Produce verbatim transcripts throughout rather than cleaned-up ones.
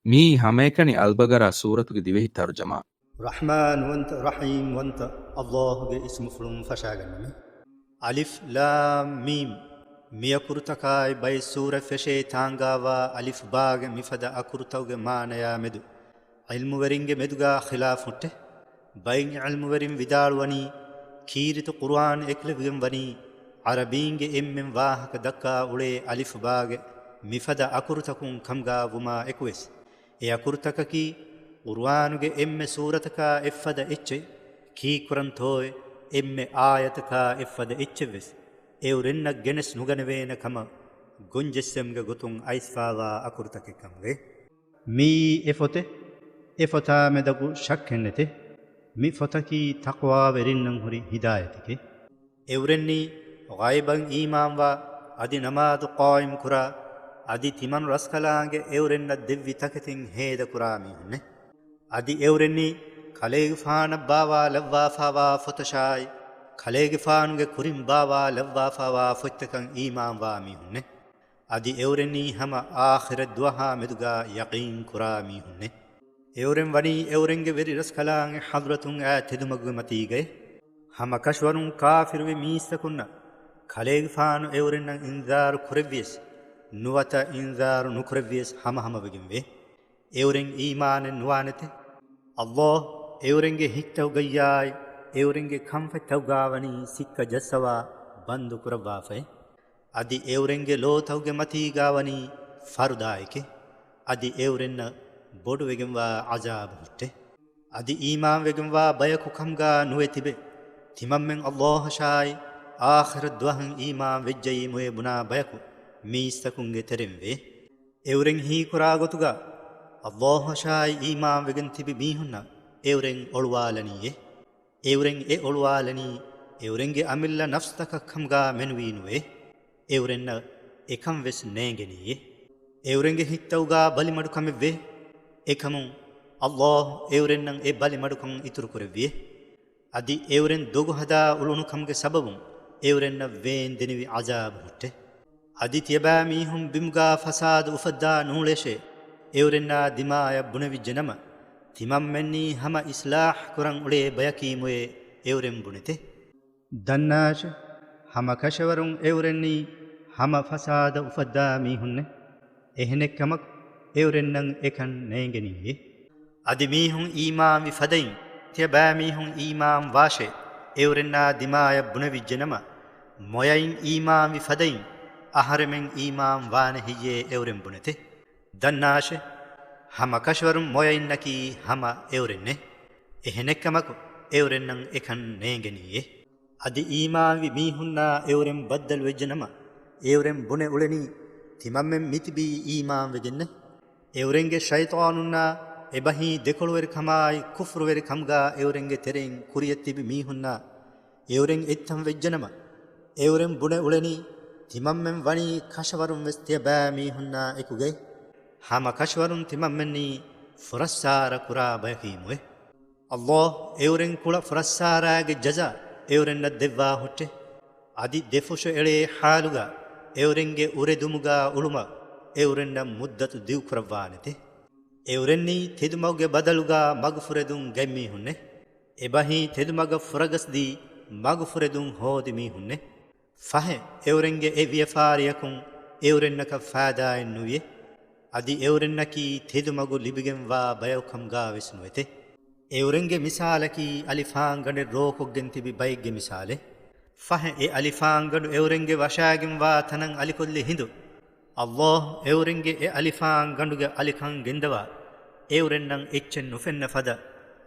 މިއީ ހަމައެކަނި އަލްބަގަރާ ސޫރަތުގެ ދިވެހި ތަރުޖަމާ. ރަޙްމާންވަންތަ، ރަޙީމްވަންތަ އަލްލާހުގެ އިސްމުފުޅުން ފަށާގަންނަމެ. އަލިފް ލާމް މީމް. މިއަކުރުތަކާއި ބައެއް ސޫރަތް ފެށޭ ތާނގާވާ އަލިފް ބާގެ މިފަދަ އަކުރުތަކުގެ މާނަޔާ މެދު ޢިލްމުވެރިންގެ މެދުގާ ޚިލާފު ހުއްޓޭ. ބައެއް ޢިލްމުވެރިން ވިދާޅުވަނީ، ކީރިތި ޤުރުއާން އެކުލެވިގެން ވަނީ ޢަރަބީންގެ އެންމެން ވާހަކަ ދައްކާ އުޅޭ އަލިފް ބާގެ މިފަދަ އަކުރުތަކުން ކަމުގާ ވުމާ އެކުވެސް، އެ އަކުރުތަކަކީ ޤުރުއާނުގެ އެންމެ ސޫރަތަކާ އެއްފަދަ އެއްޗެއް، ކީއްކުރަންތޯއޭ އެންމެ އާޔަތަކާ އެއްފަދަ އެއްޗެއްވެސް އެއުރެންނަށް ގެނެސް ނުގަނެވޭނެ ކަމަށް ގޮންޖެއްސެމުގެ ގޮތުން އައިސްފާވާ އަކުރުތަކެއް ކަމުގައި. މިއީ އެ ފޮތެއް، އެ ފޮތާ މެދަކު ޝައްކެއްނެތޭ. މި ފޮތަކީ ތަޤްވާވެރިންނަށް ހުރި ހިދާޔަތެކޭ. އެއުރެންނީ ޣައިބަށް އީމާންވާ، އަދި ނަމާދު ޤާއިމްކުރާ، އަދި ތިމަން ރަސްކަލާނގެ އެއުރެންނަށް ދެއްވި ތަކެތިން ހޭދަކުރާ މީހުންނޭ. އަދި އެއުރެންނީ ކަލޭގެފާނަށް ބާވާލައްވާފާވާ ފޮތަށާއި، ކަލޭގެފާނުގެ ކުރިން ބާވާލައްވާފާވާ ފޮތްތަކަށް އީމާންވާ މީހުންނޭ. އަދި އެއުރެންނީ ހަމަ އާޚިރަތް ދުވަހާ މެދުގާ ޔަޤީން ކުރާ މީހުންނޭ. އެއުރެން ވަނީ އެއުރެންގެ ވެރި ރަސްކަލާނގެ ޙަޟްރަތުން އާ ތެދުމަގުގެ މަތީގައި. ހަމަ ކަށަވަރުން ކާފިރުވި މީސްތަކުންނަށް ކަލޭގެފާނު އެއުރެންނަށް އިންޒާރު ކުރެއްވިޔަސް، ނުވަތަ އިންޒާރު ނުކުރެއްވިޔަސް ހަމަހަމަވެގެންވޭ. އެއުރެން އީމާނެއް ނުވާނެތެ. އައްލާހް އެއުރެންގެ ހިތްތަކުގައްޔާއި، އެއުރެންގެ ކަންފަތްތަކުގާވަނީ ސިއްކަ ޖައްސަވާ ބަންދު ކުރައްވާފައި. އަދި އެއުރެންގެ ލޯތަކުގެ މަތީގާވަނީ ފަރުދާއެކޭ. އަދި އެއުރެންނަށް ބޮޑުވެގެންވާ ޢަޒާބު ހުއްޓޭ. އަދި އީމާންވެގެންވާ ބަޔަކު ކަމުގާ ނުވެ ތިބެ، ތިމަންމެން އައްލާހަށާއި އާޚިރަތް ދުވަހަށް އީމާން ވެއްޖައީ މޮޔަ ބުނާ ބަޔަކު މީސްތަކުންގެ ތެރެއިން ވޭ. އެއުރެން ހީކުރާ ގޮތުގާ، އައްލާހަށާއި އީމާންވެގެން ތިބި މީހުންނަށް އެއުރެން އޮޅުވާލަނީއޭ. އެއުރެން އެ އޮޅުވާލަނީ އެއުރެންގެ އަމިއްލަ ނަފްސްތަކަށް ކަމުގާ މެނުވީ ނުވޭ. އެއުރެންނަށް އެކަން ވެސް ނޭނގެނީއޭ. އެއުރެންގެ ހިތްތަކުގާ ބަލިމަޑުކަމެއްވޭ. އެކަމުން އައްލާހް އެއުރެންނަށް އެ ބަލިމަޑުކަން އިތުރުކުރެއްވިއޭ. އަދި އެއުރެން ދޮގު ހަދާ އުޅުނުކަމުގެ ސަބަބުން އެއުރެންނަށް ވޭން ދެނިވި ޢަޒާބު ހުއްޓޭ. އަދި ތިޔަބައިމީހުން ބިމުގާ ފަސާދަ އުފައްދާ ނޫޅޭށޭ. އެއުރެންނާ ދިމާޔަށް ބުނެވިއްޖެ ނަމަ، ތިމަންމެންނީ ހަމަ އިޞްލާޙް ކުރަން އުޅޭ ބަޔަކީ މޮޔޭ އެއުރެން ބުނެތޭ. ދަންނާށޭ، ހަމަ ކަށަވަރުން އެއުރެންނީ ހަމަ ފަސާދަ އުފައްދާ މީހުންނޭ. އެހެނެއްކަމަކު އެއުރެންނަށް އެކަން ނޭނގެނީއޭ. އަދި މީހުން އީމާންވި ފަދައިން، ތިޔަބައިމީހުން އީމާން ވާށޭ، އެއުރެންނާ ދިމާޔަށް ބުނެވިއްޖެ ނަމަ، މޮޔައިން އީމާންވި ފަދައިން، އަހަރެމެން އީމާން ވާނެ ހެއްޔޭ އެއުރެން ބުނެތޭ. ދަންނާށޭ، ހަމަ ކަށަވަރުން މޮޔައިންނަކީ ހަމަ އެއުރެންނޭ. އެހެނެއްކަމަކު އެއުރެންނަށް އެކަން ނޭނގެނީއޭ. އަދި އީމާންވި މީހުންނާ އެއުރެން ބައްދަލުވެއްޖެ ނަމަ، އެއުރެން ބުނެ އުޅެނީ، ތިމަންމެން މިތިބީ އީމާންވެގެންނޭ. އެއުރެންގެ ޝައިޠާނުންނާ އެބަހީ ދެކޮޅުވެރިކަމާއި ކުފްރުވެރިކަމުގާ އެއުރެންގެ ތެރެއިން ކުރިޔަށް ތިބި މީހުންނާ އެއުރެން އެއްތަން ވެއްޖެނަމަ، އެއުރެން ބުނެ އުޅެނީ، ތިމަންމެން ވަނީ ކަށަވަރުން ވެސް ތިޔަބައިމީހުންނާ އެކުގައި. ހަމަ ކަށަވަރުން ތިމަންމެންނީ ފުރައްސާރަ ކުރާ ބަޔަކީމުވެ. އައްލާހް އެއުރެން ކުޅަ ފުރައްސާރާގެ ޖަޒާ އެއުރެންނަށް ދެއްވާ ހުއްޓެ. އަދި ދެފުށު އެޅޭ ޙާލުގާ އެއުރެންގެ އުރެދުމުގާ އުޅުމަށް އެއުރެންނަށް މުއްދަތު ދިގުކުރައްވާނެތެ. އެއުރެންނީ ތެދުމަގުގެ ބަދަލުގާ މަގުފުރެދުން ގަތްމީހުންނެ. އެބަހީ ތެދުމަގަށް ފުރަގަސްދީ މަގުފުރެދުން ހޯދި މީހުންނެ. ފަހެ، އެއުރެންގެ އެ ވިޔަފާރިއަކުން އެއުރެންނަކަށް ފާދާއެއް ނުވިޔެ. އަދި އެއުރެންނަކީ ތެދުމަގު ލިބިގެންވާ ބަޔަކު ކަމުގާވެސް ނުވެތެ. އެއުރެންގެ މިސާލަކީ އަލިފާންގަނޑެއް ރޯކޮށްގެން ތިބި ބައެއްގެ މިސާލެއް. ފަހެ، އެ އަލިފާންގަނޑު އެއުރެންގެ ވަށާގެންވާ ތަނަށް އަލިކޮށްލި ހިނދު، އައްލާހް އެއުރެންގެ އެ އަލިފާންގަނޑުގެ އަލިކަން ގެންދަވާ، އެއުރެންނަށް އެއްޗެއް ނުފެންނަ ފަދަ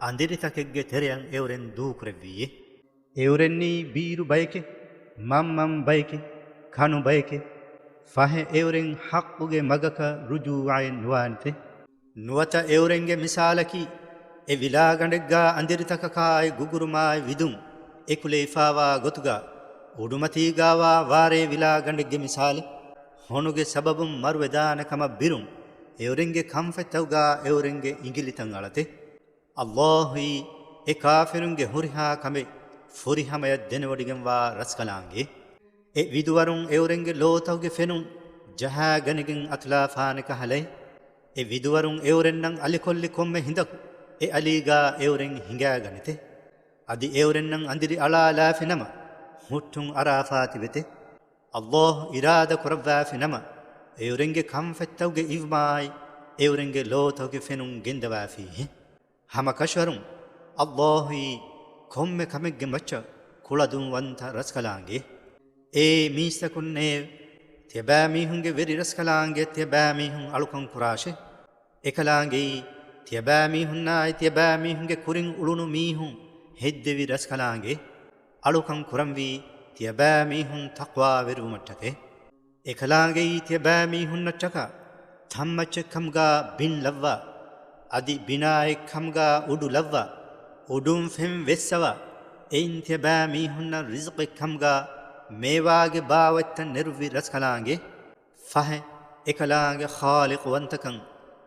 އަނދިރިތަކެއްގެ ތެރެއަށް އެއުރެން ދޫކުރެއްވިއޭ. އެއުރެންނީ ބީރު ބަޔެކޭ، މަންމަން ބަޔެކޭ، ކަނު ބަޔެކޭ. ފަހެ އެއުރެން ޙައްޤުގެ މަގަކަށް ރުޖޫޢައެއް ނުވާނެތެ. ނުވަތަ އެއުރެންގެ މިސާލަކީ، އެ ވިލާގަނޑެއްގާ އަނދިރިތަކަކާއި ގުގުރުމާއި ވިދުން އެކުލެވިފާވާ ގޮތުގާ، އުޑުމަތީގާވާ ވާރޭ ވިލާގަނޑެއްގެ މިސާލެއް. ހޮނުގެ ސަބަބުން މަރުވެދާނެ ކަމަށް ބިރުން، އެއުރެންގެ ކަންފަތްތަކުގާ އެއުރެންގެ އިނގިލިތައް އަޅަތެ. އައްލާހުއީ އެ ކާފިރުންގެ ހުރިހާ ކަމެއް ފުރިހަމަޔަށް ދެނެވޮޑިގެންވާ ރަސްކަލާނގެ. އެ ވިދުވަރުން އެއުރެންގެ ލޯތަކުގެ ފެނުން ޖަހާގަނެގެން އަތުލާފާނެ ކަހަލައި، އެ ވިދުވަރުން އެއުރެންނަށް އަލިކޮށްލި ކޮންމެ ހިނދަކު އެ އަލީގާ އެއުރެން ހިނގާގަނެތެ. އަދި އެއުރެންނަށް އަނދިރި އަޅާލާފި ނަމަ، ހުއްޓުން އަރާފާތިވެތެ. އައްލާހު އިރާދަ ކުރައްވާފި ނަމަ، އެއުރެންގެ ކަންފަތްތަކުގެ އިވްމާއި އެއުރެންގެ ލޯތަކުގެ ފެނުން ގެންދަވާފީހެ. ހަމަ ކަށަވަރުން އައްލާހުއީ ކޮންމެ ކަމެއްގެ މައްޗަށް ކުޅަދުންވަންތަ ރަސްކަލާނގެ. އޭ މީސްތަކުންނޭވެ! ތިޔަބައިމީހުންގެ ވެރި ރަސްކަލާނގެ ތިޔަބައިމީހުން އަޅުކަން ކުރާށެ. އެކަލާނގެއީ ތިޔަބައިމީހުންނާއި ތިޔަބައިމީހުންގެ ކުރިން އުޅުނު މީހުން ހެއްދެވި ރަސްކަލާނގެ. އަޅުކަން ކުރަންވީ ތިޔަބައިމީހުން ތަޤްވާވެރިވުމަށްޓަކައި. އެކަލާނގެއީ ތިޔަބައިމީހުންނަށްޓަކާ ތަންމައްޗެއްކަމުގާ ބިން ލައްވާ، އަދި ބިނާއެއްކަމުގާ އުޑު ލައްވާ، އުޑުން ފެން ވެއްސަވާ، އެއިން ތިޔަބައިމީހުންނަށް ރިޒުޤެއްކަމުގާ މޭވާގެ ބާވަތްތައް ނެރުއްވި ރަސްކަލާނގެ. ފަހެ، އެކަލާނގެ ޚާލިޤުވަންތަކަން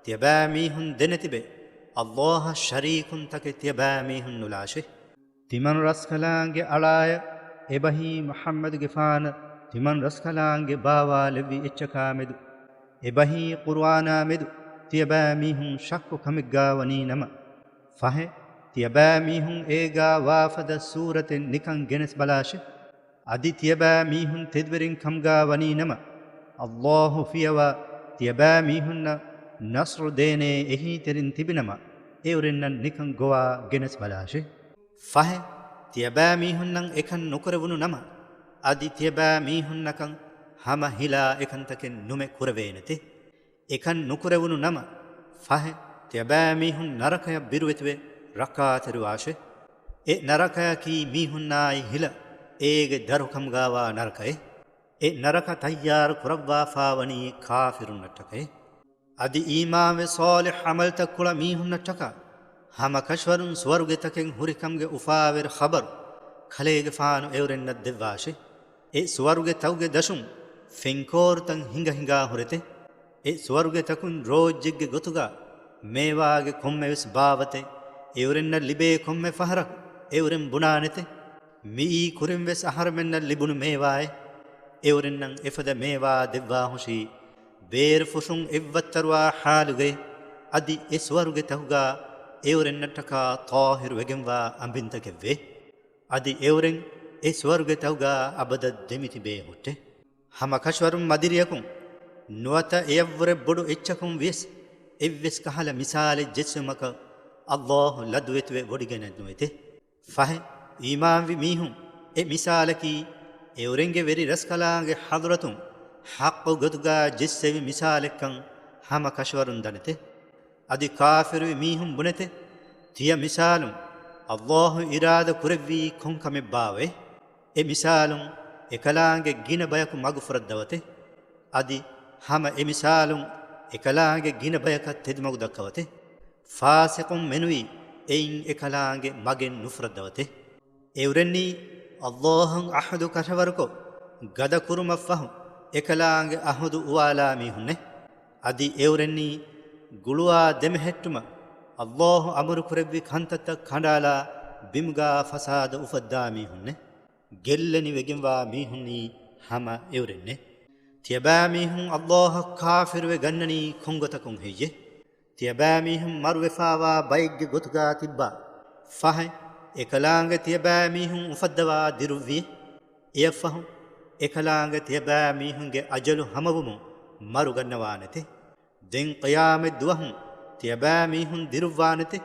ތިޔަބައިމީހުން ދެނެތިބެ، އައްލާހަށް ޝަރީކުންތަކެއް ތިޔަބައިމީހުން ނުލާށެ. ތިމަން ރަސްކަލާނގެ އަޅާޔަށް އެބަހީ މުޙައްމަދުގެފާނަށް ތިމަން ރަސްކަލާނގެ ބާވާލެއްވި އެއްޗަކާމެދު، އެބަހީ ޤުރުއާނާމެދު ތިޔަބައިމީހުން ޝައްކު ކަމެއްގާ ވަނީ ނަމަ، ފަހެ، ތިޔަބައިމީހުން އޭގާ ވާފަދަ ސޫރަތެއް ނިކަން ގެނެސް ބަލާށެ. އަދި ތިޔަބައިމީހުން ތެދުވެރިން ކަމުގާ ވަނީ ނަމަ، އައްލާހު ފިޔަވާ ތިޔަބައިމީހުންނަށް ނަޞްރު ދޭނޭ އެހީތެރިން ތިބިނަމަ، އެއުރެންނަށް ނިކަން ގޮވާ ގެނެސް ބަލާށެ. ފަހެ، ތިޔަބައިމީހުންނަށް އެކަން ނުކުރެވުނު ނަމަ، އަދި ތިޔަބައިމީހުންނަކަށް ހަމަ ހިލާ އެކަންތަކެއް ނުމެ ކުރެވޭނެތެ. އެކަން ނުކުރެވުނު ނަމަ، ފަހެ، ތިޔަބައިމީހުން ނަރަކަޔަށް ބިރުވެތިވެ ރައްކާތެރިވާށެ. އެ ނަރަކަޔަކީ މީހުންނާއި ހިލަ އޭގެ ދަރުކަމުގާވާ ނަރަކައެއް. އެ ނަރަކަ ތައްޔާރު ކުރައްވާފާވަނީ ކާފިރުންނަށްޓަކައެ. އަދި އީމާންވެ ޞާލިޙް ޢަމަލްތައް ކުޅަ މީހުންނަށްޓަކާ ހަމަ ކަށަވަރުން ސުވަރުގެތަކެއް ހުރިކަމުގެ އުފާވެރި ޚަބަރު ކަލޭގެފާނު އެއުރެންނަށް ދެއްވާށެ. އެ ސުވަރުގެތަކުގެ ދަށުން ފެންކޯރުތައް ހިނގަ ހިނގާ ހުރެތެ. އެ ސުވަރުގެތަކުން ރޯއްޖެއްގެ ގޮތުގާ މޭވާގެ ކޮންމެވެސް ބާވަތެއް އެއުރެންނަށް ލިބޭ ކޮންމެ ފަހަރަކު އެއުރެން ބުނާނެތެ. މިއީ ކުރިންވެސް އަހަރެމެންނަށް ލިބުނު މޭވާއެއް. އެއުރެންނަށް އެފަދަ މޭވާ ދެއްވާހުށީ، ބޭރުފުށުން އެއްވައްތަރުވާ ޙާލުގައި، އަދި އެ ސުވަރުގެތަކުގާ އެއުރެންނަށްޓަކާ ޠާހިރު ވެގެންވާ އަނބިންތަކެއްވޭ. އަދި އެއުރެން އެ ސުވަރުގެތަކުގާ އަބަދަށް ދެމިތިބޭ ހުއްޓެ. ހަމަ ކަށަވަރުން މަދިރިޔަކުން ނުވަތަ އެޔަށްވުރެ ބޮޑު އެއްޗަކުން ވިޔަސް އެއްވެސް ކަހަލަ މިސާލެއް ޖެއްސުމަކަށް އައްލާހު ލަދުވެތިވެ ވޮޑިގެނެއްނުވެތެ. ފަހެ، އީމާންވި މީހުން އެ މިސާލަކީ އެއުރެންގެ ވެރި ރަސްކަލާނގެ ޙަޟްރަތުން ޙައްޤު ގޮތުގާ ޖެއްސެވި މިސާލެއްކަން ހަމަ ކަށަވަރުން ދަނެތެ. އަދި ކާފިރުވި މީހުން ބުނެތެ، ތިޔަ މިސާލުން އައްލާހު އިރާދަ ކުރެއްވީ ކޮން ކަމެއްބާވައޭ؟ އެ މިސާލުން އެކަލާނގެ ގިނަ ބަޔަކު މަގުފުރައްދަވަތެ. އަދި ހަމަ އެ މިސާލުން އެކަލާނގެ ގިނަ ބަޔަކަށް ތެދުމަގު ދައްކަވަތެ. ފާސިޤުން މެނުވީ އެއިން އެކަލާނގެ މަގެއް ނުފުރައްދަވަތެ. އެއުރެންނީ އައްލާހަށް ޢަހުދު ކަށަވަރުކޮށް، ގަދަ ކުރުމަށްފަހު އެކަލާނގެ ޢަހުދު އުވާލާ މީހުންނެ. އަދި އެއުރެންނީ ގުޅުވާ ދެމެހެއްޓުމަށް އައްލާހު އަމުރު ކުރެއްވި ކަންތައްތައް ކަނޑާލާ ބިމުގާ ފަސާދަ އުފައްދާ މީހުންނެ. ގެއްލެނިވެގެންވާ މީހުންނީ ހަމަ އެއުރެންނެ. ތިޔަބައިމީހުން އައްލާހަށް ކާފިރުވެ ގަންނަނީ ކޮންގޮތަކުން ހެއްޔެ؟ ތިޔަބައިމީހުން މަރުވެފާވާ ބައެއްގެ ގޮތުގާ ތިއްބާ. ފަހެ، އެކަލާނގެ ތިޔަބައިމީހުން އުފައްދަވާ ދިރުއްވި. އެޔަށްފަހު، އެކަލާނގެ ތިޔަބައިމީހުންގެ އަޖަލު ހަމަވުމުން މަރު ގަންނަވާނެތެ. ދެން ޤިޔާމަތް ދުވަހު ތިޔަބައިމީހުން ދިރުއްވާނެތެ.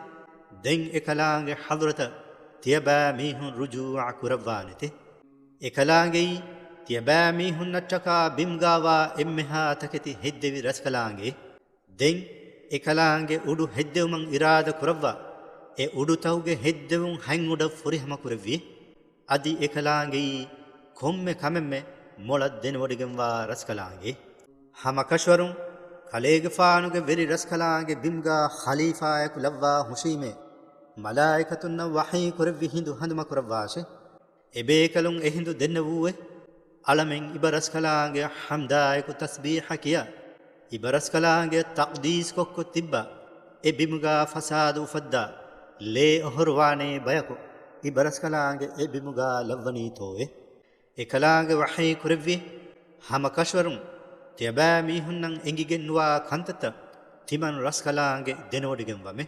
ދެން އެކަލާނގެ ޙަޟްރަތަށް ތިޔަބައިމީހުން ރުޖޫޢަ ކުރައްވާނެތެ. އެކަލާނގެއީ ތިޔަބައިމީހުންނަށްޓަކާ ބިމުގާވާ އެންމެހާ ތަކެތި ހެއްދެވި ރަސްކަލާނގެ. ދެން އެކަލާނގެ އުޑު ހެއްދެވުމަށް އިރާދަ ކުރައްވާ، އެ އުޑުތަކުގެ ހެއްދެވުން ހަތް އުޑަށް ފުރިހަމަ ކުރެއްވި. އަދި އެކަލާނގެއީ ކޮންމެ ކަމެއްމެ މޮޅަށް ދެނެވޮޑިގެންވާ ރަސްކަލާނގެ. ހަމަ ކަށަވަރުން ކަލޭގެފާނުގެ ވެރި ރަސްކަލާނގެ ބިމުގާ ޚަލީފާއެކު ލައްވާ ހުށީމޭ، މަލާއިކަތުންނަށް ވަޙީ ކުރެއްވި ހިނދު ހަނދުމަ ކުރައްވާށެ. އެބޭކަލުން އެހިނދު ދެންނެވޫއެ، އަޅަމެން އިބަރަސްކަލާނގެ ޙަމްދާއެކު ތަސްބީޙަ ކިޔާ، އިބަރަސްކަލާނގެ ތަޤްދީސްކޮށްކޮށް ތިއްބާ، އެ ބިމުގާ ފަސާދަ އުފައްދާ، ލޭ އޮހޮރުވާނޭ ބަޔަކު އިބަރަސްކަލާނގެ އެ ބިމުގާ ލައްވަނީތޯއެ؟ އެކަލާނގެ ވަޙީ ކުރެއްވި، ހަމަ ކަށަވަރުން ތިޔަބައިމީހުންނަށް އެނގިގެންނުވާ ކަންތައްތައް ތިމަން ރަސްކަލާނގެ ދެނެވޮޑިގެންވަމެ.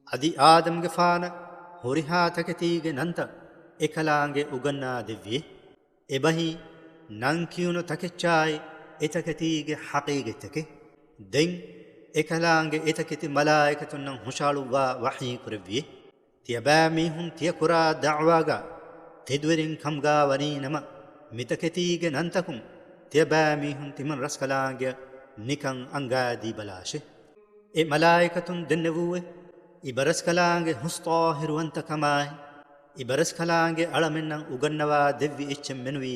އަދި އާދަމްގެފާނަށް ހުރިހާ ތަކެތީގެ ނަންތައް އެކަލާނގެ އުގަންނާ ދެއްވިއެ. އެބަހީ، ނަން ކިޔުނު ތަކެއްޗާއި އެތަކެތީގެ ޙަޤީޤަތްތަކެއް. ދެން އެކަލާނގެ އެތަކެތި މަލާއިކަތުންނަށް ހުށައަޅުއްވާ ވަޙީ ކުރެއްވިއެ. ތިޔަބައިމީހުން ތިޔަކުރާ ދަޢުވާގަ ތެދުވެރިން ކަމުގާ ވަނީނަމަ، މިތަކެތީގެ ނަންތަކުން ތިޔަބައިމީހުން ތިމަން ރަސްކަލާނގެއަށް ނިކަން އަންގާދީ ބަލާށޭ. އެ މަލާއިކަތުން ދެންނެވޫއެ، އިބަރަސްކަލާނގެ ހުސް ޠާހިރުވަންތަކަމާއި، އިބަރަސްކަލާނގެ އަޅަމެންނަށް އުގަންނަވާ ދެއްވި އެއްޗެއް މެނުވީ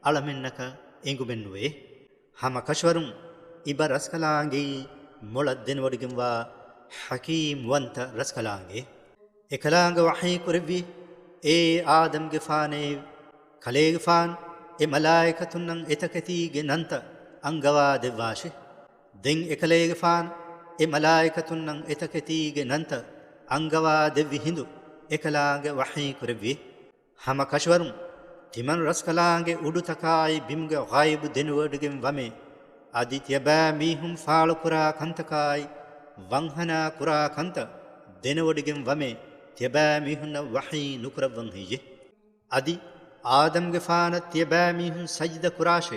އަޅަމެންނަކަށް އެނގުމެއްނުވޭ. ހަމަ ކަށަވަރުން އިބަ ރަސްކަލާނގެއީ މޮޅަށް ދެނެވޮޑިގެންވާ ޙަކީމް ވަންތަ ރަސްކަލާނގެ. އެކަލާނގެ ވަޙީ ކުރެއްވި، އޭ އާދަމްގެފާނޭ، ކަލޭގެފާނު އެ މަލާއިކަތުންނަށް އެތަކެތީގެ ނަންތައް އަންގަވާ ދެއްވާށި. ދެން އެކަލޭގެފާނު އެ މަލާއިކަތުންނަށް އެތަކެތީގެ ނަންތައް އަންގަވާ ދެއްވި ހިނދު އެކަލާނގެ ވަޙީ ކުރެއްވި. ހަމަ ކަށަވަރުން ތިމަން ރަސްކަލާނގެ އުޑުތަކާއި ބިމުގެ ޣައިބު ދެނެވޮޑިގެން ވަމޭ. އަދި ތިޔަބައިމީހުން ފާޅުކުރާ ކަންތަކާއި ވަންހަނާ ކުރާ ކަންތައް ދެނެވޮޑިގެން ވަމޭ. ތިޔަބައިމީހުންނަށް ވަޙީ ނުކުރައްވަން ހެއްޔެ؟ އަދި އާދަމްގެފާނަށް ތިޔަބައިމީހުން ސަޖިދަ ކުރާށޭ.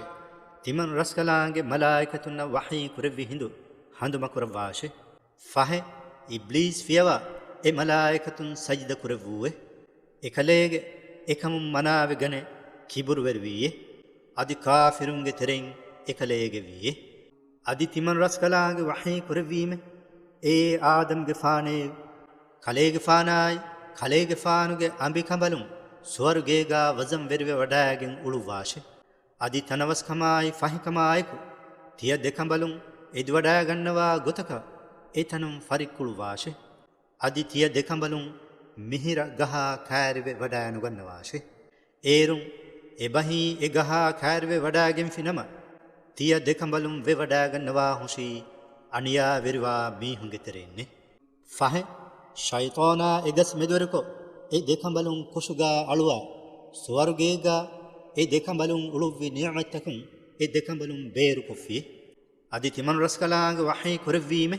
ތިމަން ރަސްކަލާނގެ މަލާއިކަތުންނަށް ވަޙީ ކުރެއްވި ހިނދު ހަނދުމަކުރައްވާށޭ. ފަހެ، އިބްލީސް ފިޔަވާ އެ މަލާއިކަތުން ސަޖިދަ ކުރެއްވޫއެ. އެކަލޭގެ އެކަމުން މަނާވެގަނެ ކިބުރުވެރިވީއެ. އަދި ކާފިރުންގެ ތެރެއިން އެކަލޭގެ ވީއެ. އަދި ތިމަން ރަސްކަލާނގެ ވަޙީ ކުރެއްވީމެ، އޭ އާދަމްގެފާނޭ، ކަލޭގެފާނާއި ކަލޭގެފާނުގެ އަނބިކަނބަލުން ސުވަރުގޭގާ ވަޒަންވެރިވެ ވަޑައިގެން އުޅުއްވާށޭ. އަދި ތަނަވަސްކަމާއި ފަހިކަމާއެކު، ތިޔަ ދެކަނބަލުން އެދިވަޑައިގަންނަވާ ގޮތަކަށް އެތަނުން ފަރިއްކުޅުއްވާށޭ. އަދި ތިޔަ ދެކަނބަލުން މިހިރަ ގަހާ ކައިރިވެ ވަޑައިނުގަންނަވާށޭ. އޭރުން އެބަހީ އެ ގަހާ ކައިރިވެ ވަޑައިގެންފި ނަމަ، ތިޔަ ދެކަނބަލުން ވެވަޑައިގަންނަވާ ހުށީ އަނިޔާވެރިވާ މީހުންގެ ތެރެއިންނޭ. ފަހެ، ޝައިޠާނާ އެ ގަސް މެދުވެރިކޮށް، އެ ދެކަނބަލުން ކޮށުގާ އަޅުވާ، ސުވަރުގޭގާ އެ ދެކަނބަލުން އުޅުއްވި ނިޢުމަތްތަކުން އެ ދެކަނބަލުން ބޭރުކޮށްފި. އަދި ތިމަން ރަސްކަލާނގެ ވަޙީ ކުރެއްވީމެ،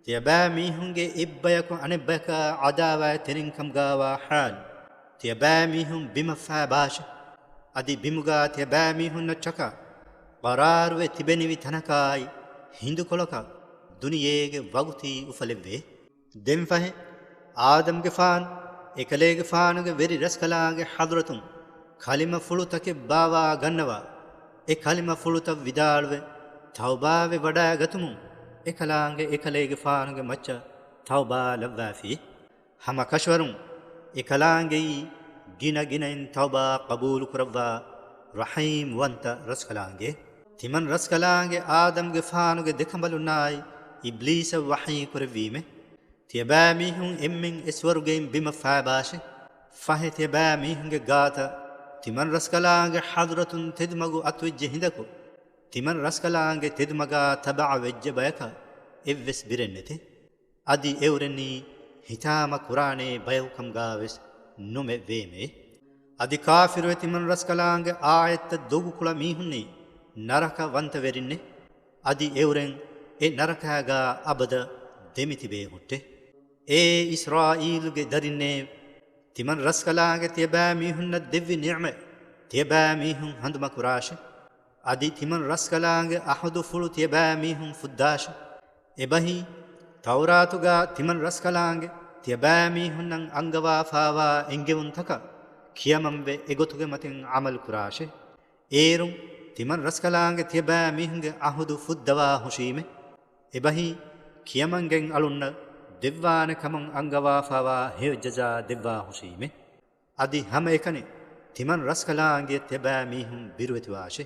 ތިޔަބައިމީހުންގެ އެއްބަޔަކު އަނެއްބަޔަކާ ޢަދާވާތް ތެރެއިން ކަމުގާވާ ޙާލު، ތިޔަބައިމީހުން ބިމަށް ފައިބާށި. އަދި ބިމުގާ ތިޔަބައިމީހުންނަށްޓަކާ ޤަރާރުވެ ތިބެނިވި ތަނަކާއި ހިނދުކޮޅަކަށް ދުނިޔޭގެ ވަގުތީ އުފަލެއްވޭ. ދެންފަހެ، އާދަމްގެފާނު އެކަލޭގެފާނުގެ ވެރި ރަސްކަލާނގެ ޙަޟްރަތުން ކަލިމަފުޅުތަކެއް ބާވާ ގަންނަވާ، އެ ކަލިމަފުޅުތައް ވިދާޅުވެ، ތައުބާވެ ވަޑައިގަތުމުން އެކަލާނގެ އެކަލޭގެފާނުގެ މައްޗަށް ތައުބާ ލައްވާފި. ހަމަ ކަށަވަރުން އެކަލާނގެއީ ގިނަ ގިނައިން ތައުބާ ޤަބޫލު ކުރައްވާ ރަޙީމް ވަންތަ ރަސްކަލާނގެ. ތިމަން ރަސްކަލާނގެ އާދަމްގެފާނުގެ ދެކަނބަލުންނާއި އިބްލީސަށް ވަޙީ ކުރެއްވީމެ، ތިޔަބައިމީހުން އެންމެން އެ ސުވަރުގެއިން ބިމަށް ފައިބާށި. ފަހެ ތިޔަބައިމީހުންގެ ގާތަށް ތިމަން ރަސްކަލާނގެ ޙަޟްރަތުން ތެދުމަގު އަތުވެއްޖެ ހިނދަކު، ތިމަން ރަސްކަލާނގެ ތެދުމަގާ ތަބަޢަ ވެއްޖެ ބަޔަކަށް އެއްވެސް ބިރެއް ނެތެ. އަދި އެއުރެންނީ ހިތާމަ ކުރާނޭ ބަޔަކު ކަމުގާވެސް ނުމެ ވޭމެ. އަދި ކާފިރުވެ ތިމަން ރަސްކަލާނގެ އާޔަތްތައް ދޮގުކުޅަ މީހުންނީ ނަރަކަ ވަންތަވެރިންނެ. އަދި އެއުރެން އެ ނަރަކާގާ އަބަދަށް ދެމިތިބޭ ހުއްޓެ. އޭ އިސްރާއީލުގެ ދަރިންނޭ، ތިމަން ރަސްކަލާނގެ ތިޔަބައިމީހުންނަށް ދެއްވި ނިޢުމަތް ތިޔަބައިމީހުން ހަނދުމަކުރާށި. އަދި ތިމަން ރަސްކަލާނގެ އަހުދުފުޅު ތިޔަބައިމީހުން ފުއްދާށި. އެބަހީ، ތައުރާތުގާ ތިމަން ރަސްކަލާނގެ ތިޔަބައިމީހުންނަށް އަންގަވާފާވާ އެންގެވުންތަކަށް ކިޔަމަންވެ އެގޮތުގެ މަތިން ޢަމަލު ކުރާށި. އޭރުން ތިމަން ރަސްކަލާނގެ ތިޔަބައިމީހުންގެ އަހުދު ފުއްދަވާ ހުށީމެ. އެބަހީ، ކިޔަމަންގެން އަޅުންނަށް ދެއްވާނެ ކަމަށް އަންގަވާފާވާ ހެޔޮ ޖަޒާ ދެއްވާ ހުށީމެ. އަދި ހަމައެކަނި ތިމަން ރަސްކަލާނގެ ތިޔަބައިމީހުން ބިރުވެތިވާށި.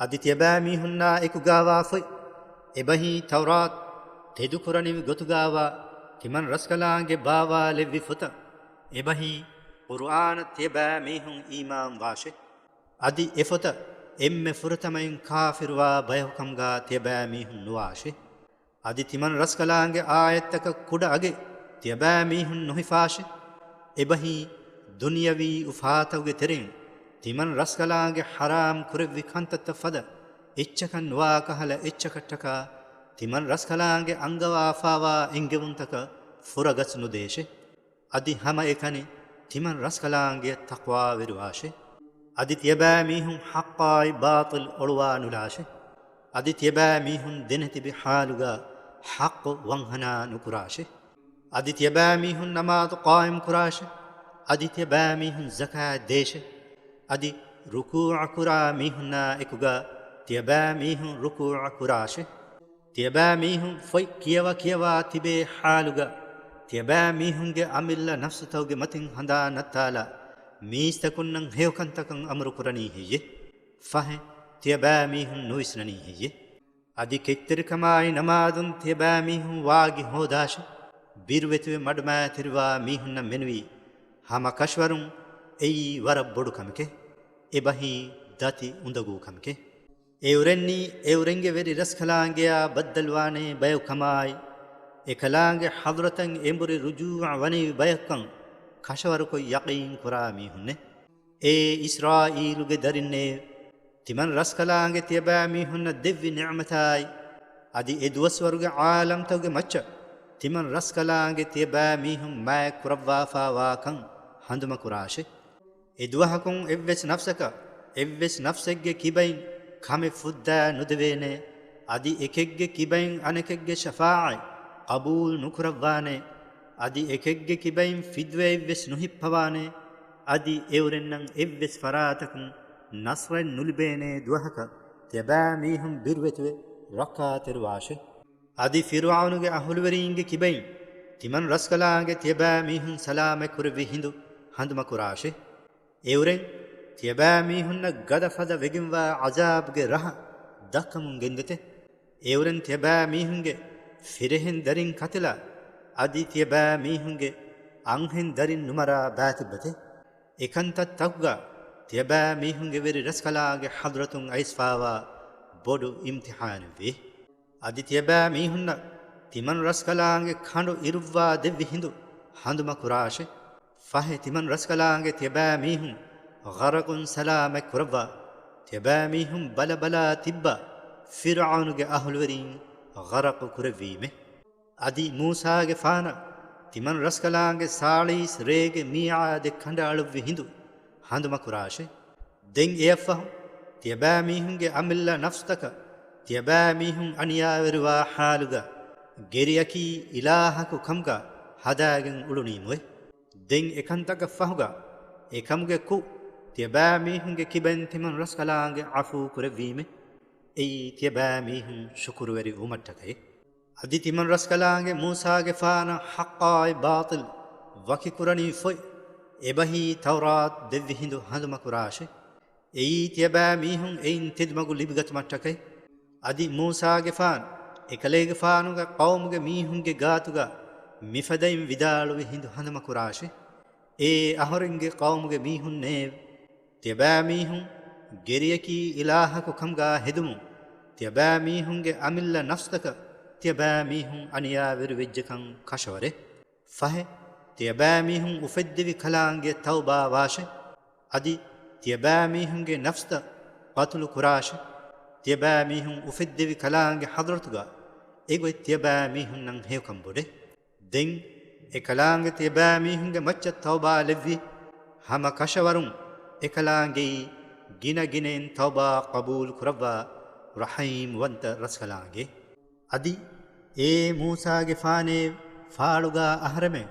އަދި ތިޔަބައިމީހުންނާ އެކުގާވާ ފޮތް، އެބަހީ ތައުރާތު، ތެދުކުރަނިވި ގޮތުގާވާ ތިމަން ރަސްކަލާނގެ ބާވާލެއްވި ފޮތަށް، އެބަހީ ޤުރުއާނަށް ތިޔަބައިމީހުން އީމާން ވާށި. އަދި އެފޮތަށް އެންމެ ފުރަތަމައިން ކާފިރުވާ ބަޔަކު ކަމުގާ ތިޔަބައިމީހުން ނުވާށި. އަދި ތިމަން ރަސްކަލާނގެ އާޔަތްތަކަށް ކުޑަ އަގެއް ތިޔަބައިމީހުން ނުހިފާށި. އެބަހީ، ދުނިޔަވީ އުފާތަކުގެ ތެރެއިން ތިމަން ރަސްކަލާނގެ ޙަރާމް ކުރެއްވި ކަންތައްތައް ފަދަ އެއްޗަކަށް ނުވާ ކަހަލަ އެއްޗަކަށްޓަކާ ތިމަން ރަސްކަލާނގެ އަންގަވާފާވާ އެންގެވުންތަކަށް ފުރަގަސް ނުދޭށެ. އަދި ހަމައެކަނި ތިމަން ރަސްކަލާނގެ ތަޤްވާވެރިވާށެ. އަދި ތިޔަބައިމީހުން ޙައްޤާއި ބާޠިލް އޮޅުވާ ނުލާށެ. އަދި ތިޔަބައިމީހުން ދެނެތިބި ޙާލުގަ ޙައްޤު ވަންހަނާ ނުކުރާށެ. އަދި ތިޔަބައިމީހުން ނަމާދު ޤާއިމް ކުރާށެ. އަދި ތިޔަބައިމީހުން ޒަކާތް ދޭށެ. އަދި ރުކޫޢަ ކުރާ މީހުންނާ އެކުގަ ތިޔަބައިމީހުން ރުކޫޢަ ކުރާށެ. ތިޔަބައިމީހުން ފޮތް ކިޔަވަ ކިޔަވާ ތިބޭ ޙާލުގަ، ތިޔަބައިމީހުންގެ އަމިއްލަ ނަފްސުތަކުގެ މަތިން ހަނދާން ނައްތާލާ، މީސްތަކުންނަށް ހެޔޮކަންތަކަށް އަމުރު ކުރަނީ ހެއްޔެ؟ ފަހެ، ތިޔަބައިމީހުން ނުވިސްނަނީ ހެއްޔެ؟ އަދި ކެތްތެރިކަމާއި ނަމާދުން ތިޔަބައިމީހުން ވާގި ހޯދާށެ. ބިރުވެތިވެ މަޑުމައިތިރިވާ މީހުންނަށް މެނުވީ ހަމަ ކަށަވަރުން އެއީ ވަރަށް ބޮޑު ކަމެކޭ. އެބަހީ ދަތި އުނދަގޫ ކަމެކޭ. އެއުރެންނީ އެއުރެންގެ ވެރި ރަސްކަލާނގެއާ ބައްދަލުވާނޭ ބަޔަކު ކަމާއި، އެކަލާނގެ ޙަޟްރަތަށް އެނބުރި ރުޖޫޢަ ވަނިވި ބަޔަކުކަން ކަށަވަރުކޮށް ޔަޤީން ކުރާ މީހުންނޭ. އޭ އިސްރާއީލުގެ ދަރިންނޭ! ތިމަން ރަސްކަލާނގެ ތިޔަބައިމީހުންނަށް ދެއްވި ނިޢުމަތާއި، އަދި އެ ދުވަސްވަރުގެ ޢާލަމްތަކުގެ މައްޗަށް ތިމަން ރަސްކަލާނގެ ތިޔަބައިމީހުން މާތް ކުރައްވާފާވާކަން ހަނދުމަކުރާށެ. އެދުވަހަކުން އެއްވެސް ނަފްސަކަށް އެއްވެސް ނަފްސެއްގެ ކިބައިން ކަމެއް ފުއްދާ ނުދެވޭނެ، އަދި އެކެއްގެ ކިބައިން އަނެކެއްގެ ޝަފާޢަތް ޤަބޫލު ނުކުރައްވާނެ، އަދި އެކެއްގެ ކިބައިން ފިދުވައެއްވެސް ނުހިއްޕަވާނެ، އަދި އެއުރެންނަށް އެއްވެސް ފަރާތަކުން ނަޞްރެއް ނުލިބޭނޭ ދުވަހަކަށް ތިޔަބައިމީހުން ބިރުވެތިވެ ރައްކާތެރިވާށެ. އަދި ފިރުޢައުނުގެ އަހުލުވެރީންގެ ކިބައިން ތިމަން ރަސްކަލާނގެ ތިޔަބައިމީހުން ސަލާމަތް ކުރެއްވި ހިނދު ހަނދުމަކުރާށެ. އެއުރެން ތިޔަބައިމީހުންނަށް ގަދަފަދަ ވެގެންވާ ޢަޒާބުގެ ރަހަ ދައްކަމުން ގެންދެތެ. އެއުރެން ތިޔަބައިމީހުންގެ ފިރެހެން ދަރިން ކަތިލާ، އަދި ތިޔަބައިމީހުންގެ އަންހެން ދަރިން ނުމަރާ ބާތިއްބަތެ. އެކަންތައްތަކުގަ ތިޔަބައިމީހުންގެ ވެރި ރަސްކަލާނގެ ޙަޟްރަތުން އައިސްފާވާ ބޮޑު އިމްތިޙާނެއްވޭ. އަދި ތިޔަބައިމީހުންނަށް ތިމަން ރަސްކަލާނގެ ކަނޑު އިރުއްވާ ދެއްވި ހިނދު ހަނދުމަކުރާށެ. ފަހެ ތިމަން ރަސްކަލާނގެ ތިޔަބައިމީހުން ޣަރަޤުން ސަލާމަތް ކުރައްވާ، ތިޔަބައިމީހުން ބަލަބަލާ ތިއްބާ ފިރުޢައުނުގެ އަހުލުވެރީން ޣަރަޤު ކުރެއްވީމެ. އަދި މޫސާގެފާނަށް ތިމަން ރަސްކަލާނގެ ސާޅީސް ރޭގެ މީޢާދެއް ކަނޑައަޅުއްވި ހިނދު ހަނދުމަކުރާށެ. ދެން އެއަށްފަހު ތިޔަބައިމީހުންގެ އަމިއްލަ ނަފްސުތަކަށް ތިޔަބައިމީހުން އަނިޔާވެރިވާ ޙާލުގަ ގެރިއަކީ އިލާހަކު ކަމުގަ ހަދާގެން އުޅުނީމުއެ. ދެން އެކަންތަކަށް ފަހުގަ އެކަމުގެ ކުށް ތިޔަބައިމީހުންގެ ކިބައިން ތިމަން ރަސްކަލާނގެ ޢަފޫ ކުރެއްވީމެ. އެއީ ތިޔަބައިމީހުން ޝުކުރުވެރި ވުމަށްޓަކައި. އަދި ތިމަން ރަސްކަލާނގެ މޫސާގެފާނަށް ޙައްޤާއި ބާޠިލް ވަކިކުރަނީ ފޮތް އެބަހީ ތައުރާތް ދެއްވި ހިނދު ހަނދުމަކުރާށެ. އެއީ ތިޔަބައިމީހުން އެއިން ތެދުމަގު ލިބިގަތުމަށްޓަކައި. އަދި މޫސާގެފާނު އެކަލޭގެފާނުގެ ޤައުމުގެ މީހުންގެ ގާތުގަ މިފަދައިން ވިދާޅުވި ހިނދު ހަނދުމަކުރާށެ. އޭ އަހަރެންގެ ޤައުމުގެ މީހުންނޭވެ! ތިޔަބައިމީހުން ގެރިއަކީ އިލާހަކު ކަމުގަ ހެދުމުން، ތިޔަބައިމީހުންގެ އަމިއްލަ ނަފްސުތަކަށް ތިޔަބައިމީހުން އަނިޔާވެރިވެއްޖެކަން ކަށަވަރޭ. ފަހެ، ތިޔަބައިމީހުން އުފެއްދެވި ކަލާނގެ ތައުބާވާށެ. އަދި ތިޔަބައިމީހުންގެ ނަފްސުތައް ޤަތުލު ކުރާށެ. ތިޔަބައިމީހުން އުފެއްދެވި ކަލާނގެ ޙަޟްރަތުގަ އެގޮތް ތިޔަބައިމީހުންނަށް ހެޔޮކަން ބޮޑޭ. ދެން އެކަލާނގެ ތިޔަބައިމީހުންގެ މައްޗަށް ތައުބާ ލެއްވި ހަމަ ކަށަވަރުން އެކަލާނގެއީ ގިނަ ގިނައިން ތައުބާ ޤަބޫލު ކުރައްވާ ރަޙީމްވަންތަ ރަސްކަލާނގެ. އަދި އޭ މޫސާގެފާނޭ، ފާޅުގާ އަހަރެމެން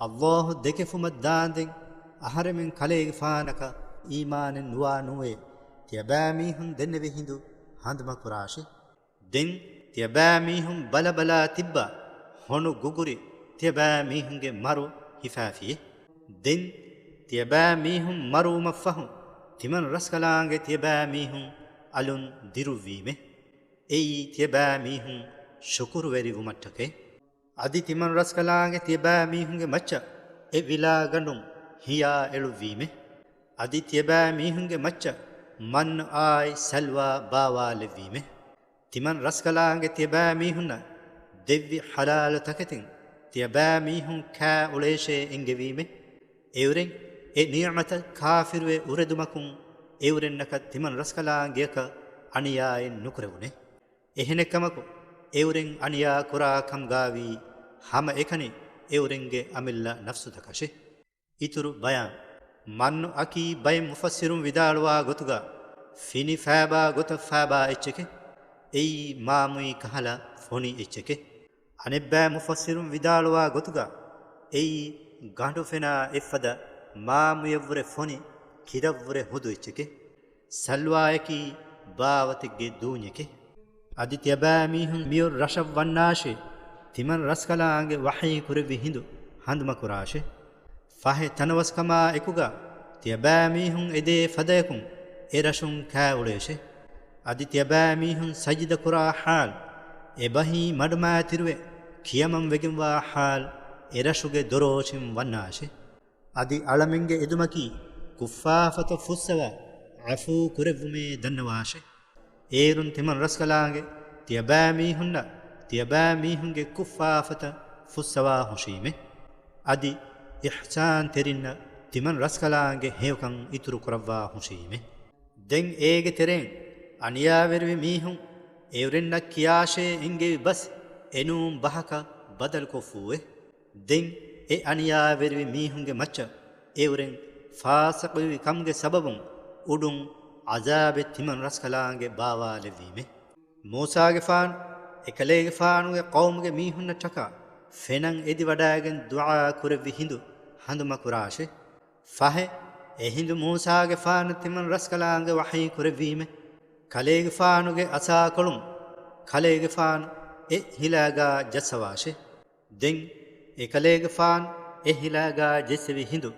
ﷲ ދެކެފުމަށް ދާންދެން އަހަރެމެން ކަލޭގެފާނަކަށް އީމާނެއް ނުވާ ނޫވޭ ތިޔަބައިމީހުން ދެންނެވި ހިނދު ހަނދުމަކުރާށި. ދެން ތިޔަބައިމީހުން ބަލަބަލާ ތިއްބާ ހޮނު ގުގުރި ތިޔަބައިމީހުންގެ މަރު ހިފާފިއޭ. ދެން ތިޔަބައިމީހުން މަރުވުމަށްފަހު ތިމަން ރަސްކަލާނގެ ތިޔަބައިމީހުން އަލުން ދިރުއްވީމެ. އެއީ ތިޔަބައިމީހުން ޝުކުރުވެރިވުމަށްޓަކައި. އަދި ތިމަން ރަސްކަލާނގެ ތިޔަބައިމީހުންގެ މައްޗަށް އެ ވިލާގަނޑުން ހިޔާ އެޅުއްވީމެ. އަދި ތިޔަބައިމީހުންގެ މައްޗަށް މަންނު އާއި ސަލްވާ ބާވާލެއްވީމެ. ތިމަން ރަސްކަލާނގެ ތިޔަބައިމީހުންނަށް ދެއްވި ޙަލާލު ތަކެތިން ތިޔަބައިމީހުން ކާ އުޅޭށޭ އެންގެވީމެ. އެއުރެން އެ ނިޢުމަތަށް ކާފިރުވެ އުރެދުމަކުން އެއުރެންނަކަށް ތިމަން ރަސްކަލާނގެއަކަށް އަނިޔާއެއް ނުކުރެވުނެ. އެހެނެއްކަމަކު، އެއުރެން އަނިޔާ ކުރާ ކަމުގާވީ ހަމަ އެކަނި އެއުރެންގެ އަމިއްލަ ނަފްސުތަކަށެ. އިތުރު ބަޔާން. މަންނު އަކީ ބައެއް މުފައްސިރުން ވިދާޅުވާ ގޮތުގަ ފިނި ފައިބާ ގޮތަށް ފައިބާ އެއްޗެކެ. އެއީ މާމުއި ކަހަލަ ފޮނި އެއްޗެކެ. އަނެއްބައި މުފައްސިރުން ވިދާޅުވާ ގޮތުގަ އެއީ ގަނޑު ފެނާ އެއްފަދަ މާމުޔަށްވުރެ ފޮނި ކިރަށްވުރެ ހުދު އެއްޗެކެ. ސަލްވާޔަކީ ބާވަތެއްގެ ދޫންޏެކެ. އަދި ތިޔަބައިމީހުން މިއޮތް ރަށަށް ވަންނާށޭ، ތިމަން ރަސްކަލާނގެ ވަޙީ ކުރެއްވި ހިނދު ހަނދުމަކުރާށޭ. ފަހެ ތަނަވަސްކަމާ އެކުގަ ތިޔަބައިމީހުން އެދޭ ފަދަޔަކުން އެ ރަށުން ކާއުޅޭށޭ. އަދި ތިޔަބައިމީހުން ސަޖިދަކުރާ ޙާލު، އެބަހީ މަޑުމައިތިރުވެ ކިޔަމަން ވެގެންވާ ޙާލު، އެ ރަށުގެ ދޮރޯށިން ވަންނާށޭ. އަދި އަޅަމެންގެ އެދުމަކީ ކުށްފާފަތައް ފުއްސަވާ، ޢަފޫ ކުރެއްވުމޭ ދަންނަވާށޭ. އޭރުން ތިމަން ރަސްކަލާނގެ ތިޔަބައިމީހުންނަށް ތިޔަބައިމީހުންގެ ކުށްފާފަތައް ފުއްސަވާ ހުށީމެ. އަދި އިޙްސާންތެރިންނަށް ތިމަން ރަސްކަލާނގެ ހެޔޮކަން އިތުރު ކުރައްވާ ހުށީމެ. ދެން އޭގެ ތެރެއިން އަނިޔާވެރިވި މީހުން އެއުރެންނަށް ކިޔާށޭ އެންގެވި ބަސް އެނޫން ބަހަކަށް ބަދަލުކޮށްފޫއެ. ދެން އެ އަނިޔާވެރިވި މީހުންގެ މައްޗަށް އެއުރެން ފާސިޤުވި ކަމުގެ ސަބަބުން އުޑުން ޢަޛާބެއް ތިމަން ރަސްކަލާނގެ ބާވާލެއްވީމެ. މޫސާގެފާނު އެކަލޭގެފާނުގެ ޤައުމުގެ މީހުންނަށްޓަކާ ފެނަށް އެދިވަޑައިގެން ދުޢާ ކުރެއްވި ހިނދު ހަނދުމަކުރާށޭ. ފަހެ، އެހިނދު މޫސާގެފާނު ތިމަން ރަސްކަލާނގެ ވަޙީ ކުރެއްވީމެ. ކަލޭގެފާނުގެ އަސާކޮޅުން ކަލޭގެފާނު އެ ހިލާގާ ޖައްސަވާށޭ. ދެން އެކަލޭގެފާނު އެ ހިލާގާ ޖެއްސެވި ހިނދު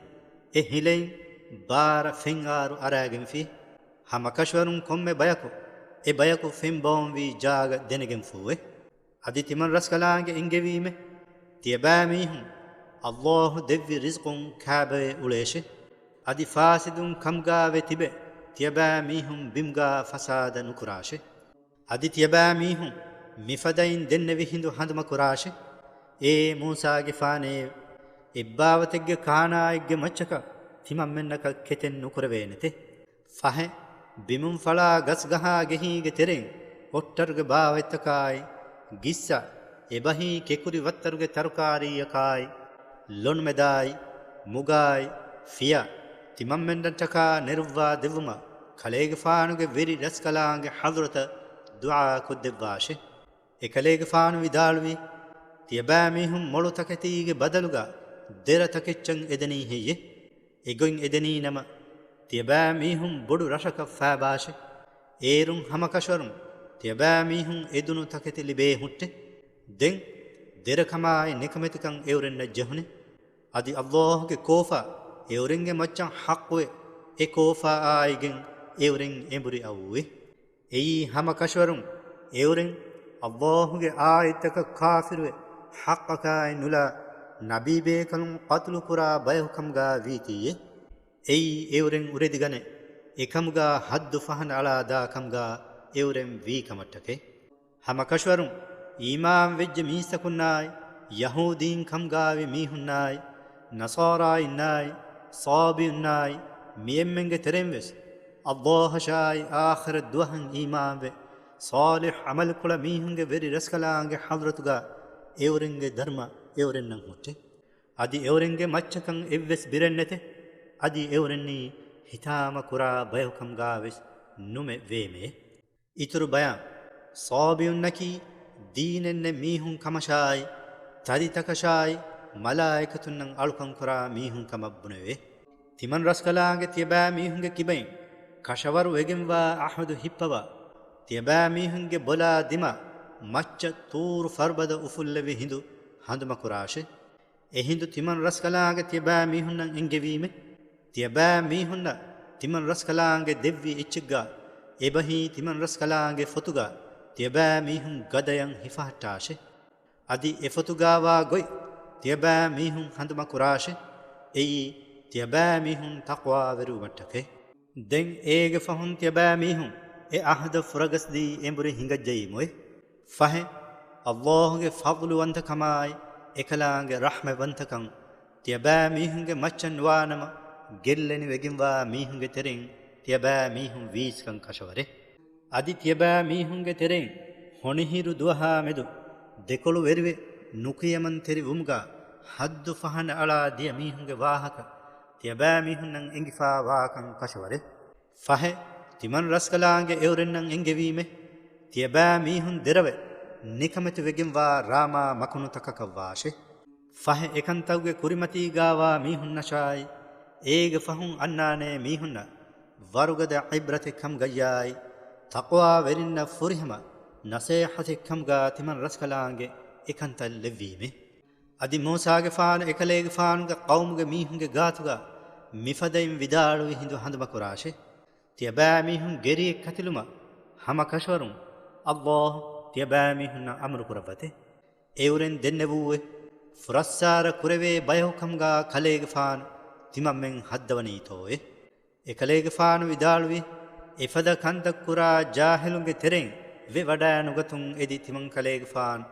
އެ ހިލައިން ބާރަ ފެންއާރު އަރާގެންފި. ހަމަކަށަވަރުން ކޮންމެ ބަޔަކު އެ ބަޔަކު ފެން ބައުންވީ ޖާގަ ދެނެގެންފޫއެ. އަދި ތިމަން ރަސްކަލާނގެ އެންގެވީމެ، ތިޔަބައިމީހުން ﷲ ދެއްވި ރިޒްޤުން ކާބައެއް އުޅޭށެ. އަދި ފާސިދުން ކަމުގާވެ ތިބެ ތިޔަބައިމީހުން ބިމުގާ ފަސާދަ ނުކުރާށެ. އަދި ތިޔަބައިމީހުން މިފަދައިން ދެންނެވި ހިނދު ހަނދުމަކުރާށެ. އޭ މޫސާގެފާނޭ، އެއްބާވަތެއްގެ ކާނާއެއްގެ މައްޗަކަށް ތިމަންމެންނަކަށް ކެތެއް ނުކުރެވޭނެތެ. ފަހެ، ބިމުން ފަޅާ ގަސްގަހާ ގެހީގެ ތެރެއިން އޮއްޓަރުގެ ބާވަތްތަކާއި، ގިއްސަ، އެބަހީ ކެކުރި ވައްތަރުގެ ތަރުކާރީއަކާއި، ލޮނުމެދާއި، މުގާއި، ފިޔަ، ތިމަންމެންނަށްޓަކާ ނެރުއްވާ ދެއްވުމަށް ކަލޭގެފާނުގެ ވެރި ރަސްކަލާނގެ ޙަޟްރަތަށް ދުޢާ ކޮށްދެއްވާށެ. އެކަލޭގެފާނު ވިދާޅުވީ، ތިޔަބައިމީހުން މޮޅު ތަކެތީގެ ބަދަލުގަ ދެރަ ތަކެއްޗަށް އެދެނީ ހެއްޔެ؟ އެގޮތް އެދެނީ ނަމަ، ތިޔަބައިމީހުން ބޮޑު ރަށަކަށް ފައިބާށެ. އޭރުން ހަމަކަށަވަރުން ތިޔަބައިމީހުން އެދުނު ތަކެތި ލިބޭ ހުއްޓެ. ދެން ދެރަކަމާއި ނިކަމެތިކަން އެއުރެންނަށް ޖެހުނެ. އަދި ﷲ ގެ ކޯފާ އެއުރެންގެ މައްޗަށް ޙައްޤުވެ، އެ ކޯފާ އާއިގެން އެއުރެން އެނބުރި އައުއެވެ. އެއީ ހަމަ ކަށަވަރުން އެއުރެން ﷲ ގެ އާޔަތްތަކަށް ކާފިރުވެ، ޙައްޤަކާއި ނުލާ ނަބީބޭކަލުން ޤަތުލުކުރާ ބަޔަކު ކަމުގާ ވީތީއެ. އެއީ އެއުރެން އުރެދިގަނެ، އެކަމުގާ ޙައްދު ފަހަނަ އަޅާ ދާ ކަމުގާ އެއުރެން ވީ ކަމަށްޓަކައި. ހަމަ ކަށަވަރުން އީމާން ވެއްޖެ މީސްތަކުންނާއި، ޔަހޫދީން ކަމުގާވި މީހުންނާއި، ނަޞާރާއިންނާއި، ޞާބިއުންނާއި، މިއެންމެންގެ ތެރެއިން ވެސް ﷲ އަށާއި އާޚިރަތް ދުވަހަށް އީމާންވެ، ޞާލިޙް ޢަމަލުކުޅަ މީހުންގެ ވެރި ރަސްކަލާނގެ ޙަޟްރަތުގާ އެއުރެންގެ ދަރުމަ އެއުރެންނަށް ހުއްޓެ. އަދި އެއުރެންގެ މައްޗަކަށް އެއްވެސް ބިރެއް ނެތެ. އަދި އެއުރެންނީ ހިތާމަކުރާ ބަޔަކު ކަމުގާ ވެސް ނުމެ ވޭމެއެ. އިތުރު ބަޔާން. ޞާބިއުންނަކީ ދީނެއް ނެތް މީހުން ކަމަށާއި، ތަދިތަކަށާއި، މަލާއިކަތުންނަށް އަޅުކަން ކުރާ މީހުން ކަމަށް ބުނެވޭ. ތިމަން ރަސްކަލާނގެ ތިޔަބައިމީހުންގެ ކިބައިން ކަށަވަރު ވެގެންވާ އަހުދު ހިއްޕަވާ، ތިޔަބައިމީހުންގެ ބޮލާ ދިމާ މައްޗަށް ޠޫރު ފަރުބަދަ އުފުއްލެވި ހިނދު ހަނދުމަކުރާށެ. އެހިނދު ތިމަން ރަސްކަލާނގެ ތިޔަބައިމީހުންނަށް އެންގެވީމެ. ތިޔަބައިމީހުންނަށް ތިމަން ރަސްކަލާނގެ ދެއްވި އެއްޗެއްގާ، އެބަހީ ތިމަން ރަސްކަލާނގެ ފޮތުގާ ތިޔަބައިމީހުން ގަދަޔަށް ހިފަހައްޓާށެ. އަދި އެ ފޮތުގާވާ ގޮތް ތިޔަބައިމީހުން ހަނދުމަކުރާށެ. އެއީ ތިޔަބައިމީހުން ތަޤްވާވެރިވުމަށްޓަކައި. ދެން އޭގެ ފަހުން ތިޔަބައިމީހުން އެ އަހުދަށް ފުރަގަސްދީ އެނބުރި ހިނގައްޖައީމުއެ. ފަހެ، ﷲ ގެ ފަޟްލުވަންތަކަމާއި، އެކަލާނގެ ރަޙްމަތްވަންތަކަން، ތިޔަބައިމީހުންގެ މައްޗަށް ނުވާނަމަ، ގެއްލެނިވެގެންވާ މީހުންގެ ތެރެއިން ތިޔަބައިމީހުން ވީސްކަން ކަށަވަރެއް. އަދި ތިޔަބައިމީހުންގެ ތެރެއިން ހޮނިހިރު ދުވަހާ މެދު ދެކޮޅު ވެރިވެ، ނުކިޔަމަންތެރި ވުމުގަ ހައްދު ފަހަނަ އަޅާ ދިޔަ މީހުންގެ ވާހަކަ ތިޔަބައިމީހުންނަށް އެނގިފާ ވާކަން ކަށަވަރޭ. ފަހެ، ތިމަން ރަސްކަލާނގެ އެއުރެންނަށް އެންގެވީމެ، ތިޔަބައިމީހުން ދެރަވެ ނިކަމެތި ވެގެންވާ ރާމާ މަކުނުތަކަކަށް ވާށޭ. ފަހެ، އެކަންތައްގެ ކުރިމަތީގާވާ މީހުންނަށާއި، އޭގެ ފަހުން އަންނާނޭ މީހުންނަށް ވަރުގަދަ ޢިބްރަތެއް ކަމުގައްޔާއި، ތަޤްވާވެރިންނަށް ފުރިހަމަ ނަސޭހަތެއް ކަމުގާ ތިމަން ރަސްކަލާނގެ އެކަންތައް ލެއްވީމެ. އަދި މޫސާގެފާނު އެކަލޭގެފާނުގެ ޤައުމުގެ މީހުންގެ ގާތުގަ މިފަދައިން ވިދާޅުވި ހިނދު ހަނދުމަކުރާށޭ. ތިޔަބައިމީހުން ގެރިއެއް ކަތިލުމަށް ހަމަ ކަށަވަރުން ﷲ ތިޔަބައިމީހުންނަށް އަމުރުކުރައްވަތެ. އެއުރެން ދެންނެވޫއެ، ފުރައްސާރަ ކުރެވޭ ބަޔަކު ކަމުގާ ކަލޭގެފާނު ތިމަންމެން ހައްދަވަނީތޯއެ؟ އެކަލޭގެފާނު ވިދާޅުވި، އެފަދަ ކަންތައް ކުރާ ޖާހިލުންގެ ތެރެއިން ވެ ވަޑައިނުގަތުން އެދި ތިމަން ކަލޭގެފާނު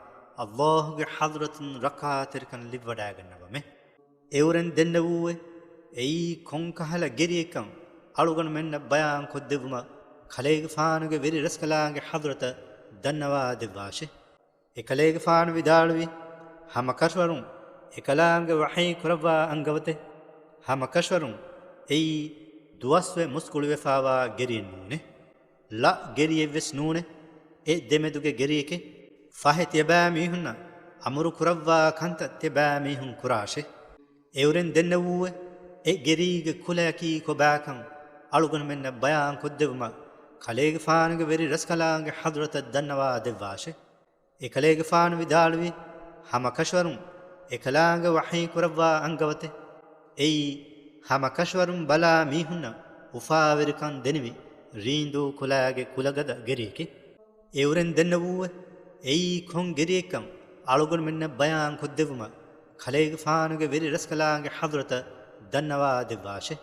ﷲ ގެ ޙަޟްރަތުން ރައްކާތެރިކަން ލިބިވަޑައިގަންނަވަމެ. އެއުރެން ދެންނެވޫއެ، އެއީ ކޮންކަހަލަ ގެރިއެއްކަން އަޅުގަނޑުމެންނަށް ބަޔާން ކޮށްދެއްވުމަށް ކަލޭގެފާނުގެ ވެރި ރަސްކަލާނގެ ޙަޟްރަތަށް ދަންނަވާ ދެއްވާށެ. އެކަލޭގެފާނު ވިދާޅުވި، ހަމަ ކަށަވަރުން އެކަލާނގެ ވަޙީ ކުރައްވާ އަންގަވަތެ. ހަމަ ކަށަވަރުން އެއީ ދުވަސްވެ މުސްކުޅިވެފާވާ ގެރިއެއް ނޫނޭ. ޅަ ގެރިއެއްވެސް ނޫނޭ. އެ ދެމެދުގެ ގެރިއެކޭ. ފަހެ ތިޔަބައިމީހުންނަށް އަމުރު ކުރައްވާ ކަންތައް ތިޔަބައިމީހުން ކުރާށޭ. އެއުރެން ދެންނެވޫއެ، އެ ގެރީގެ ކުލަޔަކީ ކޮބާކަން އަޅުގަނޑުމެންނަށް ބަޔާން ކޮށްދެއްވުމަށް ކަލޭގެފާނުގެ ވެރި ރަސްކަލާނގެ ޙަޟްރަތަށް ދަންނަވާ ދެއްވާށޭ. އެކަލޭގެފާނު ވިދާޅުވި، ހަމަ ކަށަވަރުން އެކަލާނގެ ވަޙީ ކުރައްވާ އަންގަވަތެ. އެއީ، ހަމަ ކަށަވަރުން ބަލާ މީހުންނަށް އުފާވެރިކަން ދެނިވި ރީނދޫ ކުލާގެ ކުލަގަދަ ގެރިއެކޭ. އެއުރެން ދެންނެވޫއެ، އެއީ ކޮން ގެރިއެއްކަން އަޅުގަނޑުމެންނަށް ބަޔާން ކޮށްދެއްވުމަށް ކަލޭގެފާނުގެ ވެރި ރަސްކަލާނގެ ޙަޟްރަތަށް ދަންނަވާ ދެއްވާށޭ.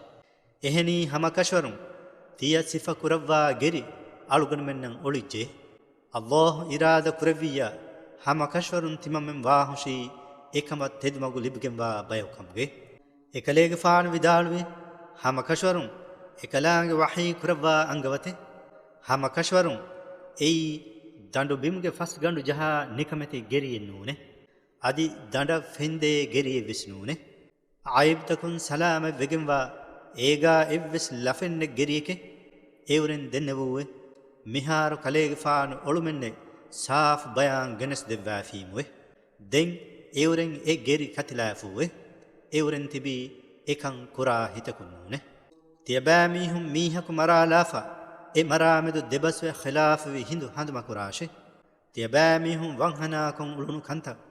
އެހެނީ، ހަމަ ކަށަވަރުން ތިޔަ ސިފަ ކުރައްވާ ގެރި އަޅުގަނޑުމެންނަށް އޮޅިއްޖެ. ﷲ އިރާދަ ކުރެއްވިއްޔާ، ހަމަ ކަށަވަރުން ތިމަންމެން ވާހުށީ އެކަމަށް ތެދުމަގު ލިބިގެންވާ ބަޔަކު ކަމުގައި. އެކަލޭގެފާނު ވިދާޅުވި، ހަމަ ކަށަވަރުން އެކަލާނގެ ވަޙީ ކުރައްވާ އަންގަވަތެ. ހަމަ ކަށަވަރުން އެއީ ދަނޑު ބިމުގެ ފަސް ގަނޑު ޖަހާ ނިކަމެތި ގެރިއެއް ނޫނޭ. އަދި ދަނޑަށް ފެންދޭ ގެރިއެއްވެސް ނޫނޭ. އައިބްތަކުން ސަލާމަތް ވެގެންވާ، އޭގާ އެއްވެސް ލަފެއް ނެތް ގެރިއެކޭ. އެއުރެން ދެންނެވޫއެ، މިހާރު ކަލޭގެފާނު އޮޅުމެއްނެތް ސާފު ބަޔާން ގެނެސް ދެއްވާފީމުވެ. ދެން އެއުރެން އެ ގެރި ކަތިލާފޫއެ. އެއުރެން ތިބީ އެކަން ކުރާ ހިތަކުން ނޫނޭ. ތިޔަބައިމީހުން މީހަކު މަރާލާފަ، އެ މަރާމެދު ދެބަސްވެ ޚިލާފުވި ހިނދު ހަނދުމަކުރާށޭ. ތިޔަބައިމީހުން ވަންހަނާކޮށް އުޅުނު ކަންތައް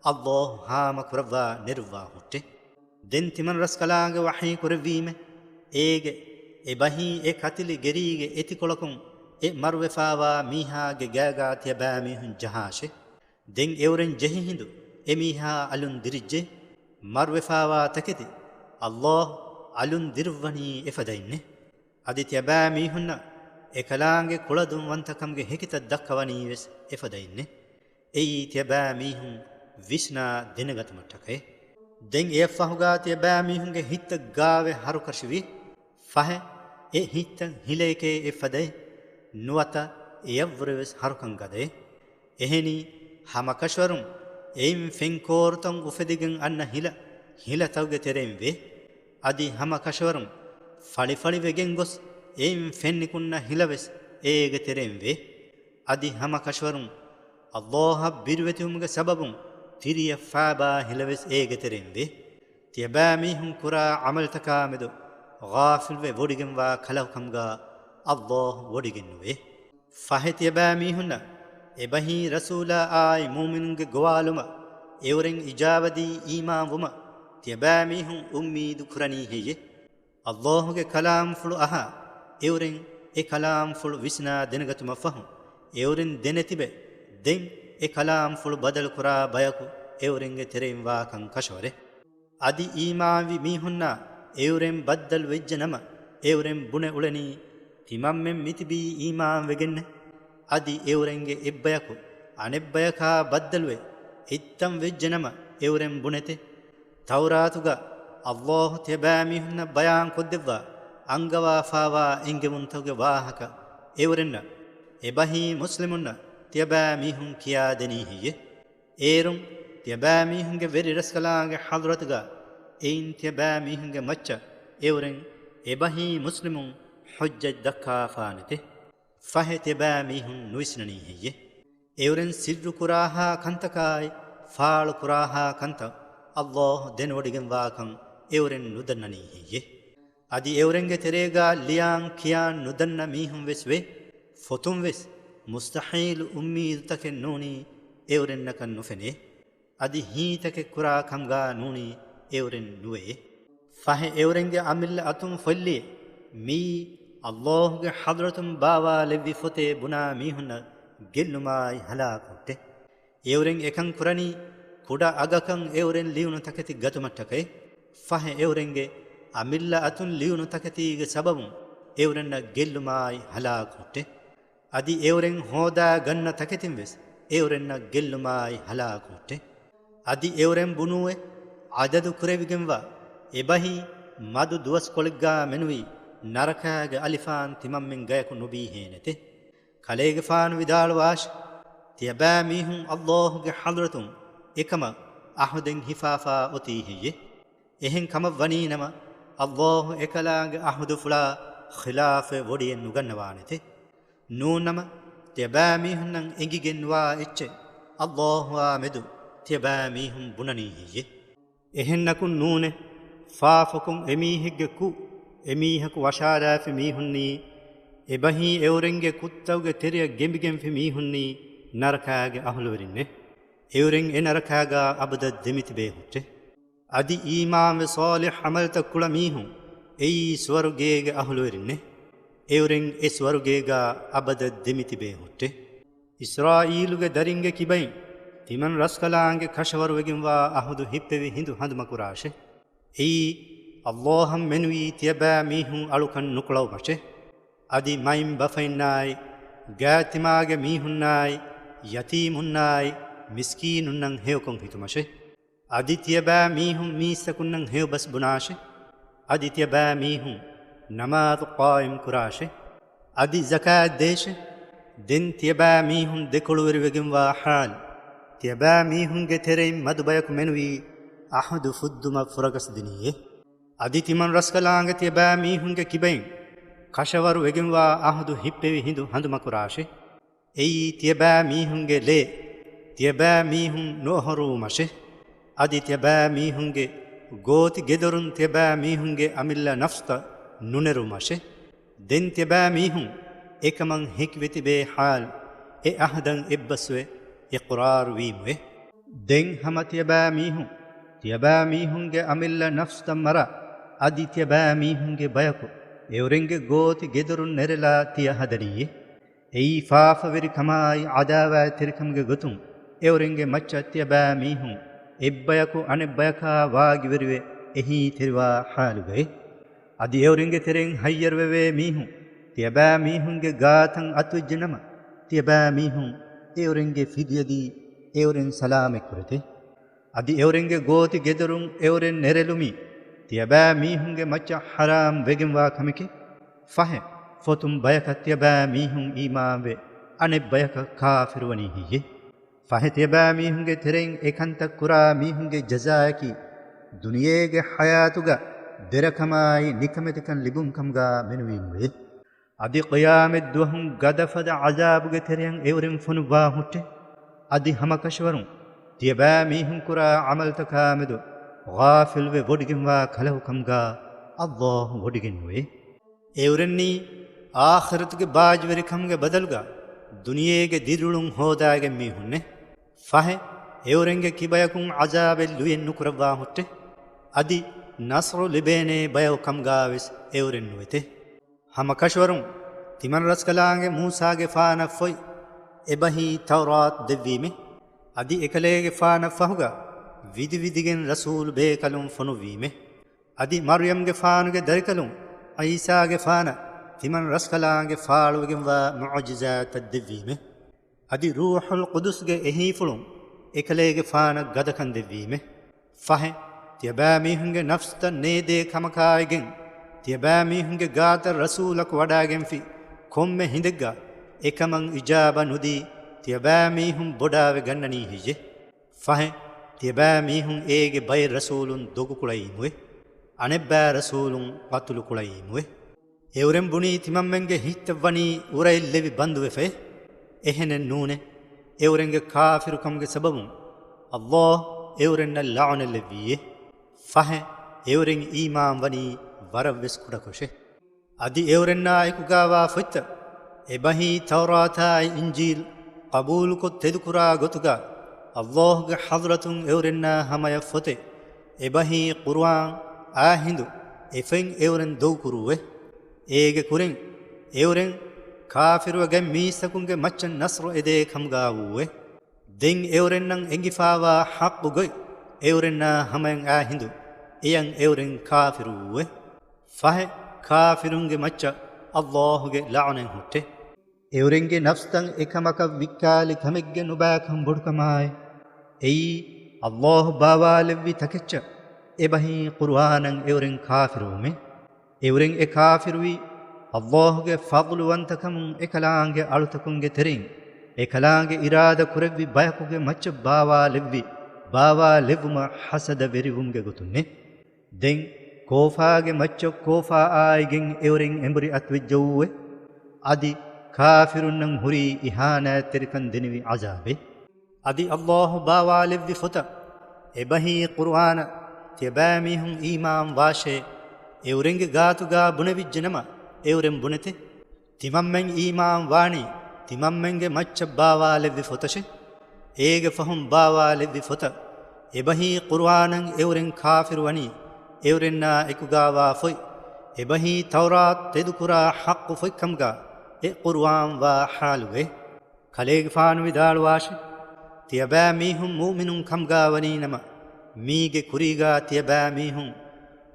ﷲ ހާމަކުރައްވާ ނެރުއްވާ ހުއްޓޭ. ދެން ތިމަން ރަސްކަލާނގެ ވަޙީ ކުރެއްވީމެ، އޭގެ އެބަހީ އެ ކަތިލި ގެރީގެ އެތިކޮޅަކުން އެ މަރުވެފާވާ މީހާގެ ގާގާ ތިޔަބައިމީހުން ޖަހާށޭ. ދެން އެއުރެން ޖެހި ހިނދު އެ މީހާ އަލުން ދިރިއްޖެ. މަރުވެފާވާ ތަކެތި ﷲ އަލުން ދިރުއްވަނީ އެފަދައިންނޭ. އަދި ތިޔަބައިމީހުންނަށް އެކަލާނގެ ކުޅަދުންވަންތަކަމުގެ ހެކިތައް ދައްކަވަނީވެސް އެފަދައިންނޭ. އެއީ ތިޔަބައިމީހުން ވިސްނާ ދެނެގަތުމަށްޓަކައި. ދެން އެއަށްފަހުގާ ތިޔަބައިމީހުންގެ ހިތްތައް ގާވެ ހަރުކަށިވި. ފަހެ، އެ ހިތްތައް ހިލައެކޭ އެއްފަދައި، ނުވަތަ އެޔަށްވުރެވެސް ހަރުކަން ގަދައެ. އެހެނީ، ހަމަކަށަވަރުން އެއިން ފެންކޯރުތައް އުފެދިގެން އަންނަ ހިލަ، ހިލަތަކުގެ ތެރެއިން ވޭ. އަދި ހަމަކަށަވަރުން ފަޅިފަޅިވެގެން ގޮސް އެއިން ފެންނިކުންނަ ހިލަވެސް އޭގެ ތެރެއިން ވޭ. އަދި ހަމަކަށަވަރުން ﷲ އަށް ބިރުވެތިވުމުގެ ސަބަބުން ތިރިއަށް ފާބާ ހިލަވެސް އޭގެ ތެރެއިން ވޭ. ތިޔަބައިމީހުން ކުރާ ޢަމަލުތަކާމެދު ޣާފިލްވެ ވޮޑިގެންވާ ކަލަކު ކަމުގާ ﷲ ވޮޑިގެންނުވޭ. ފަހެ ތިޔަބައިމީހުންނަށް އެބަހީ ރަސޫލާ އާއި މުއުމިނުންގެ ގޮވާލުމަށް އެއުރެން އިޖާބަދީ އީމާންވުމަށް ތިޔަބައިމީހުން އުއްމީދު ކުރަނީ ހެއްޔެ؟ ﷲގެ ކަލާމްފުޅު އަހާ، އެއުރެން އެ ކަލާމްފުޅު ވިސްނާ ދެނެގަތުމަށްފަހު، އެއުރެން ދެނެތިބެ، ދެން އެ ކަލާމްފުޅު ބަދަލުކުރާ ބަޔަކު އެއުރެންގެ ތެރެއިން ވާކަން ކަށަވަރޭ. އަދި އީމާންވި މީހުންނާ އެއުރެން ބައްދަލު ވެއްޖެ ނަމަ، އެއުރެން ބުނެ އުޅެނީ، ތިމަންމެން މިތިބީ އީމާން ވެގެންނޭ. އަދި އެއުރެންގެ އެއްބަޔަކު އަނެއްބަޔަކާ ބައްދަލުވެ، އެއްތަން ވެއްޖެ ނަމަ، އެއުރެން ބުނެތެ. ތައުރާތުގަ ﷲ ތިޔަބައިމީހުންނަށް ބަޔާން ކޮށްދެއްވާ، އަންގަވާފާވާ އެންގެވުންތަކުގެ ވާހަކަ އެއުރެންނަށް، އެބަހީ މުސްލިމުންނަށް ތިޔަބައިމީހުން ކިޔާދެނީ ހެއްޔޭ؟ އޭރުން ތިޔަބައިމީހުންގެ ވެރިރަސްކަލާނގެ ޙަޟްރަތުގަ އެއިން ތިޔަބައިމީހުންގެ މައްޗަށް އެއުރެން އެބަހީ މުސްލިމުން ޙުއްޖަތް ދައްކާފާނެތެ. ފަހެ ތިޔަބައިމީހުން ނުވިސްނަނީ ހެއްޔޭ؟ އެއުރެން ސިއްރު ކުރާހާ ކަންތަކާއި ފާޅު ކުރާހާ ކަންތައް ﷲ ދެނެވޮޑިގެންވާކަން އެއުރެން ނުދަންނަނީ ހެއްޔޭ؟ އަދި އެއުރެންގެ ތެރޭގާ ލިޔާން ކިޔާން ނުދަންނަ މީހުން ވެސް ވޭ. ފޮތުން ވެސް މުސްތަޙީލު އުއްމީދުތަކެއް ނޫނީ އެއުރެންނަކަށް ނުފެނޭ. އަދި ހީތަކެއް ކުރާ ކަމުގާ ނޫނީ އެއުރެން ނުވެޔޭ. ފަހެ އެއުރެންގެ އަމިއްލަ އަތުން ފޮތްލިޔެ، މިއީ ﷲ ގެ ޙަޟްރަތުން ބާވާލެއްވި ފޮތޭ ބުނާ މީހުންނަށް ގެއްލުމާއި ހަލާކު ހުއްޓެ. އެއުރެން އެކަން ކުރަނީ ކުޑަ އަގަކަށް އެއުރެން ލިޔުނު ތަކެތި ގަތުމަށްޓަކައި. ފަހެ އެއުރެންގެ އަމިއްލަ އަތުން ލިޔުނު ތަކެތީގެ ސަބަބުން އެއުރެންނަށް ގެއްލުމާއި ހަލާކު ހުއްޓެ. އަދި އެއުރެން ހޯދާ ގަންނަ ތަކެތިން ވެސް އެއުރެންނަށް ގެއްލުމާއި ހަލާކު ހުއްޓެ. އަދި އެއުރެން ބުނޫއެ، ޢަދަދު ކުރެވިގެންވާ އެބަހީ މަދު ދުވަސްކޮޅެއްގާ މެނުވީ ނަރަކާގެ އަލިފާން ތިމަންމެން ގަޔަކު ނުބީހޭނެތެ. ކަލޭގެފާނު ވިދާޅުވާށި، ތިޔަބައިމީހުން ﷲ ގެ ޙަޟްރަތުން އެކަމަށް ޢަހުދެއް ހިފާފާ އޮތީ ހެއްޔެ؟ އެހެން ކަމަށް ވަނީނަމަ، ﷲ އެކަލާނގެ ޢަހުދުފުޅާ ޚިލާފެއް ވޮޑިއެއް ނުގަންނަވާނެތެ. ނޫންނަމަ، ތިޔަބައިމީހުންނަށް އެނގިގެންވާ އެއްޗެއް ﷲ އާ މެދު ތިޔަބައިމީހުން ބުނަނީ ހެއްޔެ؟ އެހެންނަކުން ނޫނޭ، ފާފަކޮށް އެމީހެއްގެ ކުށް އެމީހަކު ވަށާލާފި މީހުންނީ، އެބަހީ އެއުރެންގެ ކުށްތަކުގެ ތެރެއަށް ގެނބިގެންފި މީހުންނީ ނަރަކާގެ އަހުލުވެރިންނޭ. އެއުރެން އެ ނަރަކާގާ އަބަދަށް ދެމިތިބޭ ހުއްޓެ. އަދި އީމާންވެ ޞާލިޙް ޢަމަލުތައް ކުޅަ މީހުން އެއީ ސުވަރުގޭގެ އަހުލުވެރިންނޭ. އެއުރެން އެ ސުވަރުގޭގާ އަބަދަށް ދެމިތިބޭ ހުއްޓެ. އިސްރާއީލުގެ ދަރިންގެ ކިބައިން ތިމަން ރަސްކަލާނގެ ކަށަވަރުވެގެންވާ އަހުދު ހިއްޕެވި ހިނދު ހަނދުމަކުރާށެ. އެއީ، ﷲ އަށް މެނުވީ ތިޔަބައިމީހުން އަޅުކަން ނުކުޅައުމަށެ. އަދި މައިންބަފައިންނާއި، ގާތްތިމާގެ މީހުންނާއި، ޔަތީމުންނާއި، މިސްކީނުންނަށް ހެޔޮކޮށް ހިތުމަށެ. އަދި ތިޔަބައިމީހުން މީސްތަކުންނަށް ހެޔޮބަސް ބުނާށެ. އަދި ތިޔަބައިމީހުން ނަމާދު ޤާއިމް ކުރާށެ. އަދި ޒަކާތް ދޭށެ. ދެން ތިޔަބައިމީހުން ދެކޮޅުވެރިވެގެންވާ ޙާލު، ތިޔަބައިމީހުންގެ ތެރެއިން މަދު ބަޔަކު މެނުވީ ޢަހުދު ފުއްދުމަށް ފުރަގަސްދިނީއޭ. އަދި ތިމަން ރަސްކަލާނގެ ތިޔަބައިމީހުންގެ ކިބައިން ކަށަވަރު ވެގެންވާ އަހުދު ހިއްޕެވި ހިނދު ހަނދުމަކުރާށެ. އެއީ ތިޔަބައިމީހުންގެ ލޭ ތިޔަބައިމީހުން ނުއޮހޮރުވުމަށެ. އަދި ތިޔަބައިމީހުންގެ ގޯތި ގެދޮރުން ތިޔަބައިމީހުންގެ އަމިއްލަ ނަފްސްތައް ނުނެރުމަށެ. ދެން ތިޔަބައިމީހުން އެކަމަށް ހެކިވެތިބޭ ޙާލު އެ އަހްދަށް އެއްބަސްވެ އިޤްރާރު ވީމުއެ. ދެން ހަމަ ތިޔަބައިމީހުން ތިޔަބައިމީހުންގެ އަމިއްލަ ނަފްސްތައް މަރާ، އަދި ތިޔަބައިމީހުންގެ ބަޔަކު އެއުރެންގެ ގޯތި ގެދޮރުން ނެރެލާ ތިޔަ ހަދަނީއޭ. އެއީ ފާފަވެރިކަމާއި ޢަދާވާތްތެރިކަމުގެ ގޮތުން އެއުރެންގެ މައްޗަށް ތިޔަބައިމީހުން އެއްބަޔަކު އަނެއްބަޔަކާ ވާގިވެރިވެ އެހީތެރިވާ ޙާލުގައި. އަދި އެއުރެންގެ ތެރެއިން ހައްޔަރުވެވޭ މީހުން ތިޔަބައިމީހުންގެ ގާތަށް އަތުވެއްޖެނަމަ، ތިޔަބައިމީހުން އެއުރެންގެ ފިދިޔަދީ އެއުރެން ސަލާމަތްކުރެތެ. އަދި އެއުރެންގެ ގޯތި ގެދޮރުން އެއުރެން ނެރެލުމީ ތިޔަބައިމީހުންގެ މައްޗަށް ޙަރާމް ވެގެންވާ ކަމެކޭ. ފަހެ، ފޮތުން ބަޔަކަށް ތިޔަބައިމީހުން އީމާންވެ، އަނެއް ބަޔަކަށް ކާފިރުވަނީ ހެއްޔެ؟ ފަހެ ތިޔަބައިމީހުންގެ ތެރެއިން އެކަންތައް ކުރާ މީހުންގެ ޖަޒާއަކީ، ދުނިޔޭގެ ޙަޔާތުގަ ދެރަކަމާއި ނިކަމެތިކަން ލިބުން ކަމުގާ މެނުވީމުވޭ. އަދި ޤިޔާމަތްދުވަހުން ގަދަފަދަ ޢަޒާބުގެ ތެރެއަށް އެއުރެން ފޮނުއްވާ ހުއްޓެ. އަދި ހަމަކަށަވަރުން ތިޔަބައިމީހުން ކުރާ ޢަމަލުތަކާމެދު ޣާފިލްވެ ވޮޑިގެންވާ ކަލަކު ކަމުގާ ﷲ ވޮޑިގެންނުވޭ. އެއުރެންނީ އާޚިރަތުގެ ބާޒުވެރިކަމުގެ ބަދަލުގަ ދުނިޔޭގެ ދިރިއުޅުން ހޯދާގެން މީހުންނޭ. ފަހެ، އެއުރެންގެ ކިބަޔަކުން ޢަޒާބެއް ލުޔެއް ނުކުރައްވާ ހުއްޓެ. އަދި ނަޞްރު ލިބޭނޭ ބަޔަކު ކަމުގާވެސް އެއުރެން ނުވެތެ. ހަމަކަށަވަރުން ތިމަން ރަސްކަލާނގެ މޫސާގެފާނަށް ފޮތް އެބަހީ ތައުރާތު ދެއްވީމެ. އަދި އެކަލޭގެފާނަށް ފަހުގަ ވިދިވިދިގެން ރަސޫލު ބޭކަލުން ފޮނުއްވީމެ. އަދި މަރްޔަމްގެފާނުގެ ދަރިކަލުން ޢީސާގެފާނަށް ތިމަން ރަސްކަލާނގެ ފާޅުވެގެންވާ މުޢުޖިޒާތްތައް ދެއްވީމެ. އަދި ރޫޙުލް ޤުދުސްގެ އެހީފުޅުން އެކަލޭގެފާނަށް ގަދަކަން ދެއްވީމެ. ފަހެ، ތިޔަބައިމީހުންގެ ނަފްސްތައް ނޭދޭ ކަމަކާއިގެން، ތިޔަބައިމީހުންގެ ގާތަށް ރަސޫލަކު ވަޑާގެންފި ކޮންމެ ހިނދެއްގަ އެކަމަށް އިޖާބަ ނުދީ، ތިޔަބައިމީހުން ބޮޑާވެ ގަންނަނީ ހެއްޔެ؟ ފަހެ، ތިޔަބައިމީހުން އޭގެ ބައެއް ރަސޫލުން ދޮގުކުޅައީމުވެ، އަނެއްބައި ރަސޫލުން ޤަތުލުކުޅައީމުވެ. އެއުރެން ބުނީ ތިމަންމެންގެ ހިތްތައް ވަނީ އުރައެއް ލެވި ބަންދުވެފައޭ. އެހެނެއް ނޫނޭ. އެއުރެންގެ ކާފިރުކަމުގެ ސަބަބުން ﷲ އެއުރެންނަށް ލަޢުނަތް ލެއްވީއޭ. ފަހެ، އެއުރެން އީމާން ވަނީ ވަރަށްވެސް ކުޑަކޮށޭ. އަދި އެއުރެންނާ އެކުގާވާ ފޮތްތައް، އެބަހީ ތައުރާތާއި އިންޖީލް، ޤަބޫލުކޮށް ތެދުކުރާ ގޮތުގާ، ﷲގެ ޙަޟްރަތުން އެއުރެންނާ ހަމަޔަށް ފޮތެއް، އެބަހީ ޤުރުއާން އާ ހިނދު، އެފައިން އެއުރެން ދޮގުކުރޫއޭ. އޭގެ ކުރިން އެއުރެން ކާފިރުވެގެން މީސްތަކުންގެ މައްޗަށް ނަޞްރު އެދޭ ކަމުގާ ވޫއޭ. ދެން އެއުރެންނަށް އެނގިފާވާ ޙައްޤު ގޮތް އެއުރެންނާ ހަމަޔަށް އާ ހިނދު، އެޔަށް އެއުރެން ކާފިރު ވޫއޭ. ފަހެ، ކާފިރުންގެ މައްޗަށް ﷲގެ ލަޢުނަތް ހުއްޓޭ. އެއުރެންގެ ނަފްސްތައް އެކަމަކަށް ވިއްކާލި ކަމެއްގެ ނުބައިކަން ބޮޑުކަމާއި، އެއީ، ﷲ ބާވާލެއްވި ތަކެއްޗަށް އެބަހީ ޤުރުއާނަށް އެއުރެން ކާފިރުވުމޭ. އެއުރެން އެ ކާފިރުވީ، ﷲގެ ފަޟްލުވަންތަކަމުން އެކަލާނގެ އަޅުތަކުންގެ ތެރެއިން، އެކަލާނގެ އިރާދަ ކުރެއްވި ބަޔަކުގެ މައްޗަށް ބާވާލެއްވި، ބާވާލެއްވުމަށް ޙަސަދަވެރިވުމުގެ ގޮތުންނޭ. ދެން ކޯފާގެ މައްޗަށް ކޯފާ އާއިގެން އެއުރެން އެނބުރި އަތުވެއްޖައޫއޭ. އަދި ކާފިރުންނަށް ހުރީ އިހާނާތްތެރިކަން ދެނިވި ޢަޒާބެއް. އަދި ﷲ ބާވާލެއްވި ފޮތަށް، އެބަހީ ޤުރުއާނަށް، ތިޔަބައިމީހުން އީމާން ވާށޭ. އެއުރެންގެ ގާތުގާ ބުނެވިއްޖެނަމަ، އެއުރެން ބުނެތެ. ތިމަންމެން އީމާން ވާނީ، ތިމަންމެންގެ މައްޗަށް ބާވާލެއްވި ފޮތަށޭ. އޭގެ ފަހުން ބާވާލެއްވި ފޮތަށް، އެބަހީ ޤުރުއާނަށް އެއުރެން ކާފިރުވަނީ، އެއުރެންނާ އެކުގާވާ ފޮތް، އެބަހީ ތައުރާތު ތެދުކުރާ ޙައްޤު ފޮތްކަމުގާ، އެ ޤުރުއާން ވާ ޙާލުގައި. ކަލޭގެފާނު ވިދާޅުވާށި، ތިޔަބައިމީހުން މުއުމިނުން ކަމުގާ ވަނީނަމަ، މީގެ ކުރީގާ ތިޔަބައިމީހުން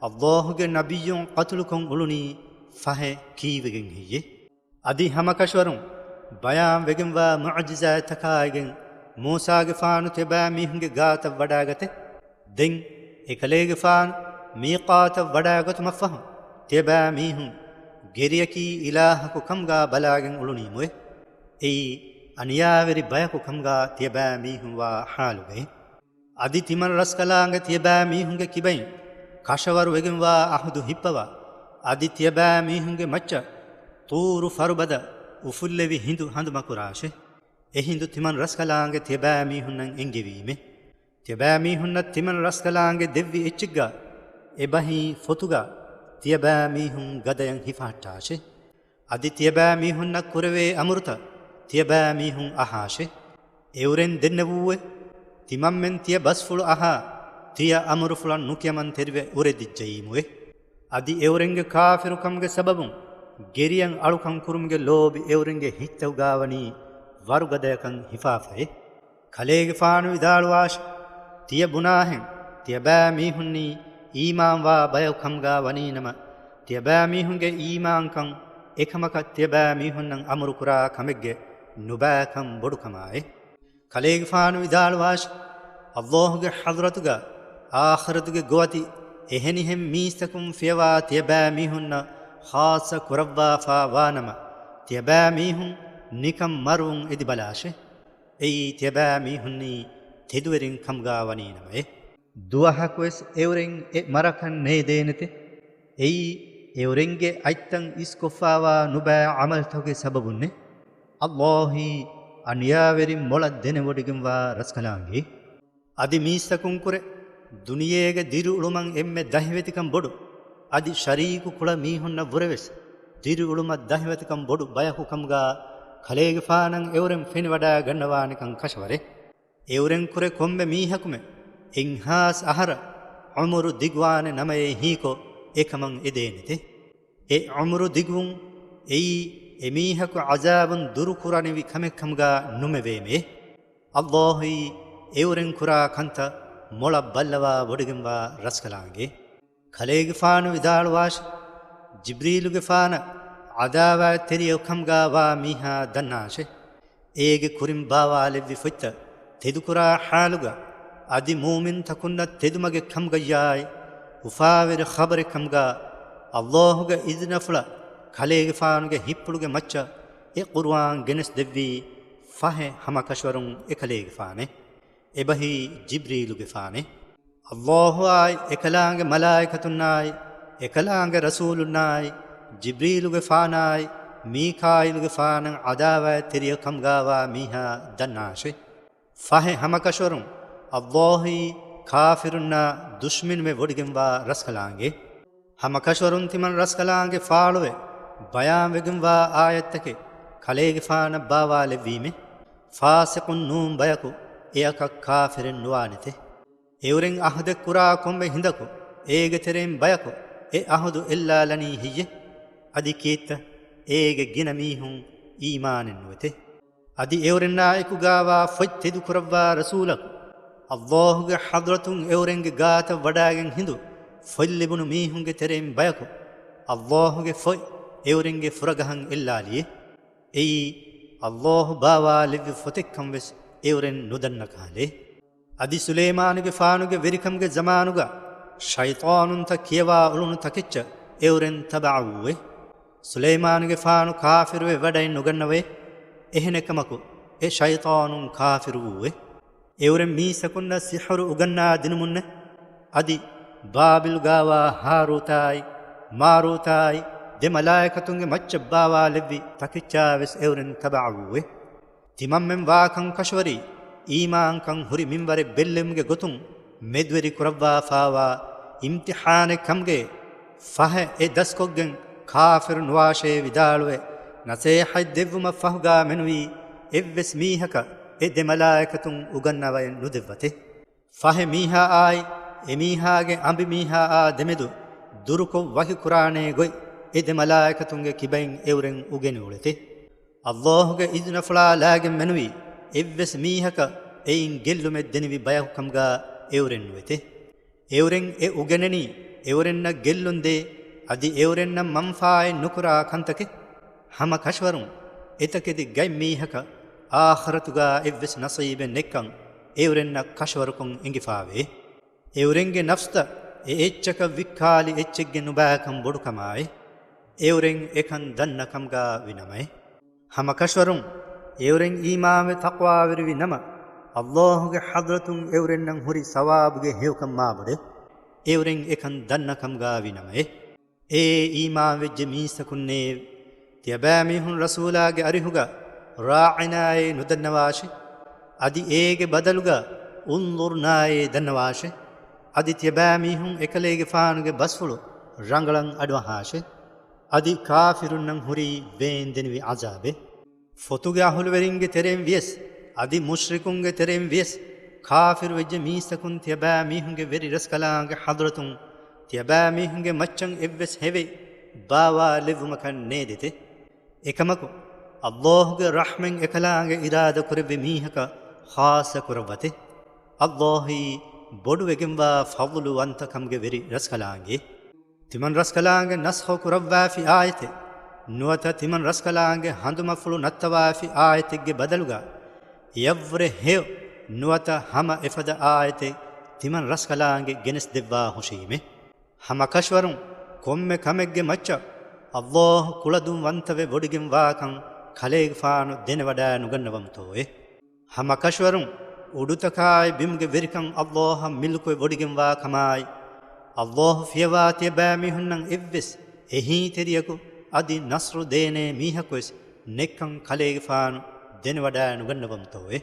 ﷲގެ ނަބިއްޔުން ޤަތުލުކޮށް އުޅުނީ ފަހެ ކީއްވެގެން ހެއްޔެ؟ އަދި ހަމަކަށަވަރުން ބަޔާންވެގެންވާ މުޢުޖިޒާތްތަކާއިގެން މޫސާގެފާނު ތިޔަބައިމީހުންގެ ގާތަށް ވަޑާގަތެ. ދެން އެކަލޭގެފާނު މީޤާތަށް ވަޑާގަތުމަށްފަހު، ތިޔަބައިމީހުން ގެރިޔަކީ އިލާހަކު ކަމުގާ ބަލާގެން އުޅުނީމުވެ. އެއީ އަނިޔާވެރި ބަޔަކު ކަމުގާ ތިޔަބައިމީހުން ވާ ޙާލުގައި. އަދި ތިމަން ރަސްކަލާނގެ ތިޔަބައިމީހުންގެ ކިބައިން ކަށަވަރުވެގެންވާ އަހުދު ހިއްޕަވާ، އަދި ތިޔަބައިމީހުންގެ މައްޗަށް ޠޫރު ފަރުބަދަ އުފުއްލެވި ހިނދު ހަނދުމަކުރާށޭ. އެ ހިނދު ތިމަން ރަސްކަލާނގެ ތިޔަބައިމީހުންނަށް އެންގެވީމޭ. ތިޔަބައިމީހުންނަށް ތިމަން ރަސްކަލާނގެ ދެއްވި އެއްޗެއްގާ، އެބަހީ ފޮތުގާ ތިޔަބައިމީހުން ގަދަޔަށް ހިފަހައްޓާށޭ. އަދި ތިޔަބައިމީހުންނަށް ކުރެވޭ އަމުރުތައް ތިޔަބައިމީހުން އަހާށޭ. އެއުރެން ދެންނެވޫއޭ. ތިމަންމެން ތިޔަ ބަސްފުޅު އަހާ، ތިޔަ އަމުރުފުޅަށް ނުކިޔަމަންތެރިވެ އުރެދިއްޖައީމުވެ. އަދި އެއުރެންގެ ކާފިރުކަމުގެ ސަބަބުން ގެރިޔަން އަޅުކަން ކުރުމުގެ ލޯބި އެއުރެންގެ ހިތްތަކުގާ ވަނީ ވަރުގަދަޔަކަށް ހިފާފައޭ. ކަލޭގެފާނު ވިދާޅުވާށި، ތިޔަ ބުނާހެން، ތިޔަބައިމީހުންނީ އީމާންވާ ބަޔަކު ކަމުގާ ވަނީނަމަ، ތިޔަބައިމީހުންގެ އީމާންކަން އެކަމަކަށް ތިޔަބައިމީހުންނަށް އަމުރުކުރާ ކަމެއްގެ ނުބައިކަން ބޮޑުކަމާއި. ކަލޭގެފާނު ވިދާޅުވާށި، ﷲގެ ޙަޟްރަތުގަ އާޚިރަތުގެ ގޮވަތި އެހެނިހެން މީސްތަކުން ފިޔަވާ ތިޔަބައިމީހުންނަށް ޚާއްޞަ ކުރައްވާފާ ވާނަމަ، ތިޔަބައިމީހުން ނިކަން މަރުވުން އެދިބަލާށޭ. އެއީ ތިޔަބައިމީހުންނީ ތެދުވެރިން ކަމުގާ ވަނީނަމައޭ. ދުވަހަކުވެސް އެއުރެން އެ މަރަކަށް ނޭދޭނެތެ. އެއީ އެއުރެންގެ އަތްތައް އިސްކޮށްފާވާ ނުބައި ޢަމަލުތަކުގެ ސަބަބުންނޭ. ﷲ އީ އަނިޔާވެރިން މޮޅަށް ދެނެވޮޑިގެންވާ ރަސްކަލާނގެ. އަދި މީސްތަކުންކުރެ ދުނިޔޭގެ ދިރިއުޅުމަށް އެންމެ ދަހިވެތިކަން ބޮޑު، އަދި ޝަރީކު ކުޅަ މީހުންނަށް ވުރެވެސް ދިރިއުޅުމަށް ދަހިވެތިކަން ބޮޑު ބަޔަކު ކަމުގާ ކަލޭގެފާނަށް އެއުރެން ފެނިވަޑާ ގަންނަވާނެކަން ކަށަވަރޭ. އެއުރެން ކުރެ ކޮންމެ މީހަކުމެ އެއްހާސް އަހަރަށް ޢުމުރު ދިގުވާނެ ނަމައޭ ހީކޮށް އެކަމަށް އެދޭނެތެ. އެ ޢުމުރު ދިގުވުން އެއީ އެމީހަކު ޢަޒާބުން ދުރުކުރަނިވި ކަމެއް ކަމުގާ ނުމެވޭމެ. ﷲ އީ އެއުރެން ކުރާ ކަންތައް މޮޅަށް ބައްލަވާ ވޮޑިގެންވާ ރަސްކަލާނގެ. ކަލޭގެފާނު ވިދާޅުވާށި، ޖިބްރީލުގެފާނަށް ޢަދާވާތްތެރިޔަކު ކަމުގާ ވާ މީހާ ދަންނާށޭ. އޭގެ ކުރިން ބާވާލެއްވި ފޮތްތައް ތެދުކުރާ ޙާލުގަ، އަދި މުއުމިންތަކުންނަށް ތެދުމަގެއް ކަމުގައްޔާއި، އުފާވެރި ޚަބަރެއް ކަމުގާ، ﷲގެ އިޒުނަފުޅަށް ކަލޭގެފާނުގެ ހިތްޕުޅުގެ މައްޗަށް އެ ޤުރުއާން ގެނެސްދެއްވީ، ފަހެ ހަމަކަށަވަރުން އެކަލޭގެފާނެ. އެބަހީ ޖިބްރީލުގެފާނެ. އައްލާހުއާއި، އެކަލާނގެ މަލާއިކަތުންނާއި، އެކަލާނގެ ރަސޫލުންނާއި، ޖިބްރީލުގެފާނާއި، މީކާއީލުގެފާނަށް ޢަދާވާތްތެރިޔަކަމުގާވާ މީހާ ދަންނާށޭ. ފަހެ ހަމަކަށަވަރުން އައްލާހީ ކާފިރުންނާ ދުޝްމަނުވެ ވޮޑިގެންވާ ރަސްކަލާނގެ. ހަމަކަށަވަރުން ތިމަން ރަސްކަލާނގެ ފާޅުވެ ބަޔާންވެގެންވާ އާޔަތްތަކެއް ކަލޭގެފާނަށް ބާވާލެއްވީމެ. ފާސިޤުން ނޫން ބަޔަކު އެއަކަށް ކާފިރެއް ނުވާނެތެ. އެއުރެން އަހުދެއް ކުރާ ކޮންމެ ހިނދަކު އޭގެ ތެރެއިން ބަޔަކު އެ އަހުދު އެއްލާލަނީ ހެއްޔެ؟ އަދި ކީއްތަ އޭގެ ގިނަ މީހުން އީމާނެއް ނުވެތެ؟ އަދި އެއުރެންނާ އެކުގާވާ ފޮތް ތެދުކުރައްވާ ރަސޫލަކު، އައްލާހުގެ ޙަޟްރަތުން އެއުރެންގެ ގާތަށް ވަޑާގެން ހިނދު ފޮތް ލިބުނު މީހުންގެ ތެރެއިން ބަޔަކު، އައްލާހުގެ ފޮތް އެއުރެންގެ ފުރަގަހަށް އެއްލާލިއެ. އެއީ، އައްލާހު ބާވާލެއްވި ފޮތެއްކަން ވެސް އެއުރެން ނުދަންނަ ކަހަލެ. އަދި ސުލައިމާނުގެފާނުގެ ވެރިކަމުގެ ޒަމާނުގަ ޝައިޠާނުންތައް ކިޔަވާ އުޅުނު ތަކެއްޗަށް އެއުރެން ތަބަޢަވޫއެ. ސުލައިމާނުގެފާނު ކާފިރުވެ ވަޑައެއް ނުގަންނަވައެ. އެހެނެއްކަމަކު، އެ ޝައިޠާނުން ކާފިރުވޫއެ. އެއުރެން މީސްތަކުންނަށް ސިޙުރު އުގަންނާ ދިނުމުންނެ. އަދި ބާބިލްގާވާ ހާރޫތާއި، މާރޫތާއި، ދެ މަލާއިކަތުންގެ މައްޗަށް ބާވާލެއްވި ތަކެއްޗާވެސް އެއުރެން ތަބަޢަވޫއެ. ތިމަންމެން ވާކަން ކަށަވަރީ، އީމާންކަން ހުރި މިންވަރެއް ބެއްލެވުމުގެ ގޮތުން މެދުވެރި ކުރައްވާފާވާ އިމްތިޙާނެއް ކަމުގައި. ފަހެ އެ ދަސްކޮށްގެން ކާފިރު ނުވާށޭ ވިދާޅުވެ، ނަސޭޙަތް ދެއްވުމަށް ފަހުގާ މެނުވީ އެއްވެސް މީހަކަށް އެ ދެ މަލާއިކަތުން އުގަންނަވައެއް ނުދެއްވަތެ. ފަހެ މީހާއާއި އެމީހާގެ އަނބިމީހާއާ ދެމެދު ދުރުކޮށް ވަޙީ ކުރާނޭ ގޮތް އެ ދެ މަލާއިކަތުންގެ ކިބައިން އެއުރެން އުގެނި އުޅެތެ. އައްލާހުގެ އިޒުނަފުޅާ ލާގެން މެނުވީ އެއްވެސް މީހަކަށް އެއިން ގެއްލުމެއް ދެނިވި ބަޔަކު ކަމުގާ އެއުރެން ނުވެތެ. އެއުރެން އެ އުގެނެނީ އެއުރެންނަށް ގެއްލުން ދޭ، އަދި އެއުރެންނަށް މަންފާއެއް ނުކުރާ ކަންތަކެއް. ހަމަ ކަށަވަރުން އެތަކެތި ގަތް މީހަކަށް އާޚިރަތުގާ އެއްވެސް ނަސީބެއް ނެއްކަން އެއުރެންނަށް ކަށަވަރުކޮށް އެނގިފާވޭ. އެއުރެންގެ ނަފްސްތައް އެ އެއްޗަކަށް ވިއްކާލި އެއްޗެއްގެ ނުބައިކަން ބޮޑުކަމާއި، އެއުރެން އެކަން ދަންނަ ކަމުގާ ވި ނަމައެ. ހަމަ ކަށަވަރުން އެއުރެން އީމާންވެ ތަޤްވާވެރިވި ނަމަ، އައްލާހުގެ ޙަޟްރަތުން އެއުރެންނަށް ހުރި ސަވާބުގެ ހެޔޮކަން މާބޮޑެ. އެއުރެން އެކަން ދަންނަ ކަމުގާ ވި ނަމައެ. އޭ އީމާންވެއްޖެ މީސްތަކުންނޭވެ! ތިޔަބައިމީހުން ރަސޫލާގެ އަރިހުގަ ރާޢިނާއޭ ނުދަންނަވާށޭ. އަދި އޭގެ ބަދަލުގަ އުންޟުރްނާއޭ ދަންނަވާށޭ. އަދި ތިޔަބައިމީހުން އެކަލޭގެފާނުގެ ބަސްފުޅު ރަނގަޅަށް އަޑުއަހާށޭ. އަދި ކާފިރުންނަށް ހުރީ ވޭންދެނިވި ޢަޒާބެއް. ފޮތުގެ އަހުލުވެރިންގެ ތެރެއިން ވިޔަސް، އަދި މުޝްރިކުންގެ ތެރެއިން ވިޔަސް، ކާފިރުވެއްޖެ މީސްތަކުން ތިޔަބައިމީހުންގެ ވެރި ރަސްކަލާނގެ ޙަޟްރަތުން ތިޔަބައިމީހުންގެ މައްޗަށް އެއްވެސް ހެވެއް ބާވާލެއްވުމަކަށް ނޭދެތެ. އެކަމަކު، އައްލާހުގެ ރަޙްމަތް އެކަލާނގެ އިރާދަކުރެއްވި މީހަކަށް ޚާއްޞަކުރައްވަތެ. އައްލާހީ ބޮޑުވެގެންވާ ފަޟްލުވަންތަކަމުގެ ވެރި ރަސްކަލާނގެ. ތިމަން ރަސްކަލާނގެ ނަސްޚު ކުރައްވާފި އާޔަތެއް ނުވަތަ ތިމަން ރަސްކަލާނގެ ހަނދުމަފުޅު ނައްތަވާފި އާޔަތެއްގެ ބަދަލުގަ އެޔަށްވުރެ ހެޔޮ ނުވަތަ ހަމަ އެފަދަ އާޔަތެއް ތިމަން ރަސްކަލާނގެ ގެނެސްދެއްވާ ހުށީމެ. ހަމަ ކަށަވަރުން ކޮންމެ ކަމެއްގެ މައްޗަށް އައްލާހު ކުޅަދުންވަންތަވެ ވޮޑިގެންވާކަން ކަލޭގެފާނު ދެނެވަޑައި ނުގަންނަވަމުތޯއެ؟ ހަމަ ކަށަވަރުން އުޑުތަކާއި ބިމުގެ ވެރިކަން އައްލާހަށް މިލްކުވެ ވޮޑިގެންވާ ކަމާއި، އައްލާހު ފިޔަވާ ތިޔަބައިމީހުންނަށް އެއްވެސް އެހީތެރިޔަކު އަދި ނަޞްރު ދޭނޭ މީހަކުވެސް ނެއްކަން ކަލޭގެފާނު ދެނެވަޑައި ނުގަންނަވަމުތޯއެ؟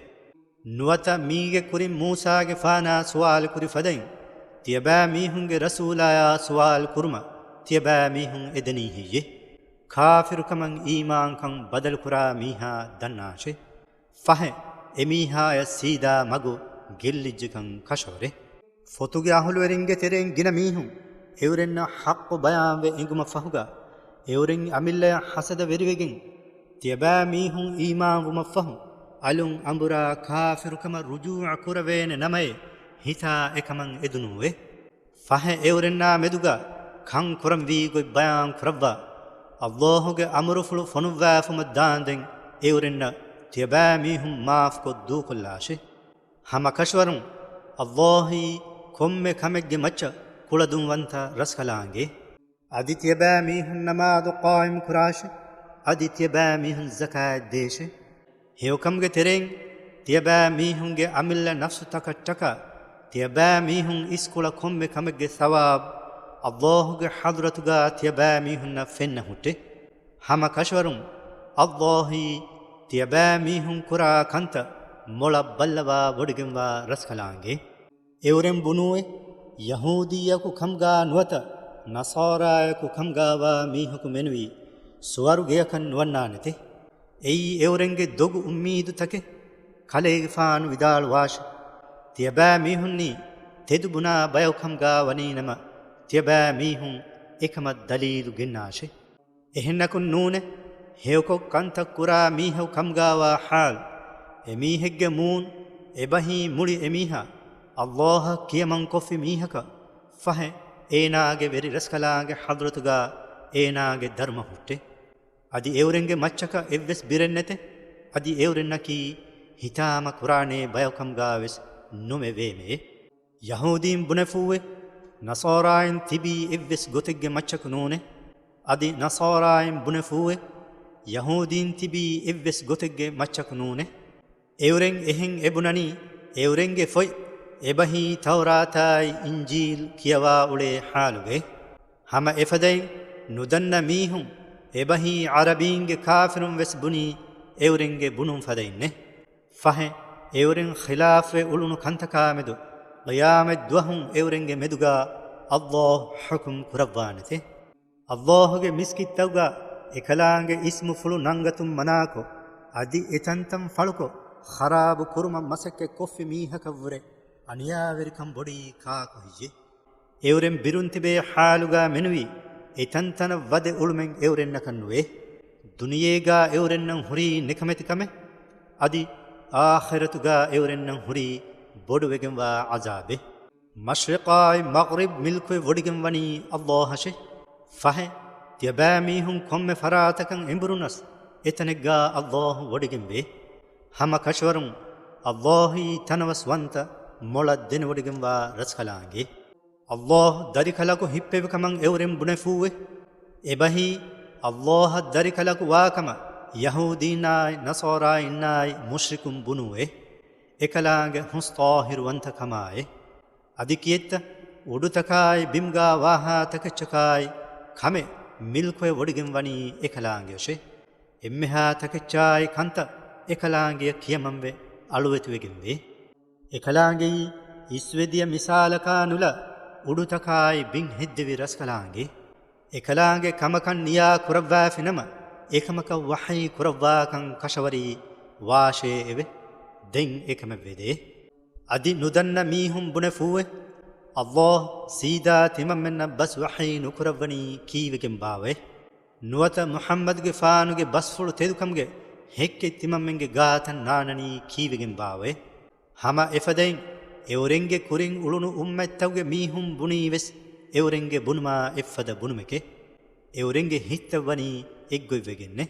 ނުވަތަ މީގެ ކުރިން މޫސާގެފާނާ ސުވާލު ކުރި ފަދައިން، ތިޔަބައިމީހުންގެ ރަސޫލާޔާ ސުވާލު ކުރުމަށް ތިޔަބައިމީހުން އެދެނީ ހެއްޔެ؟ ކާފިރުކަމަށް އީމާންކަން ބަދަލުކުރާ މީހާ ދަންނާށޭ. ފަހެ، އެމީހާޔަށް ސީދާ މަގު ގެއްލިއްޖެކަން ކަށަވަރޭ. ފޮތުގެ އަހުލުވެރިންގެ ތެރެއިން ގިނަ މީހުން އެއުރެންނަށް ޙައްޤު ބަޔާންވެ އެނގުމަށް ފަހުގަ، އެއުރެން އަމިއްލަޔަށް ޙަސަދަވެރިވެގެން، ތިޔަބައިމީހުން އީމާންވުމަށްފަހު، އަލުން އަނބުރާ ކާފިރުކަމަށް ރުޖޫޢަ ކުރެވޭނެ ނަމައޭ، ހިތާ އެކަމަށް އެދުނޫވެ. ފަހެ އެއުރެންނާ މެދުގަ ކަން ކުރަންވީ ގޮތް ބަޔާން ކުރައްވާ، އައްލާހުގެ އަމުރުފުޅު ފޮނުއްވާފުމަށް ދާންދެން އެއުރެންނަށް ތިޔަބައިމީހުން މާފުކޮށް ދޫކޮށްލާށޭ. ހަމަ ކަށަވަރުން އައްލާހީ ކޮންމެ ކަމެއްގެ މައްޗަށް ކުޅަދުންވަންތަ ރަސްކަލާނގެ. އަދި ތިޔަބައިމީހުން ނަމާދު ޤާއިމް ކުރާށޭ. އަދި ތިޔަބައިމީހުން ޒަކާތް ދޭށޭ. ހެޔޮކަމުގެ ތެރެއިން ތިޔަބައިމީހުންގެ އަމިއްލަ ނަފްސުތަކަށްޓަކާ، ތިޔަބައިމީހުން އިސްކުޅަ ކޮންމެ ކަމެއްގެ ސަވާބު ﷲ ގެ ޙަޟްރަތުގާ ތިޔަބައިމީހުންނަށް ފެންނަ ހުއްޓެ. ހަމަ ކަށަވަރުން ﷲ އީ ތިޔަބައިމީހުން ކުރާ ކަންތައް މޮޅަށް ބައްލަވާ ވޮޑިގެންވާ ރަސްކަލާނގެ. އެއުރެން ބުނޫއެ، ޔަހޫދީއަކު ކަމުގާ ނުވަތަ ނަޞާރާއަކު ކަމުގާވާ މީހަކު މެނުވީ ސުވަރުގެއަކަށް ނުވަންނާނެތެ. އެއީ އެއުރެންގެ ދޮގު އުއްމީދުތަކެއް. ކަލޭގެފާނު ވިދާޅުވާށި، ތިޔަބައިމީހުންނީ ތެދުބުނާ ބަޔަކު ކަމުގާ ވަނީނަމަ، ތިޔަބައިމީހުން އެކަމަށް ދަލީލު ގެންނާށެ. އެހެންނަކުން ނޫނެ، ހެޔޮކޮށް ކަންތައް ކުރާ މީހަކު ކަމުގާވާ ޙާލު، އެމީހެއްގެ މޫނު އެބަހީ މުޅި އެމީހާ ﷲ އަށް ކިޔަމަންކޮށްފި މީހަކަށް ފަހެ، އޭނާގެ ވެރި ރަސްކަލާނގެ ޙަޟްރަތުގާ އޭނާގެ ދަރުމަ ހުއްޓެ. އަދި އެއުރެންގެ މައްޗަކަށް އެއްވެސް ބިރެއް ނެތެ. އަދި އެއުރެންނަކީ ހިތާމަ ކުރާނޭ ބަޔަކު ކަމުގާވެސް ނުމެވޭމެއޭ. ޔަހޫދީން ބުނެފޫއެ، ނަޞާރާއިން ތިބީ އެއްވެސް ގޮތެއްގެ މައްޗަކު ނޫނޭ. އަދި ނަޞާރާއިން ބުނެފޫއެ، ޔަހޫދީން ތިބީ އެއްވެސް ގޮތެއްގެ މައްޗަކު ނޫނޭ. އެއުރެން އެހެން އެބުނަނީ، އެއުރެންގެ ފޮތް އެބަހީ ތައުރާތާއި އިންޖީލް ކިޔަވާ އުޅޭ ޙާލުގައި. ހަމަ އެފަދައިން ނުދަންނަ މީހުން އެބަހީ ޢަރަބީންގެ ކާފިރުން ވެސް ބުނީ އެއުރެންގެ ބުނުން ފަދައިންނޭ. ފަހެ، އެއުރެން ޚިލާފުވެ އުޅުނު ކަންތަކާމެދު، ޤިޔާމަތް ދުވަހުން އެއުރެންގެ މެދުގާ ﷲ ޙުކުމް ކުރައްވާނެތެ. ﷲ ގެ މިސްކިތްތަކުގާ އެކަލާނގެ އިސްމުފުޅު ނަންގަތުން މަނާކޮށް، އަދި އެތަންތަން ފަޅުކޮށް، ޚަރާބު ކުރުމަށް މަސައްކަތް ކޮށްފި މީހަކަށްވުރެ އަނިޔާވެރިކަން ބޮޑީ ކާކު ހެއްޔެ؟ އެއުރެން ބިރުން ތިބޭ ޙާލުގާ މެނުވީ، އެތަންތަނަށް ވަދެ އުޅުމެއް އެއުރެންނަކަށް ނުވޭ. ދުނިޔޭގާ އެއުރެންނަށް ހުރީ ނިކަމެތި ކަމެއް، އަދި އާޚިރަތުގާ އެއުރެންނަށް ހުރީ ބޮޑުވެގެންވާ ޢަޒާބެއް. މަޝްރިޤާއި މަޣްރިބް މިލްކުވެ ވޮޑިގެން ވަނީ ﷲ އަށެ. ފަހެ، ތިޔަބައިމީހުން ކޮންމެ ފަރާތަކަށް އެނބުރުނަސް، އެތަނެއްގާ ﷲ ވޮޑިގެންވޭ. ހަމަ ކަށަވަރުން ﷲ އީ ތަނަވަސް ވަންތަ، މޮޅަށް ދެނެވޮޑިގެންވާ ރަސްކަލާނގެ. ﷲ ދަރިކަލަކު ހިއްޕެވި ކަމަށް އެއުރެން ބުނެފޫއެ. އެބަހީ، ﷲ އަށް ދަރިކަލަކު ވާކަމަށް ޔަހޫދީންނާއި ނަޞާރާއިންނާއި މުޝްރިކުން ބުނޫއެ. އެކަލާނގެ ހުސް ޠާހިރުވަންތަ ކަމާއެ. އަދި ކިއެއްތަ، އުޑުތަކާއި ބިމްގާ ވާހާ ތަކެއްޗަކާއި ކަމެއް މިލްކުވެ ވޮޑިގެން ވަނީ އެކަލާނގެއަށެ. އެންމެހާ ތަކެއްޗާއި ކަންތައް އެކަލާނގެއަށް ކިޔަމަންވެ އަޅުވެތިވެގެންވޭ. އެކަލާނގެއީ އިސްވެދިޔަ މިސާލަކާ ނުލަ އުޑުތަކާއި ބިން ހެއްދެވި ރަސްކަލާނގެ. އެކަލާނގެ ކަމަކަށް ނިޔާ ކުރައްވާފިނަމަ، އެކަމަކަށް ވަޙީ ކުރައްވާކަން ކަށަވަރީ ވާށޭ އެވެ. ދެން އެކަމެއް ވެދޭ. އަދި ނުދަންނަ މީހުން ބުނެފޫއެ، ﷲ ސީދާ ތިމަންމެންނަށް ބަސް ވަޙީ ނުކުރައްވަނީ ކީއްވެގެންބާވައޭ؟ ނުވަތަ މުޙައްމަދުގެފާނުގެ ބަސްފުޅު ތެދުކަމުގެ ހެއްކެއް ތިމަންމެންގެ ގާތަށް ނާންނަނީ ކީއްވެގެންބާވައޭ؟ ހަމަ އެފަދައިން، އެއުރެންގެ ކުރިން އުޅުނު އުއްމަތްތަކުގެ މީހުން ބުނީ ވެސް އެއުރެންގެ ބުނުމާ އެއްފަދަ ބުނުމެކޭ. އެއުރެންގެ ހިތްތައް ވަނީ އެއްގޮތްވެގެންނޭ.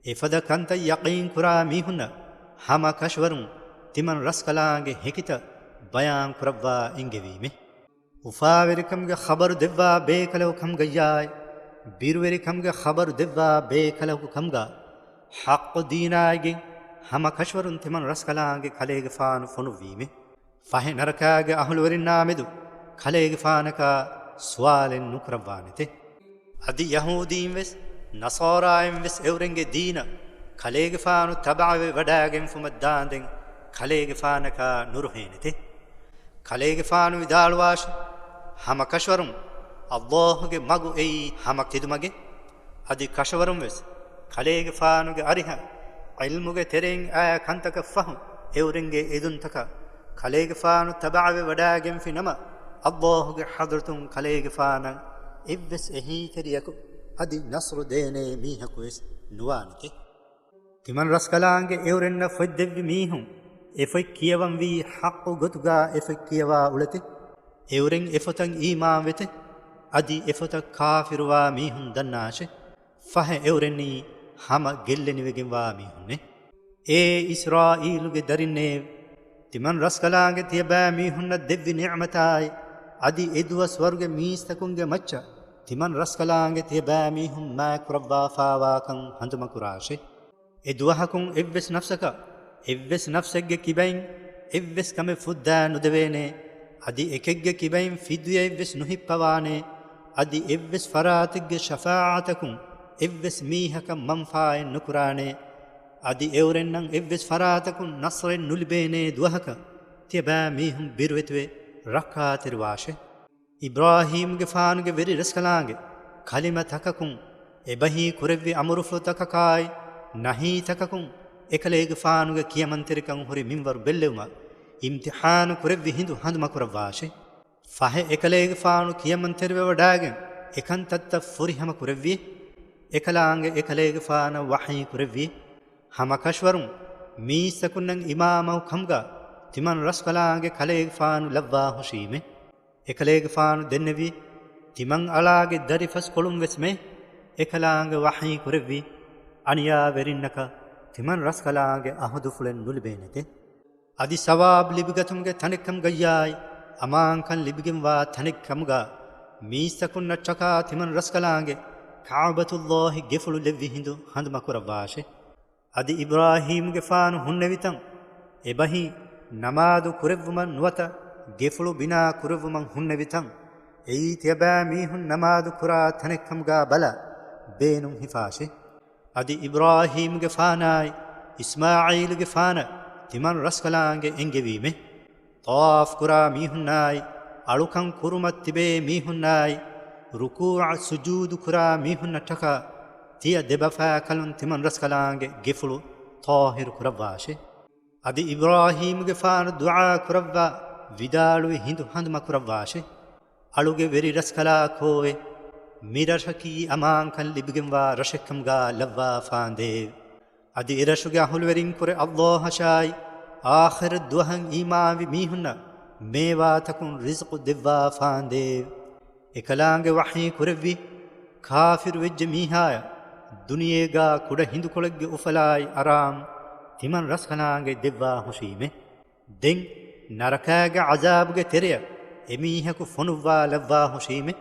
އެފަދަ ކަންތައް ޔަޤީން ކުރާ މީހުންނަށް ހަމަ ކަށަވަރުން ތިމަން ރަސްކަލާނގެ ހެކިތައް ބަޔާން ކުރައްވާ އެންގެވީމެ. އުފާވެރިކަމުގެ ޚަބަރު ދެއްވާ ބޭކަލަކު ކަމުގައްޔާއި، ބިރުވެރިކަމުގެ ޚަބަރު ދެއްވާ ބޭކަލަކު ކަމުގަ ޙައްޤު ދީނާއިގެން ހަމަ ކަށަވަރުން ތިމަން ރަސްކަލާނގެ ކަލޭގެފާނު ފޮނުއްވީމެ. ފަހެ ނަރަކާގެ އަހުލުވެރިންނާމެދު ކަލޭގެފާނަކާ ސުވާލެއް ނުކުރައްވާނެތެ. އަދި ޔަހޫދީން ވެސް ނަޞާރާއިން ވެސް އެއުރެންގެ ދީނަށް ކަލޭގެފާނު ތަބަޢަވެ ވަޑާގެންފުމަށް ދާނދެން ކަލޭގެފާނަކާ ނުރުހޭނެތެ. ކަލޭގެފާނު ވިދާޅުވާށި، ހަމަ ކަށަވަރުން ﷲ ގެ މަގު އެއީ ހަމަ ތެދުމަގެއް. އަދި ކަށަވަރުން ވެސް ކަލޭގެފާނުގެ އަރިހަށް ޢިލްމުގެ ތެރެއިން އައި ކަންތަކަށް ފަހު އެއުރެންގެ އެދުންތަކަށް ކަލޭގެފާނު ތަބަޢަވެ ވަޑާގެންފި ނަމަ، ﷲ ގެ ޙަޟްރަތުން ކަލޭގެފާނަށް އެއްވެސް އެހީތެރިޔަކު އަދި ނަޞްރު ދޭނޭ މީހަކު ވެސް ނުވާނެތެ. ތިމަން ރަސްކަލާނގެ އެއުރެންނަށް ފޮތް ދެއްވި މީހުން އެ ފޮތް ކިޔަވަންވީ ޙައްޤު ގޮތުގާ އެ ފޮތް ކިޔަވާ އުޅެތެ. އެއުރެން އެ ފޮތަށް އީމާންވެތެ. އަދި އެ ފޮތަށް ކާފިރުވާ މީހުން ދަންނާށެ. ފަހެ އެއުރެންނީ ހަމަ ގެއްލެނިވެގެންވާ މީހުންނޭ. އޭ އިސްރާއީލުގެ ދަރިންނޭ! ތިމަން ރަސްކަލާނގެ ތިޔަބައިމީހުންނަށް ދެއްވި ނިޢުމަތާއި، އަދި އެދުވަސްވަރުގެ މީސްތަކުންގެ މައްޗަށް ތިމަން ރަސްކަލާނގެ ތިޔަބައިމީހުން މާތްކުރައްވާފާވާކަން ހަނދުމަކުރާށެ. އެ ދުވަހަކުން އެއްވެސް ނަފްސަކަށް އެއްވެސް ނަފްސެއްގެ ކިބައިން އެއްވެސް ކަމެއް ފުއްދާ ނުދެވޭނެ. އަދި އެކެއްގެ ކިބައިން ފިދުޔައެއްވެސް ނުހިއްޕަވާނެ. އަދި އެއްވެސް ފަރާތެއްގެ ޝަފާޢަތަކުން އެއްވެސް މީހަކަށް މަންފާއެއް ނުކުރާނެ. އަދި އެއުރެންނަށް އެއްވެސް ފަރާތަކުން ނަޞްރެއް ނުލިބޭނޭ ދުވަހަކަށް ތިޔަބައިމީހުން ބިރުވެތިވެ ރައްކާތެރިވާށެ. އިބްރާހީމްގެފާނުގެ ވެރި ރަސްކަލާނގެ ކަލިމަތަކަކުން އެބަހީ ކުރެއްވި އަމުރުފުޅުތަކަކާއި، ނަހީތަކަކުން އެކަލޭގެފާނުގެ ކިޔަމަންތެރިކަން ހުރި މިންވަރު ބެއްލެވުމަށް އިމްތިޙާނު ކުރެއްވި ހިނދު ހަނދުމަކުރައްވާށެ. ފަހެ އެކަލޭގެފާނު ކިޔަމަންތެރިވެވަޑާގެން އެކަންތައްތައް ފުރިހަމަ ކުރެއްވި. އެކަލާނގެ އެކަލޭގެފާނަށް ވަޙީ ކުރެއްވި. ހަމަކަށަވަރުން މީސްތަކުންނަށް އިމާމަކު ކަމުގަ ތިމަން ރަސްކަލާނގެ ކަލޭގެފާނު ލައްވާ ހުށީމެ. އެކަލޭގެފާނު ދެންނެވި، ތިމަން އަޅާގެ ދަރިފަސްކޮޅުން ވެސްމެ. އެކަލާނގެ ވަޙީ ކުރެއްވި، އަނިޔާވެރިންނަކަށް ތިމަން ރަސްކަލާނގެ އަހުދުފުޅެއް ނުލިބޭނެތެ. އަދި ސަވާބު ލިބިގަތުމުގެ ތަނެއްކަމުގައްޔާއި، އަމާންކަން ލިބިގެންވާ ތަނެއްކަމުގަ މީސްތަކުންނަށްޓަކާ ތިމަން ރަސްކަލާނގެ ކަޢުބަތުﷲ ގެފުޅު ލެއްވި ހިނދު ހަނދުމަކުރައްވާށެ. އަދި އިބްރާހީމްގެފާނު ހުންނެވިތަން އެބަހީ ނަމާދު ކުރެއްވުމަށް ނުވަތަ ގެފުޅު ބިނާ ކުރެއްވުމަށް ހުންނެވިތަން، އެއީ ތިޔަބައިމީހުން ނަމާދު ކުރާ ތަނެއްކަމުގަ ބަލަ ބޭނުން ހިފާށެ. އަދި އިބްރާހީމްގެފާނާއި އިސްމާޢީލުގެފާނަށް ތިމަން ރަސްކަލާނގެ އެންގެވީމެ. ޠަވާފް ކުރާ މީހުންނާއި، އަޅުކަން ކުރުމަށް ތިބޭ މީހުންނާއި، ރުކޫޢަ ސުޖޫދު ކުރާ މީހުންނަށްޓަކާ، ތިޔަ ދެބަފާކަލުން ތިމަން ރަސްކަލާނގެ ގެފުޅު ޠާހިރު ކުރައްވާށެ. އަދި އިބްރާހީމްގެފާނު ދުޢާ ކުރައްވާ ވިދާޅުވި ހިނދު ހަނދުމަކުރައްވާށެ. އަޅުގެ ވެރި ރަސްކަލާކޯއެ، މި ރަށަކީ އަމާންކަން ލިބިގެންވާ ރަށެއްކަމުގަ ލައްވާފާނދޭވެ. އަދި އެރަށުގެ އަހުލުވެރިންކުރެ އައްލާހަށާއި، އާޚިރަތް ދުވަހަށް އީމާންވި މީހުންނަށް މޭވާތަކުން ރިޒްޤު ދެއްވާފާނދޭވެ. އެކަލާނގެ ވަޙީ ކުރެއްވި، ކާފިރު ވެއްޖެ މީހާޔަށް ދުނިޔޭގާ ކުޑަ ހިނދުކޮޅެއްގެ އުފަލާއި އަރާމް ތިމަން ރަސްކަލާނގެ ދެއްވާ ހުށީމެ. ދެން ނަރަކާގެ ޢަޒާބުގެ ތެރެއަށް އެމީހަކު ފޮނުއްވާ ލައްވާ ހުށީމެ.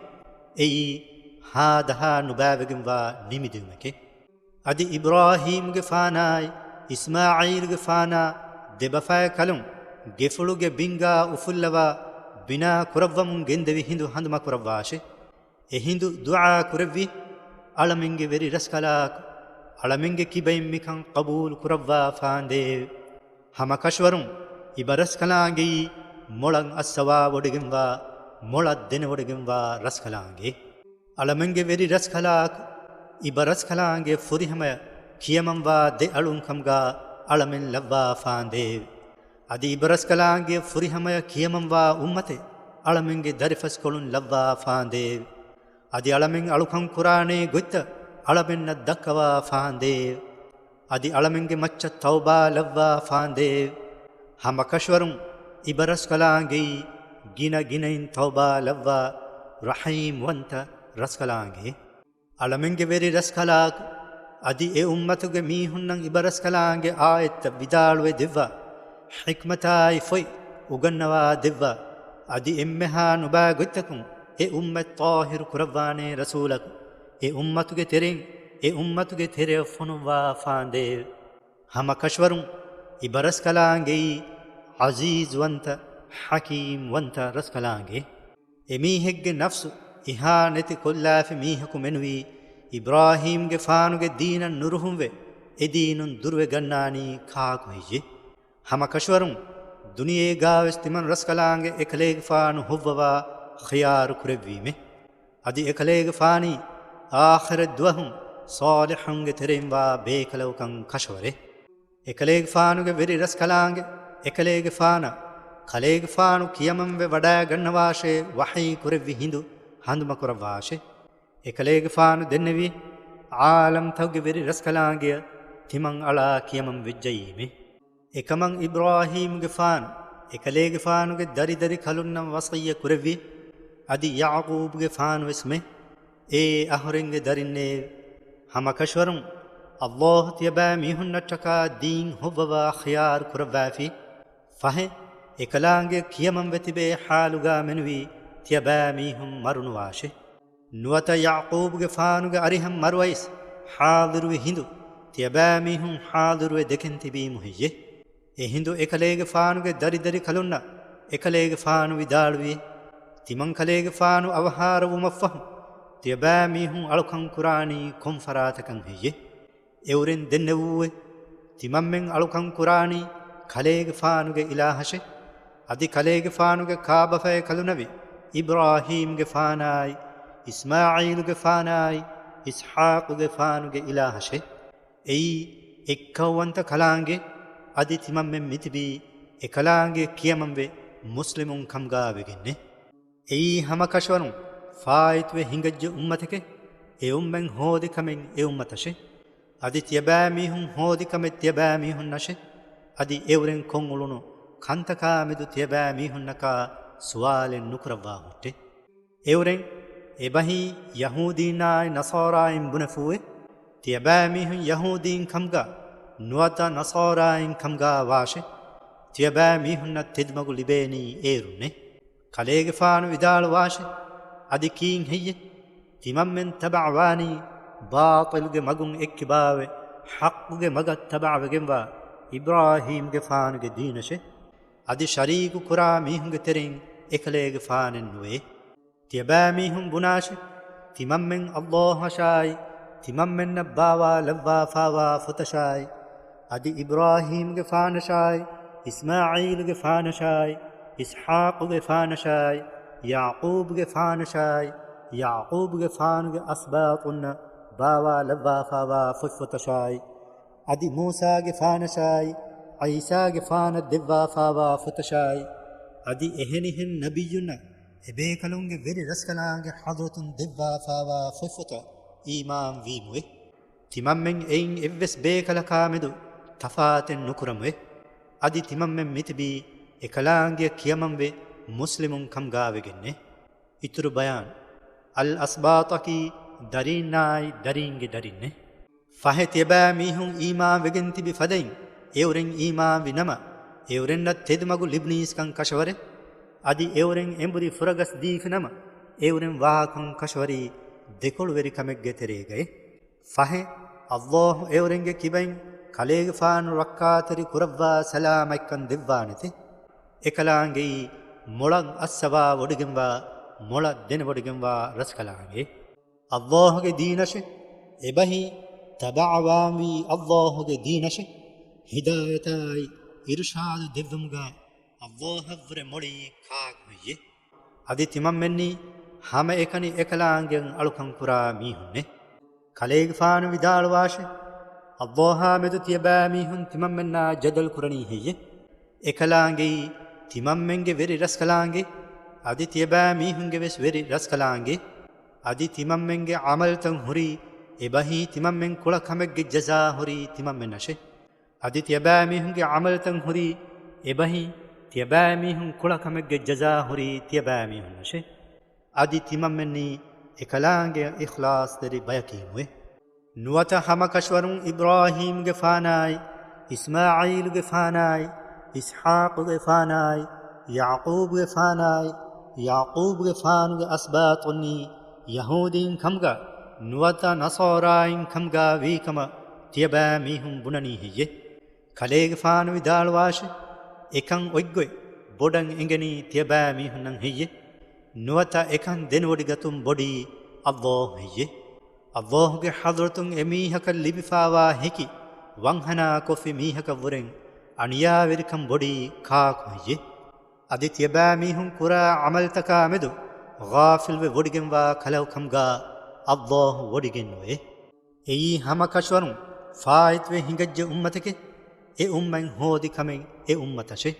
އެއީ ހާދަހާ ނުބާވެގެންވާ ނިމިދިއުމެކެ. އަދި އިބްރާހީމްގެފާނާއި އިސްމާޢީލުގެފާނާ ދެބަފައި ކަލުން ގެފުޅުގެ ބިންގާ އުފުއްލަވާ ބިނާ ކުރައްވަމުން ގެންދެވި ހިނދު ހަނދުމަކުރައްވާށެ. އެހިނދު ދުޢާ ކުރެއްވި، އަޅަމެންގެ ވެރި ރަސްކަލާކު، އަޅަމެންގެ ކިބައިން މިކަން ޤަބޫލު ކުރައްވާފާނދޭވެ. ހަމަކަށަވަރުން އިބަރަސްކަލާނގެއީ މޮޅަށް އައްސަވާވޮޑިގެންވާ، މޮޅަށް ދެނެވޮޑިގެންވާ ރަސްކަލާނގެ. އަޅަމެންގެ ވެރި ރަސްކަލާކު، އިބަރަސްކަލާނގެ ފުރިހަމަޔަށް ކިޔަމަންވާ ދެ އަޅުންކަމުގަ އަޅަމެން ލައްވާފާނދޭވެ. އަދި އިބަރަސްކަލާނގެ ފުރިހަމަޔަށް ކިޔަމަންވާ އުއްމަތެއް އަޅަމެންގެ ދަރިފަސްކޮޅުން ލައްވާފާނދޭވެ. އަދި އަޅަމެން އަޅުކަން ކުރާނޭ ގޮތްތައް އަޅަމެންނަށް ދައްކަވާފާނދޭވެ. އަދި އަޅަމެންގެ މައްޗަށް ތައުބާ ލައްވާފާނދޭވެ. ހަމަކަށަވަރުން އިބަރަސްކަލާނގެއީ ގިނަ ގިނައިން ތައުބާ ލައްވާ ރަޙީމްވަންތަ ރަސްކަލާނގެ. އަޅަމެންގެ ވެރި ރަސްކަލާކު، އަދި އެ އުއްމަތުގެ މީހުންނަށް އިބަރަސްކަލާނގެ އާޔަތްތައް ވިދާޅުވެ ދެއްވާ، ޙިކްމަތާއި ފޮތް އުގަންނަވާ ދެއްވާ، އަދި އެންމެހާ ނުބައި ގޮތްތަކުން އެ އުއްމަތް ޠާހިރު ކުރައްވާނޭ ރަސޫލަކު، އެ އުއްމަތުގެ ތެރެއިން އެ އުއްމަތުގެ ތެރެއަށް ފޮނުއްވާފާނދޭވެ. ހަމަކަށަވަރުން އިބަރަސްކަލާނގެއީ ޢަޒީޒުވަންތަ ޙަކީމްވަންތަ ރަސްކަލާނގެ. އެމީހެއްގެ ނަފްސު އިހާނެތި ކޮށްލާފި މީހަކު މެނުވީ އިބްރާހީމްގެފާނުގެ ދީނަށް ނުރުހުންވެ، އެ ދީނުން ދުރުވެގަންނާނީ ކާކު ހެއްޔެ؟ ހަމަކަށަވަރުން ދުނިޔޭގާވެސް ތިމަން ރަސްކަލާނގެ އެކަލޭގެފާނު ހުއްވަވާ ޚިޔާރު ކުރެއްވީމެ. އަދި އެކަލޭގެފާނީ އާޚިރަތް ދުވަހުން ޞާލިޙުންގެ ތެރެއިންވާ ބޭކަލަކުކަން ކަށަވަރެއް. އެކަލޭގެފާނުގެ ވެރި ރަސްކަލާނގެ އެކަލޭގެފާނަށް ކަލޭގެފާނު ކިޔަމަންވެ ވަޑައިގަންނަވާށޭ ވަޙީ ކުރެއްވި ހިނދު ހަނދުމަކުރައްވާށެ. އެކަލޭގެފާނު ދެންނެވި، ޢާލަމްތަކުގެ ވެރި ރަސްކަލާނގެއަށް ތިމަން އަޅާ ކިޔަމަން ވެއްޖައީމެ. އެކަމަށް އިބްރާހީމްގެފާނު އެކަލޭގެފާނުގެ ދަރިދަރިކަލުންނަށް ވަޞިއްޔަތް ކުރެއްވި، އަދި ޔަޢުޤޫބުގެފާނުވެސްމެ، އޭ އަހުރެންގެ ދަރިންނޭވެ! ހަމަކަށަވަރުން އައްލާހު ތިޔަބައިމީހުންނަށްޓަކާ ދީން ހުއްވަވާ ޚިޔާރު ކުރައްވާފި. ފަހެ، އެކަލާނގެ ކިޔަމަންވެ ތިބޭ ޙާލުގާ މެނުވީ ތިޔަބައިމީހުން މަރުނުވާށެ. ނުވަތަ ޔަޢުޤޫބުގެފާނުގެ އަރިހަށް މަރުވައިސް ޙާޟިރުވި ހިނދު ތިޔަބައިމީހުން ޙާޟިރުވެ ދެކެން ތިބީމު ހެއްޔެ؟ އެހިނދު އެކަލޭގެފާނުގެ ދަރިދަރިކަލުންނަށް އެކަލޭގެފާނު ވިދާޅުވި، ތިމަންކަލޭގެފާނު އަވަހާރަވުމަށްފަހު، ތިޔަބައިމީހުން އަޅުކަން ކުރާނީ ކޮން ފަރާތަކަށް ހެއްޔެ؟ އެއުރެން ދެންނެވޫއެވެ. ތިމަންމެން އަޅުކަން ކުރާނީ ކަލޭގެފާނުގެ އިލާހަށެ. އަދި ކަލޭގެފާނުގެ ކާބަފަޔަކަލުންނެވި އިބްރާހީމްގެފާނާއި، އިސްމާޢީލުގެފާނާއި، އިސްޙާޤުގެފާނުގެ އިލާހަށެ. އެއީ އެއްކައުވަންތަ ކަލާނގެ. އަދި ތިމަންމެން މިތިބީ އެކަލާނގެ ކިޔަމަންވެ މުސްލިމުން ކަމުގާ ވެގެންނެ. އެއީ ހަމަކަށަވަރުން ފާއިތުވެ ހިނގައްޖެ އުއްމަތެކެ. އެ އުއްމަތް ހޯދި ކަމެއް އެ އުއްމަތަށެ. އަދި ތިޔަބައިމީހުން ހޯދި ކަމެއް ތިޔަބައިމީހުންނަށެ. އަދި އެއުރެން ކޮށްއުޅުނު ކަންތަކާމެދު ތިޔަބައިމީހުންނަކާ ސުވާލެއް ނުކުރައްވާ ހުއްޓެ. އެއުރެން އެބަހީ ޔަހޫދީންނާއި ނަޞާރާއިން ބުނެފޫއެވެ. ތިޔަބައިމީހުން ޔަހޫދީން ކަމުގާ ނުވަތަ ނަޞާރާއިން ކަމުގާ ވާށެ. ތިޔަބައިމީހުންނަށް ތެދުމަގު ލިބޭނީ އޭރުންނެ. ކަލޭގެފާނު ވިދާޅުވާށެ. އަދި ކީއްހެއްޔެ؟ ތިމަންމެން ތަބަޢަވާނީ ބާޠިލުގެ މަގުން އެއްކިބާވެ، ޙައްޤުގެ މަގަށް ތަބަޢަވެގެންވާ އިބްރާހީމްގެފާނުގެ ދީނަށެ. އަދި ޝަރީކު ކުރާ މީހުންގެ ތެރެއިން އެކަލޭގެފާނެއް ނުވޭ. ތިޔަބައިމީހުން ބުނާށެ، ތިމަންމެން ﷲ އަށާއި، ތިމަންމެންނަށް ބާވާލައްވާފާވާ ފޮތަށާއި، އަދި އިބްރާހީމްގެފާނަށާއި، އިސްމާޢީލުގެފާނަށާއި، އިސްޙާޤުގެފާނަށާއި، ޔަޢުޤޫބުގެފާނަށާއި، ޔަޢުޤޫބުގެފާނުގެ އަސްބާޠުންނަށް ބާވާލައްވާފާވާ ފޮތްފޮތަށާއި، އަދި މޫސާގެފާނަށާއި، ޢީސާގެފާނަށް ދެއްވާފާވާ ފޮތަށާއި، އަދި އެހެނިހެން ނަބިއްޔުންނަށް އެބޭކަލުންގެ ވެރި ރަސްކަލާނގެ ޙަޟްރަތުން ދެއްވާފާވާ ފޮތްފޮތަށް އީމާންވީމުވެ. ތިމަންމެން އެއިން އެއްވެސް ބޭކަލަކާމެދު ތަފާތެއް ނުކުރަމުވެ. އަދި ތިމަންމެން މިތިބީ އެކަލާނގެއަށް ކިޔަމަންވެ މުސްލިމުން ކަމުގާވެގެންނެ. އިތުރު ބަޔާން. އަލް އަސްބާޠަކީ ދަރީންނާއި ދަރީންގެ ދަރިންނެ. ފަހެ ތިޔަބައިމީހުން އީމާންވެގެން ތިބި ފަދައިން، އެއުރެން އީމާންވި ނަމަ، އެއުރެންނަށް ތެދުމަގު ލިބުނީސްކަން ކަށަވަރެއް. އަދި އެއުރެން އެނބުރި ފުރަގަސް ދީފި ނަމަ، އެއުރެން ވާކަން ކަށަވަރީ ދެކޮޅުވެރިކަމެއްގެ ތެރޭގައެ. ފަހެ، ﷲ އެއުރެންގެ ކިބައިން ކަލޭގެފާނު ރައްކާތެރި ކުރައްވާ ސަލާމަތްކަން ދެއްވާނެތެ. އެކަލާނގެއީ މޮޅަށް އައްސަވާ ވޮޑިގެންވާ، މޮޅަށް ދެނެވޮޑިގެންވާ ރަސްކަލާނގެ. ﷲ ގެ ދީނަށެ. އެބަހީ ތަބަޢަވާންވީ ﷲ ގެ ދީނަށެ. ހިދާޔަތާއި އިރުޝާދު ދެއްވުމުގަ ﷲ އަށްވުރެ މޮޅީ ކާކު ހެއްޔެ؟ އަދި ތިމަންމެންނީ ހަމައެކަނި އެކަލާނގެއަށް އަޅުކަން ކުރާ މީހުންނެ. ކަލޭގެފާނު ވިދާޅުވާށެ، ﷲ އާ މެދު ތިޔަބައިމީހުން ތިމަންމެންނާ ޖަދަލު ކުރަނީ ހެއްޔެ؟ އެކަލާނގެއީ ތިމަންމެންގެ ވެރި ރަސްކަލާނގެ، އަދި ތިޔަބައިމީހުންގެ ވެސް ވެރި ރަސްކަލާނގެ. އަދި ތިމަންމެންގެ ޢަމަލުތައް ހުރީ އެބަހީ ތިމަންމެން ކުޅަ ކަމެއްގެ ޖަޒާ ހުރީ ތިމަންމެންނަށެ. އަދި ތިޔަބައިމީހުންގެ ޢަމަލުތައް ހުރީ އެބަހީ ތިޔަބައިމީހުން ކުޅަ ކަމެއްގެ ޖަޒާ ހުރީ ތިޔަބައިމީހުންނަށެ. އަދި ތިމަންމެންނީ އެކަލާނގެއަށް އިޚްލާޞްތެރި ބަޔަކީމުވެ. ނުވަތަ ހަމަކަށަވަރުން އިބްރާހީމްގެފާނާއި، އިސްމާޢީލުގެފާނާއި، އިސްޙާޤުގެފާނާއި، ޔަޢުޤޫބުގެފާނާއި، ޔަޢުޤޫބުގެފާނުގެ އަސްބާޠުންނީ ޔަހޫދީން ކަމުގަ ނުވަތަ ނަޞާރާއިން ކަމުގަ ވީކަމަށް ތިޔަބައިމީހުން ބުނަނީ ހެއްޔެ؟ ކަލޭގެފާނު ވިދާޅުވާށެ، އެކަން އޮތްގޮތް ބޮޑަށް އެނގެނީ ތިޔަބައިމީހުންނަށް ހެއްޔެ؟ ނުވަތަ އެކަން ދެނެވޮޑިގަތުން ބޮޑީ ﷲ ހެއްޔެ؟ ﷲ ގެ ޙަޟްރަތުން އެމީހަކަށް ލިބިފާވާ ހެކި ވަންހަނާ ކޮށްފި މީހަކަށްވުރެން އަނިޔާވެރިކަން ބޮޑީ ކާކު ހެއްޔެ؟ އަދި ތިޔަބައިމީހުން ކުރާ ޢަމަލުތަކާ މެދު ޣާފިލްވެ ވޮޑިގެންވާ ކަލަކު ކަމުގަ ﷲ ވޮޑިގެންނުވޭ. އެއީ ހަމަކަށަވަރުން ފާއިތުވެ ހިނގައްޖެ އުއްމަތެކެ، އެ އުއްމަތް ހޯދި ކަމެއް އެ އުއްމަތަށެ.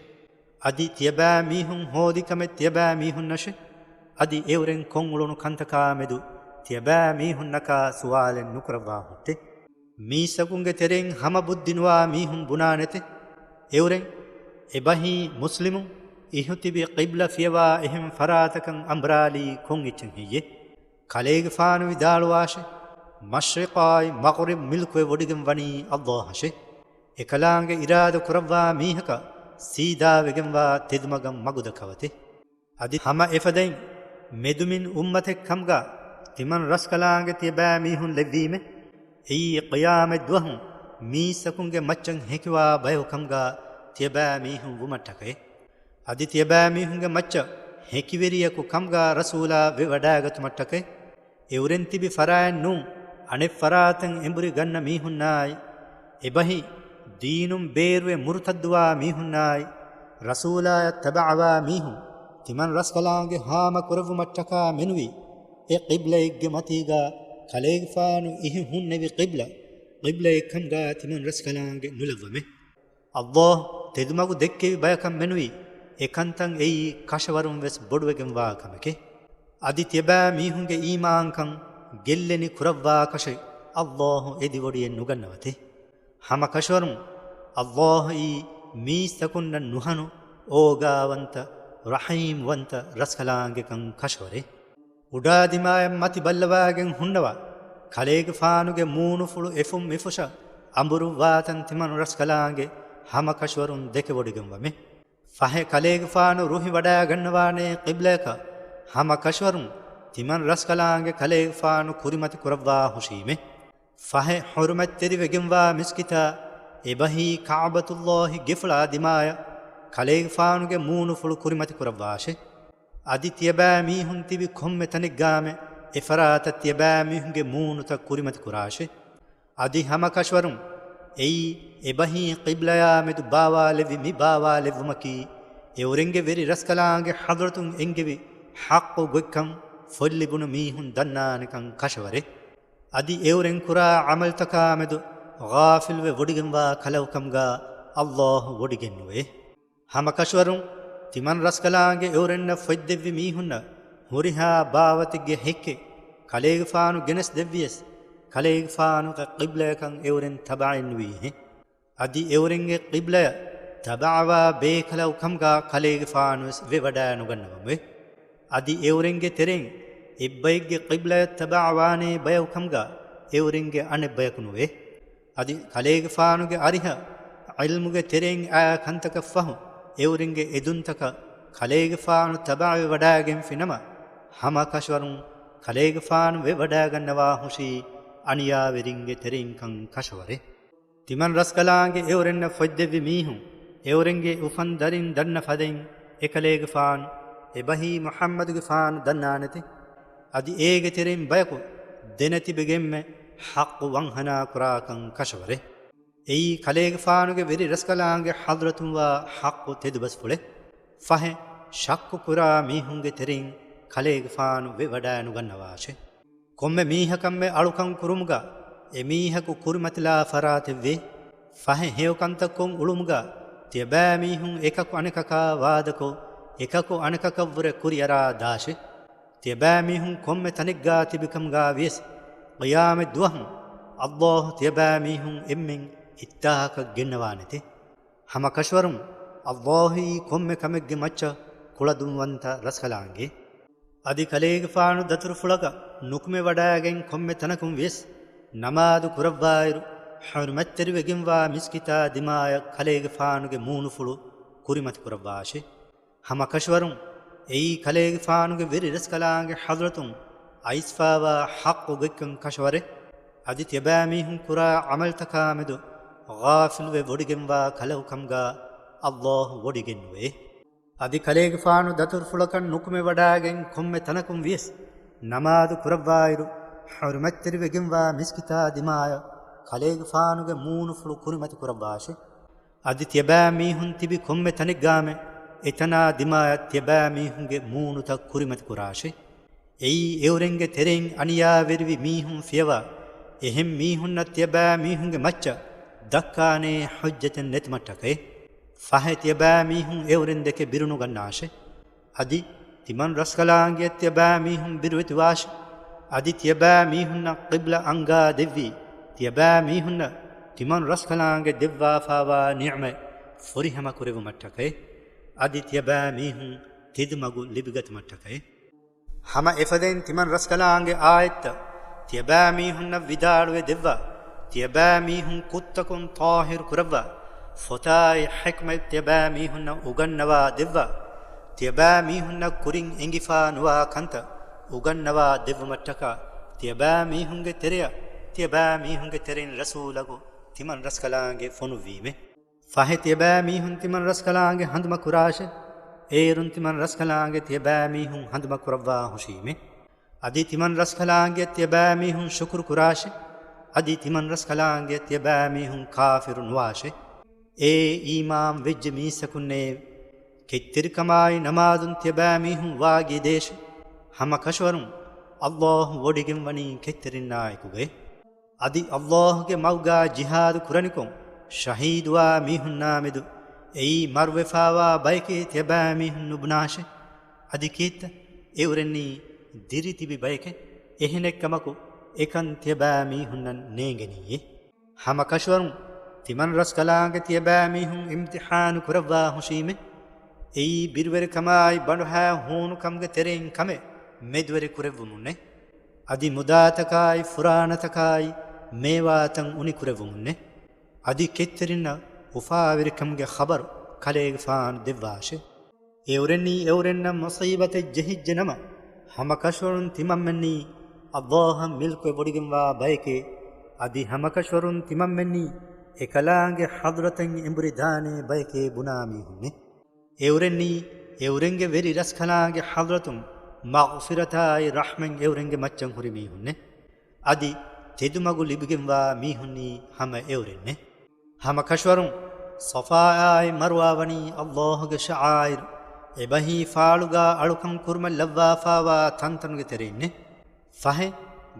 އަދި ތިޔަބައިމީހުން ހޯދި ކަމެއް ތިޔަބައިމީހުންނަށެ. އަދި އެއުރެން ކޮށްއުޅުނު ކަންތަކާ މެދު ތިޔަބައިމީހުންނަކާ ސުވާލެއް ނުކުރައްވާ ހުއްޓެ. މީސްތަކުންގެ ތެރެއިން ހަމަ ބުއްދި ނުވާ މީހުން ބުނާނެތެ. އެއުރެން އެބަހީ މުސްލިމުން އިހުތިބި ޤިބްލަ ފިޔަވާ އެހެން ފަރާތަކަށް އަނބުރާލީ ކޮން އެއްޗެއް ހެއްޔެ؟ ކަލޭގެފާނު ވިދާޅުވާށެ، މަޝްރިޤާއި މަޣްރިބް މިލްކުވެ ވޮޑިގެން ވަނީ ﷲ އަށެ. އެކަލާނގެ އިރާދަ ކުރައްވާ މީހަކަށް ސީދާވެގެންވާ ތެދުމަގަށް މަގުދައްކަވަތެ. އަދި ހަމަ އެފަދައިން މެދުމިން އުއްމަތެއް ކަމުގަ ތިމަން ރަސްކަލާނގެ ތިޔަބައިމީހުން ލެއްވީމެ. އެއީ ޤިޔާމަތް ދުވަހު މީސްތަކުންގެ މައްޗަށް ހެކިވާ ބަޔަކު ކަމުގާ ތިޔަބައިމީހުން ވުމަށްޓަކައި. އަދި ތިޔަބައިމީހުންގެ މައްޗަށް ހެކިވެރިޔަކު ކަމުގާ ރަސޫލާ ވެވަޑައިގަތުމަށްޓަކައި. އެއުރެން ތިބި ފަރާތް ނޫން، އަނެއް ފަރާތަށް އެނބުރި ގަންނަ މީހުންނާއި، އެބަހީ ދީނުން ބޭރުވެ މުރުތައްދުވާ މީހުންނާއި، ރަސޫލާޔަށް ތަބަޢަވާ މީހުން، ތިމަން ރަސްކަލާނގެ ހާމަ ކުރެއްވުމަށްޓަކާ މެނުވީ، އެ ޤިބްލައެއްގެ މަތީގާ ކަލޭގެފާނު އިހި ހުންނެވި ޤިބްލަ، ޤިބްލައެއް ކަމުގާ ތިމަން ރަސްކަލާނގެ ނުލައްވަމޭ. އައްލާހު ތެދުމަގު ދެއްކެވި ބަޔަކަށް މެނުވީ، އެކަންތައް އެއީ ކަށަވަރުން ވެސް ބޮޑުވެގެންވާ ކަމެކޭ. އަދި ތިޔަބައި މީހުންގެ އީމާންކަން ގެއްލެނި ކުރައްވާކަށެއް އައްލާހު އެދިވޮޑިއެއް ނުގަންނަވަތޭ. ހަމަ ކަށަވަރުން އައްލާހުއީ މީސްތަކުންނަށް ނުހަނު އޯގާވަންތަ ރަޙީމްވަންތަ ރަސްކަލާނގެކަން ކަށަވަރޭ. އުޑާދިމާޔަށް މަތި ބައްލަވާގެން ހުންނަވާ، ކަލޭގެފާނުގެ މޫނުފުޅު އެފުށް މިފުށަށް އަނބުރުއްވާތަން ތިމަން ރަސްކަލާނގެ ހަމަ ކަށަވަރުން ދެކެވޮޑިގެންވަމޭ. ފަހެ ކަލޭގެފާނު ރުހިވަޑައިގަންނަވާނޭ ޤިބްލަޔަކަށް ހަމަ ކަށަވަރުން ތިމަން ރަސްކަލާނގެ ކަލޭގެފާނު ކުރިމަތި ކުރައްވާ ހުށީމޭ. ފަހެ ޙުރުމަތްތެރިވެގެންވާ މިސްކިތާ އެބަހީ ކަޢުބަތުއްލާހި ގެފުޅާ ދިމާޔަށް ކަލޭގެފާނުގެ މޫނުފުޅު ކުރިމަތި ކުރައްވާށޭ. އަދި ތިޔަބައިމީހުން ތިބި ކޮންމެ ތަނެއްގާމެ އެފަރާތަށް ތިޔަބައިމީހުންގެ މޫނުތައް ކުރިމަތި ކުރާށޭ. އަދި ހަމަކަށަވަރުން އެއީ އެބަހީ ޤިބްލަޔާ މެދު ބާވާލެއްވި މި ބާވާލެއްވުމަކީ، އެއުރެންގެ ވެރި ރަސްކަލާނގެ ޙަޟްރަތުން އެންގެވި ޙައްޤު ގޮތްކަން ފޮތްލިބުނު މީހުން ދަންނާނެކަން ކަށަވަރޭ. އަދި އެއުރެން ކުރާ ޢަމަލުތަކާމެދު ޣާފިލްވެ ވޮޑިގެންވާ ކަލަކު ކަމުގާ އައްލާހު ވޮޑިގެންނުވޭ. ހަމަކަށަވަރުން ތިމަން ރަސްކަލާނގެ އެއުރެންނަށް ފޮތްދެއްވި މީހުންނަށް ހުރިހާ ބާވަތެއްގެ ހެއްކެއް ކަލޭގެފާނު ގެނެސް ދެއްވިޔަސް، ކަލޭގެފާނުގެ ޤިބްލަޔަކަށް އެއުރެން ތަބަޢެއްނުވީހެން. އަދި އެއުރެންގެ ޤިބްލަޔަށް ތަބަޢަވާ ބޭކަލަކު ކަމުގާ ކަލޭގެފާނުވެސް ވެވަޑައިނުގަންނަވަމެވެ. އަދި އެއުރެންގެ ތެރެއިން އެއްބައެއްގެ ޤިބްލަޔަށް ތަބަޢަވާނޭ ބަޔަކު ކަމުގާ އެއުރެންގެ އަނެއްބަޔަކު ނުވޭ. އަދި ކަލޭގެފާނުގެ އަރިހަށް ޢިލްމުގެ ތެރެއިން އާ ކަންތަކަށް ފަހު، އެއުރެންގެ އެދުންތަކަށް ކަލޭގެފާނު ތަބަޢަވެވަޑައިގެންފި ނަމަ، ހަމަކަށަވަރުން ކަލޭގެފާނު ވެވަޑައިގަންނަވާ ހުށީ އަނިޔާވެރިންގެ ތެރެއިންކަން ކަށަވަރޭ. ތިމަން ރަސްކަލާނގެ އެއުރެންނަށް ފޮތްދެއްވި މީހުން، އެއުރެންގެ އުފަންދަރިން ދަންނަ ފަދައިން އެކަލޭގެފާނު، އެބަހީ މުޙައްމަދުގެފާނު ދަންނާނެތެ. އަދި އޭގެ ތެރެއިން ބަޔަކު ދެނެތިބެގެންމެ ޙައްޤު ވަންހަނާ ކުރާކަން ކަށަވަރޭ. އެއީ ކަލޭގެފާނުގެ ވެރި ރަސްކަލާނގެ ޙަޟްރަތުންވާ ޙައްޤު ތެދުބަސްފުޅެއް. ފަހެ، ޝައްކު ކުރާ މީހުންގެ ތެރެއިން ކަލޭގެފާނު ވެވަޑައިނުގަންނަވާށެ. ކޮންމެ މީހަކަށްމެ އަޅުކަން ކުރުމުގަ އެމީހަކު ކުރިމަތިލާ ފަރާތެއްވޭ. ފަހެ ހެޔޮކަންތައް ކޮށް އުޅުމުގަ ތިޔަބައިމީހުން އެކަކު އަނެކަކާ ވާދަކޮށް، އެކަކު އަނެކަކަށްވުރެ ކުރިއަރާ ދާށެ. ތިޔަބައިމީހުން ކޮންމެ ތަނެއްގާ ތިބިކަމުގާ ވިޔަސް، ޤިޔާމަތް ދުވަހު އައްލާހު ތިޔަބައިމީހުން އެންމެން އިއްތާހަކަށް ގެންނަވާނެތެ. ހަމަ ކަށަވަރުން އައްލާހުއީ ކޮންމެ ކަމެއްގެ މައްޗަށް ކުޅަދުންވަންތަ ރަސްކަލާނގެ. އަދި ކަލޭގެފާނު ދަތުރުފުޅަކަށް ނުކުމެވަޑައިގެން ކޮންމެ ތަނަކުން ވިޔަސް ނަމާދު ކުރައްވާއިރު، ޙުރުމަތްތެރިވެގެންވާ މިސްކިތާ ދިމާޔަށް ކަލޭގެފާނުގެ މޫނުފުޅު ކުރިމަތި ކުރައްވާށެ. ހަމަ ކަށަވަރުން އެއީ ކަލޭގެފާނުގެ ވެރި ރަސްކަލާނގެ ޙަޟްރަތުން އައިސްފާވާ ޙައްޤު ގޮތްކަން ކަށަވަރެއް. އަދި ތިޔަބައިމީހުން ކުރާ ޢަމަލުތަކާމެދު ޣާފިލުވެ ވޮޑިގެންވާ ކަލަކު ކަމުގާ އައްލާހު ވޮޑިގެންނުވޭ. އަދި ކަލޭގެފާނު ދަތުރުފުޅަކަށް ނުކުމެވަޑައިގެން ކޮންމެ ތަނަކުން ވިޔަސް ނަމާދު ކުރައްވާއިރު، ޙުރުމަތްތެރިވެގެންވާ މިސްކިތާ ދިމާޔަށް ކަލޭގެފާނުގެ މޫނުފުޅު ކުރިމަތި ކުރައްވާށެ. އަދި ތިޔަބައިމީހުން ތިބި ކޮންމެ ތަނެއްގާމެ އެތަނާ ދިމާޔަށް ތިޔަބައިމީހުންގެ މޫނުތައް ކުރިމަތި ކުރާށެ. އެއީ އެއުރެންގެ ތެރެއިން އަނިޔާވެރިވި މީހުން ފިޔަވާ، އެހެން މީހުންނަށް ތިޔަބައިމީހުންގެ މައްޗަށް ދައްކާނޭ ޙުއްޖަތެއް ނެތުމަށްޓަކައި. ފަހެ ތިޔަބައިމީހުން އެއުރެން ދެކެ ބިރުނުގަންނާށެ. އަދި ތިމަން ރަސްކަލާނގެއަށް ތިޔަބައިމީހުން ބިރުވެތިވާށެ. އަދި ތިޔަބައިމީހުންނަށް ޤިބްލަ އަންގާ ދެއްވީ، ތިޔަބައިމީހުންނަށް ތިމަން ރަސްކަލާނގެ ދެއްވާފާވާ ނިޢުމަތް ފުރިހަމަ ކުރެވުމަށްޓަކައި. އަދި ތިޔަބައިމީހުން ތެދުމަގު ލިބިގަތުމަށްޓަކައި. ހަމަ އެފަދައިން ތިމަން ރަސްކަލާނގެ އާޔަތްތައް ތިޔަބައިމީހުންނަށް ވިދާޅުވެ ދެއްވާ، ތިޔަބައިމީހުން ކުށްތަކުން ޠާހިރު ކުރައްވާ، ފޮތާއި ޙިކްމަތް ތިޔަބައިމީހުންނަށް އުގަންނަވާ ދެއްވާ، ތިޔަބައިމީހުންނަށް ކުރިން އެނގިފާ ނުވާ ކަންތައް އުގަންނަވާ ދެއްވުމަށްޓަކާ، ތިޔަބައިމީހުންގެ ތެރެއަށް، ތިޔަބައިމީހުންގެ ތެރެއިން ރަސޫލަކު ތިމަން ރަސްކަލާނގެ ފޮނުއްވީމެ. ފަހެ ތިޔަބައިމީހުން ތިމަން ރަސްކަލާނގެ ހަނދުމަ ކުރާށެ. އޭރުން ތިމަން ރަސްކަލާނގެ ތިޔަބައިމީހުން ހަނދުމަ ކުރައްވާ ހުށީމެ. އަދި ތިމަން ރަސްކަލާނގެ ތިޔަބައިމީހުން ޝުކުރު ކުރާށެ. އަދި ތިމަން ރަސްކަލާނގެ ތިޔަބައިމީހުން ކާފިރު ނުވާށެ. އޭ އީމާން ވެއްޖެ މީސްތަކުންނޭ! ކެތްތެރިކަމާއި ނަމާދުން ތިޔަބައިމީހުން ވާގި ދޭށެ. ހަމަ ކަށަވަރުން ﷲ ވޮޑިގެން ވަނީ ކެތްތެރިންނާއެކުގައެ. އަދި ﷲގެ މަގުގާ ޖިހާދު ކުރަނިކޮށް ޝަހީދުވާ މީހުންނާމެދު އެއީ މަރުވެފާވާ ބަޔެކޭ ތިޔަބައިމީހުން ނުބުނާށެ. އަދި ކީއްތަ؟ އެއުރެންނީ ދިރި ތިބި ބަޔެކޭ. އެހެނެއްކަމަކު އެކަން ތިޔަބައިމީހުންނަށް ނޭނގެނީއޭ. ހަމަ ކަށަވަރުން ތިމަން ރަސްކަލާނގެ ތިޔަބައިމީހުން އިމްތިޙާނު ކުރައްވާ ހުށީމެ. އެއީ ބިރުވެރިކަމާއި ބަނޑުހައި ހޫނުކަމުގެ ތެރެއިން ކަމެއް މެދުވެރި ކުރެއްވުމުންނޭ. އަދި މުދާތަކާއި ފުރާނަތަކާއި މޭވާތައް އުނި ކުރެއްވުމުންނޭ. އަދި ކެތްތެރިންނަށް އުފާވެރިކަމުގެ ޚަބަރު ކަލޭގެފާނު ދެއްވާށެ. އެއުރެންނީ އެއުރެންނަށް މުޞީބަތެއް ޖެހިއްޖެ ނަމަ، ހަމަ ކަށަވަރުން ތިމަންމެންނީ ﷲ އަށް މިލްކުވެ ވޮޑިގެންވާ ބަޔެކޭ. އަދި ހަމަ ކަށަވަރުން ތިމަންމެންނީ އެކަލާނގެ ޙަޟްރަތަށް އެނބުރި ދާނޭ ބަޔެކޭ ބުނާ މީހުންނޭ. އެއުރެންނީ އެއުރެންގެ ވެރި ރަސްކަލާނގެ ޙަޟްރަތުން މަޣްފިރަތާއި ރަޙްމަތް އެއުރެންގެ މައްޗަށް ހުރި މީހުންނޭ. އަދި ތެދުމަގު ލިބިގެންވާ މީހުންނީ ހަމަ އެއުރެންނޭ. ހަމަ ކަށަވަރުން ޞަފާއާއި މަރުވާ ވަނީ ﷲގެ ޝަޢާއިރު، އެބަހީ ފާޅުގާ އަޅުކަން ކުރުމަށް ލައްވާފާވާ ތަންތަނުގެ ތެރެއިންނޭ. ފަހެ،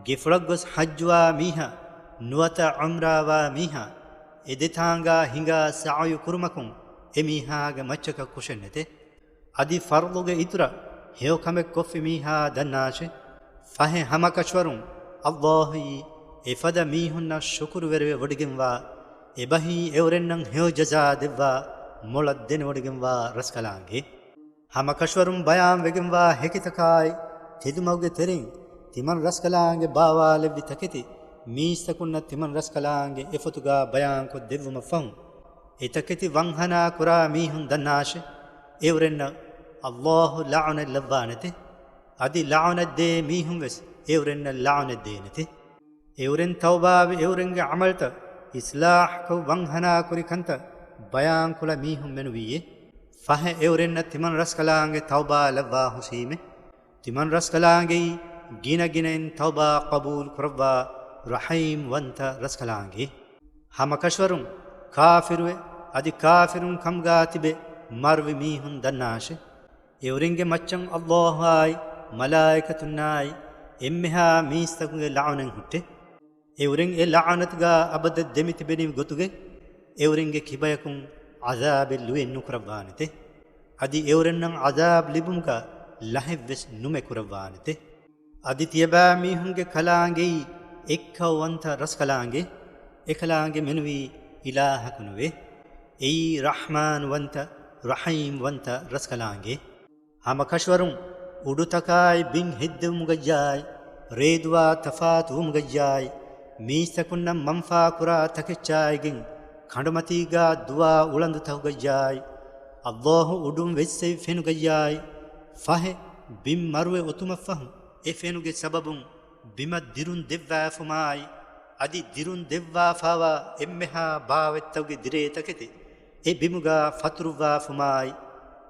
ގެފުޅަށް ގޮސް ޙައްޖުވާ މީހާ، ނުވަތަ ޢުމްރާވާ މީހާ، އެ ދެތާނގާ ހިނގާ ސަޢުޔު ކުރުމަކުން އެ މީހާގެ މައްޗަކަށް ކުށެއް ނެތޭ. އަދި ފަރްޟުގެ އިތުރަށް ހެޔޮކަމެއް ކޮށްފި މީހާ ދަންނާށެ. ފަހެ ހަމަ ކަށަވަރުން ﷲ އީ އެފަދަ މީހުންނަށް ޝުކުރުވެރިވެ ވޮޑިގެންވާ، އެބަހީ އެއުރެންނަށް ހެޔޮ ޖަޒާ ދެއްވާ، މޮޅަށް ދެނެވޮޑިގެންވާ ރަސްކަލާނގެ. ހަމަ ކަށަވަރުން ބަޔާން ވެގެންވާ ހެކިތަކާއި ތެދުމަގުގެ ތެރެއިން ތިމަން ރަސްކަލާނގެ ބާވާލެއްވި ތަކެތި މީސްތަކުންނަށް ތިމަން ރަސްކަލާނގެ އެފޮތުގާ ބަޔާންކޮށް ދެއްވުމަށް ފަހުން، އެ ތަކެތި ވަންހަނާ ކުރާ މީހުން ދަންނާށެ. އެއުރެންނަށް ﷲ ލަޢުނަތް ލައްވާނެތެ. އަދި ލަޢުނަތް ދޭ މީހުން ވެސް އެއުރެންނަށް ލަޢުނަތް ދޭނެތެ. އެއުރެން ތައުބާވެ އެއުރެންގެ ޢަމަލްތައް އިޞްލާޙްކޮށް ވަންހަނާ ކުރި ކަންތައް ބަޔާންކުޅަ މީހުން މެނުވީއޭ. ފަހެ އެއުރެންނަށް ތިމަން ރަސްކަލާނގެ ތައުބާ ލައްވާ ހުށީމެ. ތިމަން ރަސްކަލާނގެއީ ގިނަގިނައިން ތައުބާ ޤަބޫލު ކުރައްވާ ރަޙީމް ވަންތަ ރަސްކަލާނގެ. ހަމަ ކަށަވަރުން ކާފިރުވެ، އަދި ކާފިރުން ކަމުގާ ތިބެ މަރުވި މީހުން ދަންނާށެ. އެއުރެންގެ މައްޗަށް ﷲ އާއި މަލާއިކަތުންނާއި އެންމެހާ މީސްތަކުގެ ލަޢުނަތް ހުއްޓެ. އެއުރެން އެ ލަޢުނަތުގާ އަބަދަށް ދެމިތިބެނި ގޮތުގެ އެއުރެންގެ ކިބަޔަކުން ޢަޛާބެއް ލުޔެއް ނުކުރައްވާނެތެ. އަދި އެއުރެންނަށް ޢަޛާބް ލިބުމުގާ ލަހެއްވެސް ނުމެ ކުރައްވާނެތެ. އަދި ތިޔަބައިމީހުންގެ ކަލާނގެއީ އެއްކައުވަންތަ ރަސްކަލާނގެ. އެކަލާނގެ މެނުވީ އިލާހަކު ނުވޭ. އެއީ ރަޙްމާންވަންތަ، ރަޙީމްވަންތަ ރަސްކަލާނގެ. ހަމަ ކަށަވަރުން އުޑުތަކާއި ބިން ހެއްދެވުމުގައްޔާއި، ރޭދުވާ ތަފާތުވުމުގައްޔާއި، މީސްތަކުންނަށް މަންފާކުރާ ތަކެއްޗާއިގެން، ކަނޑުމަތީގާ ދުވާ އުޅަނދުތަކުގައްޔާއި، ﷲ އުޑުން ވެއްސެވި ފެނުގައްޔާއި، ފަހެ، ބިން މަރުވެ އޮތުމަށްފަހު، އެ ފެނުގެ ސަބަބުން ބިމަށް ދިރުން ދެއްވާފުމާއި، އަދި ދިރުން ދެއްވާފާވާ އެންމެހާ ބާވަތްތަކުގެ ދިރޭ ތަކެތި އެ ބިމުގާ ފަތުރުއްވާފުމާއި،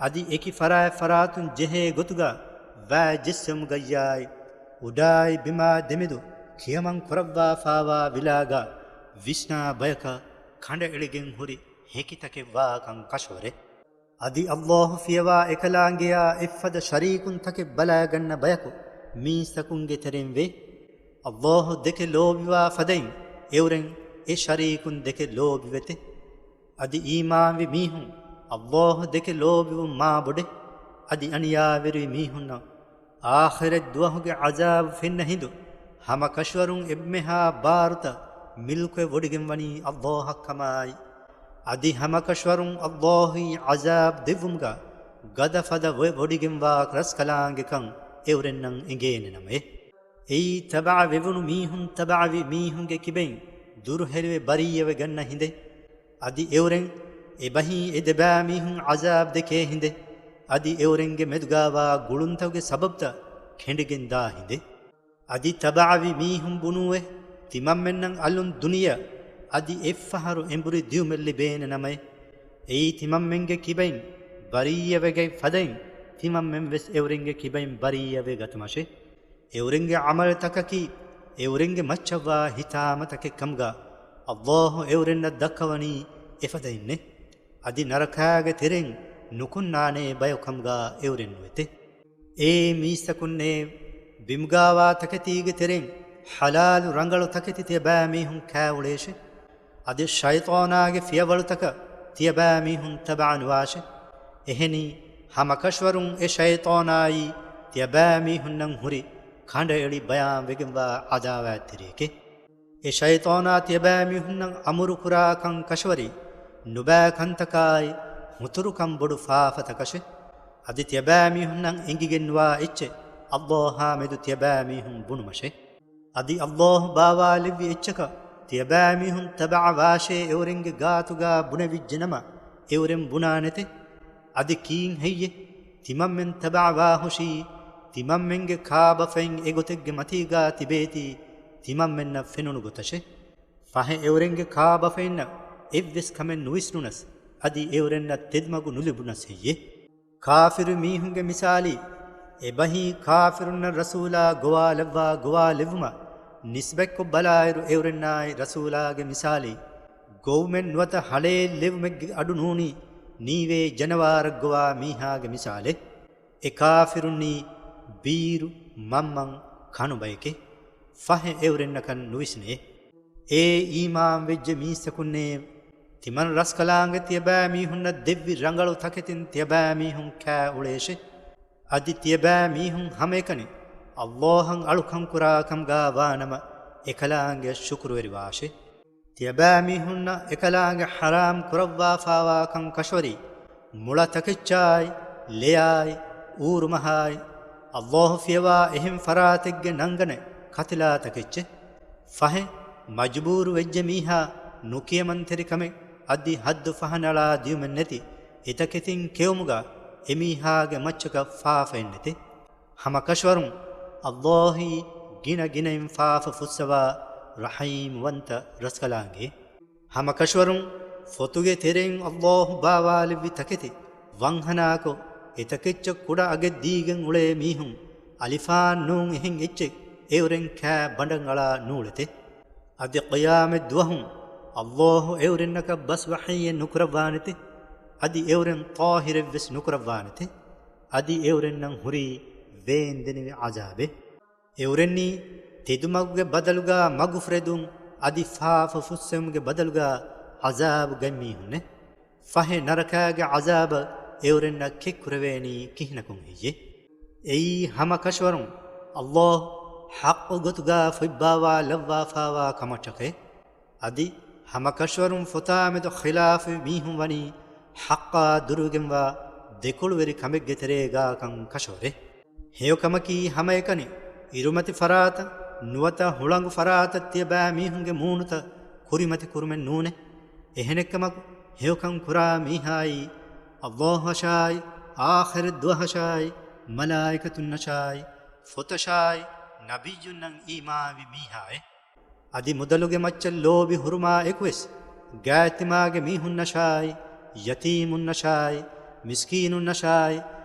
އަދި އެކި ފަރާތް ފަރާތުން ޖެހޭ ގޮތުގާ ވައި ޖެއްސެވުމުގައްޔާއި، އުޑާއި ބިމާ ދެމެދު ކިޔަމަން ކުރައްވާފާވާ ވިލާގާ ވިސްނާ ބަޔަކަށް ކަނޑައެޅިގެން ހުރި ހެކިތަކެއް ވާކަން ކަށަވަރެއް. އަދި ﷲ ފިޔަވާ އެކަލާނގެޔާ އެއްފަދަ ޝަރީކުން ތަކެއް ބަލައިގަންނަ ބަޔަކު މީސްތަކުންގެ ތެރެއިން ވޭ. ﷲ ދެކެ ލޯބިވާ ފަދައިން އެއުރެން އެ ޝަރީކުން ދެކެ ލޯބިވެތެ. އަދި އީމާންވި މީހުން ﷲ ދެކެ ލޯބިވުން މާ ބޮޑެ. އަދި އަނިޔާވެރިވި މީހުންނަށް އާޚިރަތް ދުވަހުގެ ޢަޒާބު ފެންނަ ހިނދު، ހަމަ ކަށަވަރުން އެންމެހާ ބާރުތައް މިލްކުވެ ވޮޑިގެންވަނީ ﷲ އަށްކަމާއި، އަދި ހަމަ ކަށަވަރުން ﷲ އީ ޢަޒާބު ދެއްވުމުގަ ގަދަފަދަ ވެ ވޮޑިގެންވާ ރަސްކަލާނގެކަން އެއުރެންނަށް އެނގޭނެ ނަމައޭ. އެއީ ތަބަޢަ ވެވުނު މީހުން ތަބަޢަވި މީހުންގެ ކިބައިން ދުރުހެލިވެ ބަރީއަވެ ގަންނަ ހިނދެއް. އަދި އެއުރެން އެބަހީ އެ ދެބައިމީހުން ޢަޒާބު ދެކޭ ހިނދެއް. އަދި އެއުރެންގެ މެދުގާވާ ގުޅުންތަކުގެ ސަބަބުތައް ކެނޑިގެން ދާ ހިނދެއް. އަދި ތަބަޢަވި މީހުން ބުނޫއެ، ތިމަންމެންނަށް އަލުން ދުނިޔެއަށް އަދި އެއްފަހަރު އެނބުރި ދިއުމެއް ލިބޭނެ ނަމައެ، އެއީ ތިމަންމެންގެ ކިބައިން ބަރީއަވެގަތް ފަދައިން ތިމަންމެން ވެސް އެއުރެންގެ ކިބައިން ބަރީއަވެ ގަތުމަށެ. އެއުރެންގެ ޢަމަލުތަކަކީ އެއުރެންގެ މައްޗަށްވާ ހިތާމަތަކެއް ކަމުގަ ﷲ އެއުރެންނަށް ދައްކަވަނީ އެފަދައިންނެ. އަދި ނަރަކާގެ ތެރެއިން ނުކުންނާނޭ ބަޔަކު ކަމުގަ އެއުރެން ނުވެތެ. އޭ މީސްތަކުންނޭ! ބިމުގާވާ ތަކެތީގެ ތެރެއިން ޙަލާލު ރަނގަޅު ތަކެތި ތިޔަބައިމީހުން ކާއުޅޭށެ. އަދި ޝައިޠާނާގެ ފިޔަވަޅުތަކަށް ތިޔަބައިމީހުން ތަބަޢަނުވާށެ. އެހެނީ، ހަމަކަށަވަރުން އެ ޝައިޠާނާއީ ތިޔަބައިމީހުންނަށް ހުރި ކަނޑައެޅި ބަޔާންވެގެންވާ ޢަދާވާތްތެރިއެކެ. އެ ޝައިޠާނާ ތިޔަބައިމީހުންނަށް އަމުރުކުރާކަން ކަށަވަރީ ނުބައި ކަންތަކާއި ހުތުރުކަން ބޮޑު ފާފަތަކަށެ. އަދި ތިޔަބައިމީހުންނަށް އެނގިގެންވާ އެއްޗެއް ﷲ އާ މެދު ތިޔަބައިމީހުން ބުނުމަށެ. އަދި ﷲ ބާވާލެއްވި އެއްޗަކަށް ތިޔަބައިމީހުން ތަބަޢަވާށޭ އެއުރެންގެ ގާތުގާ ބުނެވިއްޖެނަމަ އެއުރެން ބުނާނެތެ. އަދި ކީން ހެއްޔެ؟ ތިމަންމެން ތަބަޢަވާހުށީ ތިމަންމެންގެ ކާބަފައިން އެގޮތެއްގެ މަތީގާ ތިބޭތީ ތިމަންމެންނަށް ފެނުނު ގޮތަށެ. ފަހެ އެއުރެންގެ ކާބަފައިންނަށް އެއްވެސް ކަމެއް ނުވިސްނުނަސް، އަދި އެއުރެންނަށް ތެދުމަގު ނުލިބުނަސް ހެއްޔެ؟ ކާފިރު މީހުންގެ މިސާލީ، އެބަހީ ކާފިރުންނަށް ރަސޫލާ ގޮވާލައްވާ ގޮވާލެއްވުމަށް ނިސްބަތްކޮށް ބަލާއިރު އެއުރެންނާއި ރަސޫލާގެ މިސާލީ، ގޮވުމެއް ނުވަތަ ހަޅޭއް ލެވުމެއްގެ އަޑު ނޫނީ، ނީވޭ ޖަނަވާރަށް ގޮވާ މީހާގެ މިސާލެއް. އެ ކާފިރުންނީ ބީރު މަންމަން ކަނު ބަޔެކޭ. ފަހެ އެއުރެންނަކަށް ނުވިސްނޭ. އޭ އީމާން ވެއްޖެ މީސްތަކުންނޭ! ތިމަން ރަސްކަލާނގެ ތިޔަބައިމީހުންނަށް ދެއްވި ރަނގަޅު ތަކެތިން ތިޔަބައިމީހުން ކާ އުޅޭށެ. އަދި ތިޔަބައިމީހުން ހަމައެކަނި ﷲ އަށް އަޅުކަން ކުރާ ކަމުގާ ވާނަމަ، އެކަލާނގެއަށް ޝުކުރުވެރިވާށެ. ތިޔަބައިމީހުންނަށް އެކަލާނގެ ޙަރާމް ކުރައްވާފާވާކަން ކަށަވަރީ، މުޅަ ތަކެއްޗާއި، ލެޔާއި، އޫރުމަހާއި، ﷲ ފިޔަވާ އެހެން ފަރާތެއްގެ ނަންގަނެ ކަތިލާ ތަކެއްޗެއް. ފަހެ، މަޖުބޫރު ވެއްޖެ މީހާ ނުކިޔަމަންތެރިކަމެއް އަދި ހައްދު ފަހަނަޅާ ދިޔުމެއް ނެތި އެތަކެތިން ކެއުމުގަ އެމީހާގެ މައްޗަކަށް ފާފައެއް ނެތެ. ހަމަކަށަވަރުން ﷲ އީ ގިނަ ގިނައިން ފާފަ ފުއްސަވާ ރަޙީމްވަންތަ ރަސްކަލާނގެ. ހަމަކަށަވަރުން ފޮތުގެ ތެރެއިން ﷲ ބާވާލެއްވި ތަކެތި ވަންހަނާކޮށް، އެތަކެއްޗަށް ކުޑަ އަގެއް ދީގެން އުޅޭ މީހުން އަލިފާން ނޫން އެހެން އެއްޗެއް އެއުރެން ކާ ބަނޑަށް އަޅާ ނޫޅެތެ. އަދި ޤިޔާމަތް ދުވަހު ﷲ އެއުރެންނަކަށް ބަސް ވަޙީއެއް ނުކުރައްވާނެތެ. އަދި އެއުރެން ޠާހިރެއްވެސް ނުކުރައްވާނެތެ. އަދި އެއުރެންނަށް ހުރީ ވޭންދެނިވި ޢަޒާބެއް. އެއުރެންނީ ތެދުމަގުގެ ބަދަލުގާ މަގުފުރެދުން އަދި ފާފަ ފުއްސެވުމުގެ ބަދަލުގާ ޢަޒާބު ގަތް މީހުންނެ. ފަހެ ނަރަކާގެ ޢަޒާބަށް އެއުރެންނަށް ކެތްކުރެވޭނީ ކިހިނަކުން ހެއްޔެ؟ އެއީ ހަމަކަށަވަރުން ﷲ ޙައްޤު ގޮތުގާ ފޮތްބާވާ ލައްވާފާވާ ކަމަށްޓަކައި. އަދި ހަމަކަށަވަރުން ފޮތާމެދު ޚިލާފުވި މީހުން ވަނީ ޙައްޤާ ދުރުވެގެންވާ ދެކޮޅުވެރި ކަމެއްގެ ތެރޭގާކަން ކަށަވަރެ. ހެޔޮކަމަކީ ހަމައެކަނި އިރުމަތި ފަރާތަށް ނުވަތަ ހުޅަނގު ފަރާތަށް ތިޔަބައިމީހުންގެ މޫނުތައް ކުރިމަތި ކުރުމެއް ނޫނެ. އެހެނެއްކަމަކު ހެޔޮކަން ކުރާ މީހާއީ ﷲ އަށާއި، އާޚިރަތް ދުވަހަށާއި، މަލާއިކަތުންނަށާއި، ފޮތަށާއި، ނަބިއްޔުންނަށް އީމާންވި މީހާއެއް. އަދި މުދަލުގެ މައްޗަށް ލޯބި ހުރުމާ އެކުވެސް، ގާތްތިމާގެ މީހުންނަށާއި، ޔަތީމުންނަށާއި، މިސްކީނުންނަށާއި،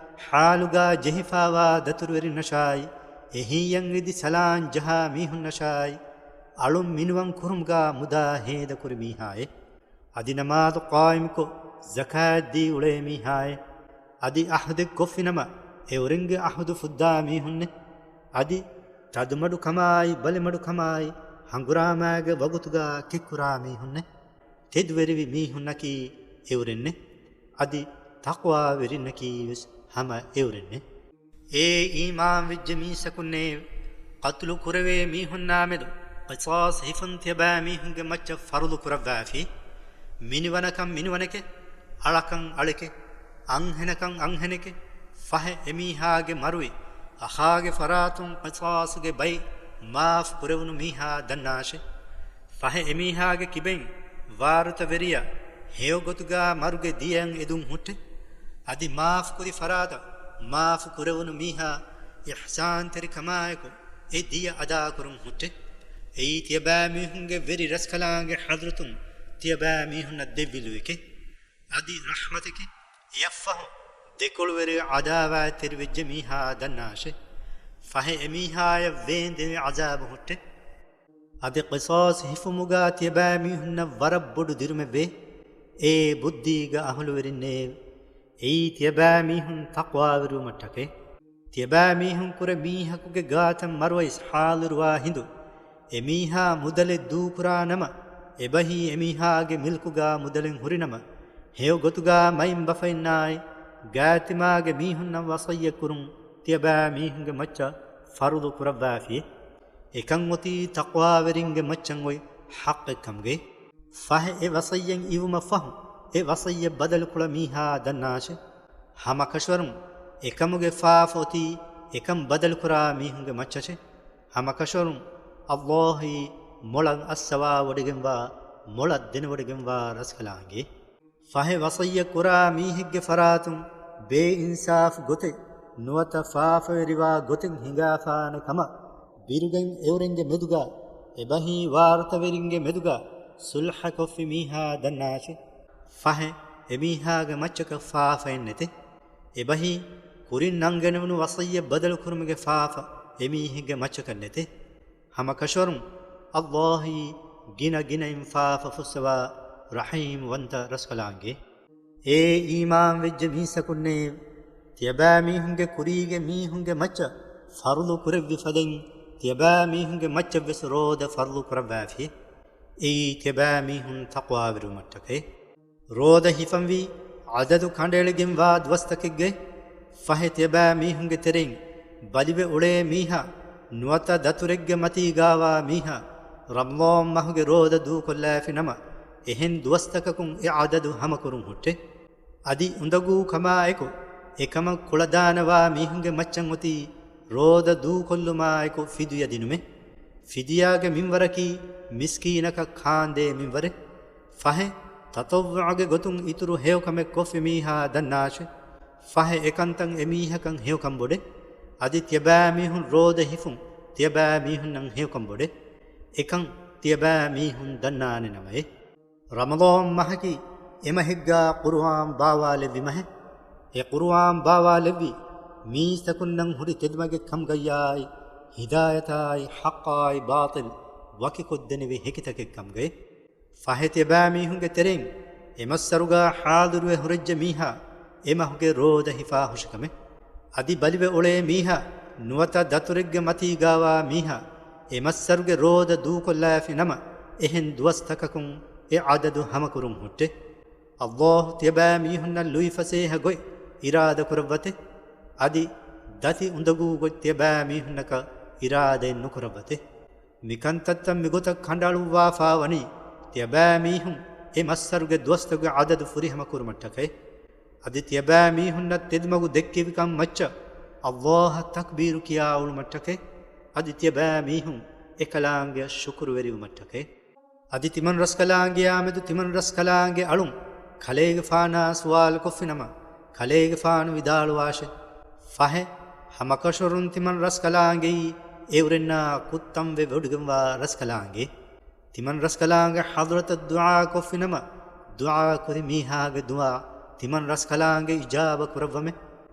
ޙާލުގާ ޖެހިފާވާ ދަތުރުވެރިންނަށާއި، އެހީއަށް އިދި ސަލާން ޖަހާ މީހުންނަށާއި، އަޅުން މިނިވަން ކުރުމުގާ މުދާ ހޭދަކުރި މީހާއެއް. އަދި ނަމާދު ޤާއިމުކޮށް، ޒަކާތް ދީ އުޅޭ މީހާއެއް. އަދި އަހުދެއް ކޮށްފިނަމަ، އެއުރެންގެ އަހުދު ފުއްދާ މީހުންނެއް. އަދި ތަދުމަޑުކަމާއި، ބަލިމަޑުކަމާއި، ހަނގުރާމައިގެ ވަގުތުގާ ކެތްކުރާ މީހުންނެއް. ތެދުވެރިވި މީހުންނަކީ އެއުރެންނެއް. އަދި ތަޤްވާވެރިންނަކީ ވެސް ހަމަ އެއުރެންނެއް. އޭ އީމާންވެއްޖެ މީސްތަކުންނޭ! ޤަތުލު ކުރެވޭ މީހުންނާމެދު ޤިޞާޞް ހިފުން ތިޔަބައިމީހުންގެ މައްޗަށް ފަރުޟު ކުރައްވާފި. މިނިވަނަކަށް މިނިވަނެކެ، އަޅަކަށް އަޅެކެ، އަންހެނަކަށް އަންހެނެކެ، ފަހެ އެމީހާގެ މަރުވި އަޚާގެ ފަރާތުން ޤިޞާޞުގެ ބައި މާފު ކުރެވުނު މީހާ ދަންނާށެ. ފަހެ އެމީހާގެ ކިބައިން ވާރުތަވެރިޔާ ހެޔޮގޮތުގާ މަރުގެ ދިޔައަށް އެދުން ހުއްޓެ. އަދި މާފުކުރި ފަރާތަށް މާފު ކުރެވުނު މީހާ އިޙްސާންތެރިކަމާއެކު އެ ދިޔަ އަދާކުރުން ހުއްޓެ. އެއީ ތިޔަބައިމީހުންގެ ވެރި ރަސްކަލާނގެ ޙަޟްރަތުން ތިޔަބައިމީހުންނަށް ދެއްވި ލުއިކެއް. އަދި ރަޙްމަތެކެއް. އެއަށްފަހު ދެކޮޅުވެރި ޢަދާވާތްތެރިވެއްޖެ މީހާ ދަންނާށެ. ފަހެ އެމީހާޔަށް ވޭންދެވި ޢަޒާބު ހުއްޓެ. އަދި ޤިޞާޞް ހިފުމުގާ ތިޔަބައިމީހުންނަށް ވަރަށް ބޮޑު ދިރުމެއްވޭ. އޭ ބުއްދީގެ އަހުލުވެރިންނޭ! އެއީ ތިޔަބައިމީހުން ތަޤްވާވެރިވުމަށްޓަކައި. ތިޔަބައިމީހުން ކުރެ މީހަކުގެ ގާތަށް މަރުވައިސް ޙާޟިރުވާ ހިނދު، އެމީހާ މުދަލެއް ދޫކުރާ ނަމަ، އެބަހީ އެމީހާގެ މިލްކުގާ މުދަލެއް ހުރިނަމަ، ހެޔޮ ގޮތުގާ މައިންބަފައިންނާއި ގާތްތިމާގެ މީހުންނަށް ވަޞިއްޔަތްކުރުން ތިޔަބައިމީހުންގެ މައްޗަށް ފަރުޟު ކުރައްވާފި. އެކަން އޮތީ ތަޤްވާވެރިންގެ މައްޗަށް އޮތް ޙައްޤެއްކަމުގައި. ފަހެ އެ ވަޞިއްޔަތް އިވުމަށް ފަހު، އެ ވަޞިއްޔަތް ބަދަލުކުޅަ މީހާ ދަންނާށެ. ހަމަކަށަވަރުން އެކަމުގެ ފާފަ އޮތީ އެކަން ބަދަލުކުރާ މީހުންގެ މައްޗަށެ. ހަމަކަށަވަރުން ﷲ އީ މޮޅަށް އައްސަވާވޮޑިގެންވާ، މޮޅަށް ދެނެވޮޑިގެންވާ ރަސްކަލާނގެ. ފަހެ ވަޞިއްޔަތް ކުރާ މީހެއްގެ ފަރާތުން ބޭއިންސާފު ގޮތެއް ނުވަތަ ފާފަވެރިވާ ގޮތެއް ހިނގާފާނެ ކަމަށް ބިރުގެން އެއުރެންގެ މެދުގާ އެބަހީ ވާރުތަވެރިންގެ މެދުގާ ޞުލްޙަކޮށްފި މީހާ ދަންނާށެ. ފަހެ އެމީހާގެ މައްޗަކަށް ފާފައެއް ނެތެ. އެބަހީ ކުރިން ނަންގަނެވުނު ވަޞިއްޔަތް ބަދަލުކުރުމުގެ ފާފަ އެމީހެއްގެ މައްޗަކަށް ނެތެ. ހަމަކަށަވަރުން ﷲ އީ ގިނަ ގިނައިން ފާފަ ފުއްސަވާ ރަޙީމްވަންތަ ރަސްކަލާނގެ. އޭ އީމާންވެއްޖެ މީސްތަކުންނޭ! ތިޔަބައިމީހުންގެ ކުރީގެ މީހުންގެ މައްޗަށް ފަރުޟު ކުރެއްވި ފަދައިން، ތިޔަބައިމީހުންގެ މައްޗަށްވެސް ރޯދަ ފަރުޟު ކުރައްވާފި. އެއީ ތިޔަބައިމީހުން ތަޤްވާވެރިވުމަށްޓަކައި. ރޯދަ ހިފަންވީ ޢަދަދު ކަނޑައެޅިގެންވާ ދުވަސްތަކެއްގައި. ފަހެ ތިޔަބައިމީހުންގެ ތެރެއިން ބަލިވެ އުޅޭ މީހާ ނުވަތަ ދަތުރެއްގެ މަތީގާވާ މީހާ ރަމަޟާން މަހުގެ ރޯދަ ދޫކޮށްލާފި ނަމަ، އެހެން ދުވަސްތަކަކުން އެ ޢަދަދު ހަމަކުރުން ހުއްޓެ. އަދި އުނދަގޫ ކަމާއެކު އެކަމަށް ކުޅަދާނަވާ މީހުންގެ މައްޗަށް އޮތީ ރޯދަ ދޫކޮށްލުމާއެކު ފިދުޔަ ދިނުމެއް. ފިދުޔާގެ މިންވަރަކީ މިސްކީނަކަށް ކާންދޭ މިންވަރެއް. ފަހެ، ތަޠައްވުޢުގެ ގޮތުން އިތުރު ހެޔޮކަމެއް ކޮށްފި މީހާ ދަންނާށެ. ފަހެ އެކަންތައް އެމީހަކަށް ހެޔޮކަން ބޮޑެ. އަދި ތިޔަބައިމީހުން ރޯދަ ހިފުން ތިޔަބައިމީހުންނަށް ހެޔޮކަން ބޮޑެ. އެކަން ތިޔަބައިމީހުން ދަންނާނެ ނަމައޭ. ރަމަޟާން މަހަކީ އެމަހެއްގާ ޤުރުއާން ބާވާލެއްވި މަހެއް. އެ ޤުރުއާން ބާވާލެއްވީ މީސްތަކުންނަށް ހުރި ތެދުމަގެއް ކަމުގައްޔާއި، ހިދާޔަތާއި، ޙައްޤާއި، ބާޠިލް ވަކިކޮށްދެނެވި ހެކިތަކެއް ކަމުގައި. ފަހެ ތިޔަބައިމީހުންގެ ތެރެއިން އެ މައްސަރުގާ ޙާޟިރުވެ ހުރެއްޖެ މީހާ އެ މަހުގެ ރޯދަ ހިފާ ހުށިކަމެއް. އަދި ބަލިވެ އުޅޭ މީހާ ނުވަތަ ދަތުރެއްގެ މަތީގާވާ މީހާ އެ މައްސަރުގެ ރޯދަ ދޫކޮށްލާފި ނަމަ، އެހެން ދުވަސްތަކަކުން އެ ޢަދަދު ހަމަކުރުން ހުއްޓެ. ﷲ ތިޔަބައިމީހުންނަށް ލުއިފަސޭހަ ގޮތް އިރާދަ ކުރައްވަތެ. އަދި ދަތި އުނދަގޫ ގޮތް ތިޔަބައިމީހުންނަކަށް އިރާދައެއް ނުކުރައްވަތެ. މިކަންތައްތައް މިގޮތަށް ކަނޑައަޅުއްވާފާވަނީ، ތިޔަބައިމީހުން އެ މައްސަރުގެ ދުވަސްތަކުގެ ޢަދަދު ފުރިހަމަ ކުރުމަށްޓަކައި. އަދި ތިޔަބައިމީހުންނަށް ތެދުމަގު ދެއްކެވިކަން މައްޗަށް ﷲ އަށް ތަކްބީރު ކިޔާ އުޅުމަށްޓަކައި. އަދި ތިޔަބައިމީހުން އެކަލާނގެއަށް ޝުކުރުވެރިވުމަށްޓަކައި. އަދި ތިމަން ރަސްކަލާނގެޔާމެދު ތިމަން ރަސްކަލާނގެ އަޅުން ކަލޭގެފާނާ ސުވާލުކޮށްފިނަމަ، ކަލޭގެފާނު ވިދާޅުވާށެ. ފަހެ، ހަމަކަށަވަރުން ތިމަން ރަސްކަލާނގެއީ އެއުރެންނާ ކުއްތަންވެ ވޮޑިގެންވާ ރަސްކަލާނގެ. ތިމަން ރަސްކަލާނގެ ޙަޟްރަތަށް ދުޢާ ކޮށްފިނަމަ، ދުޢާ ކުރި މީހާގެ ދުޢާ ތިމަން ރަސްކަލާނގެ އިޖާބަ ކުރައްވަމެ.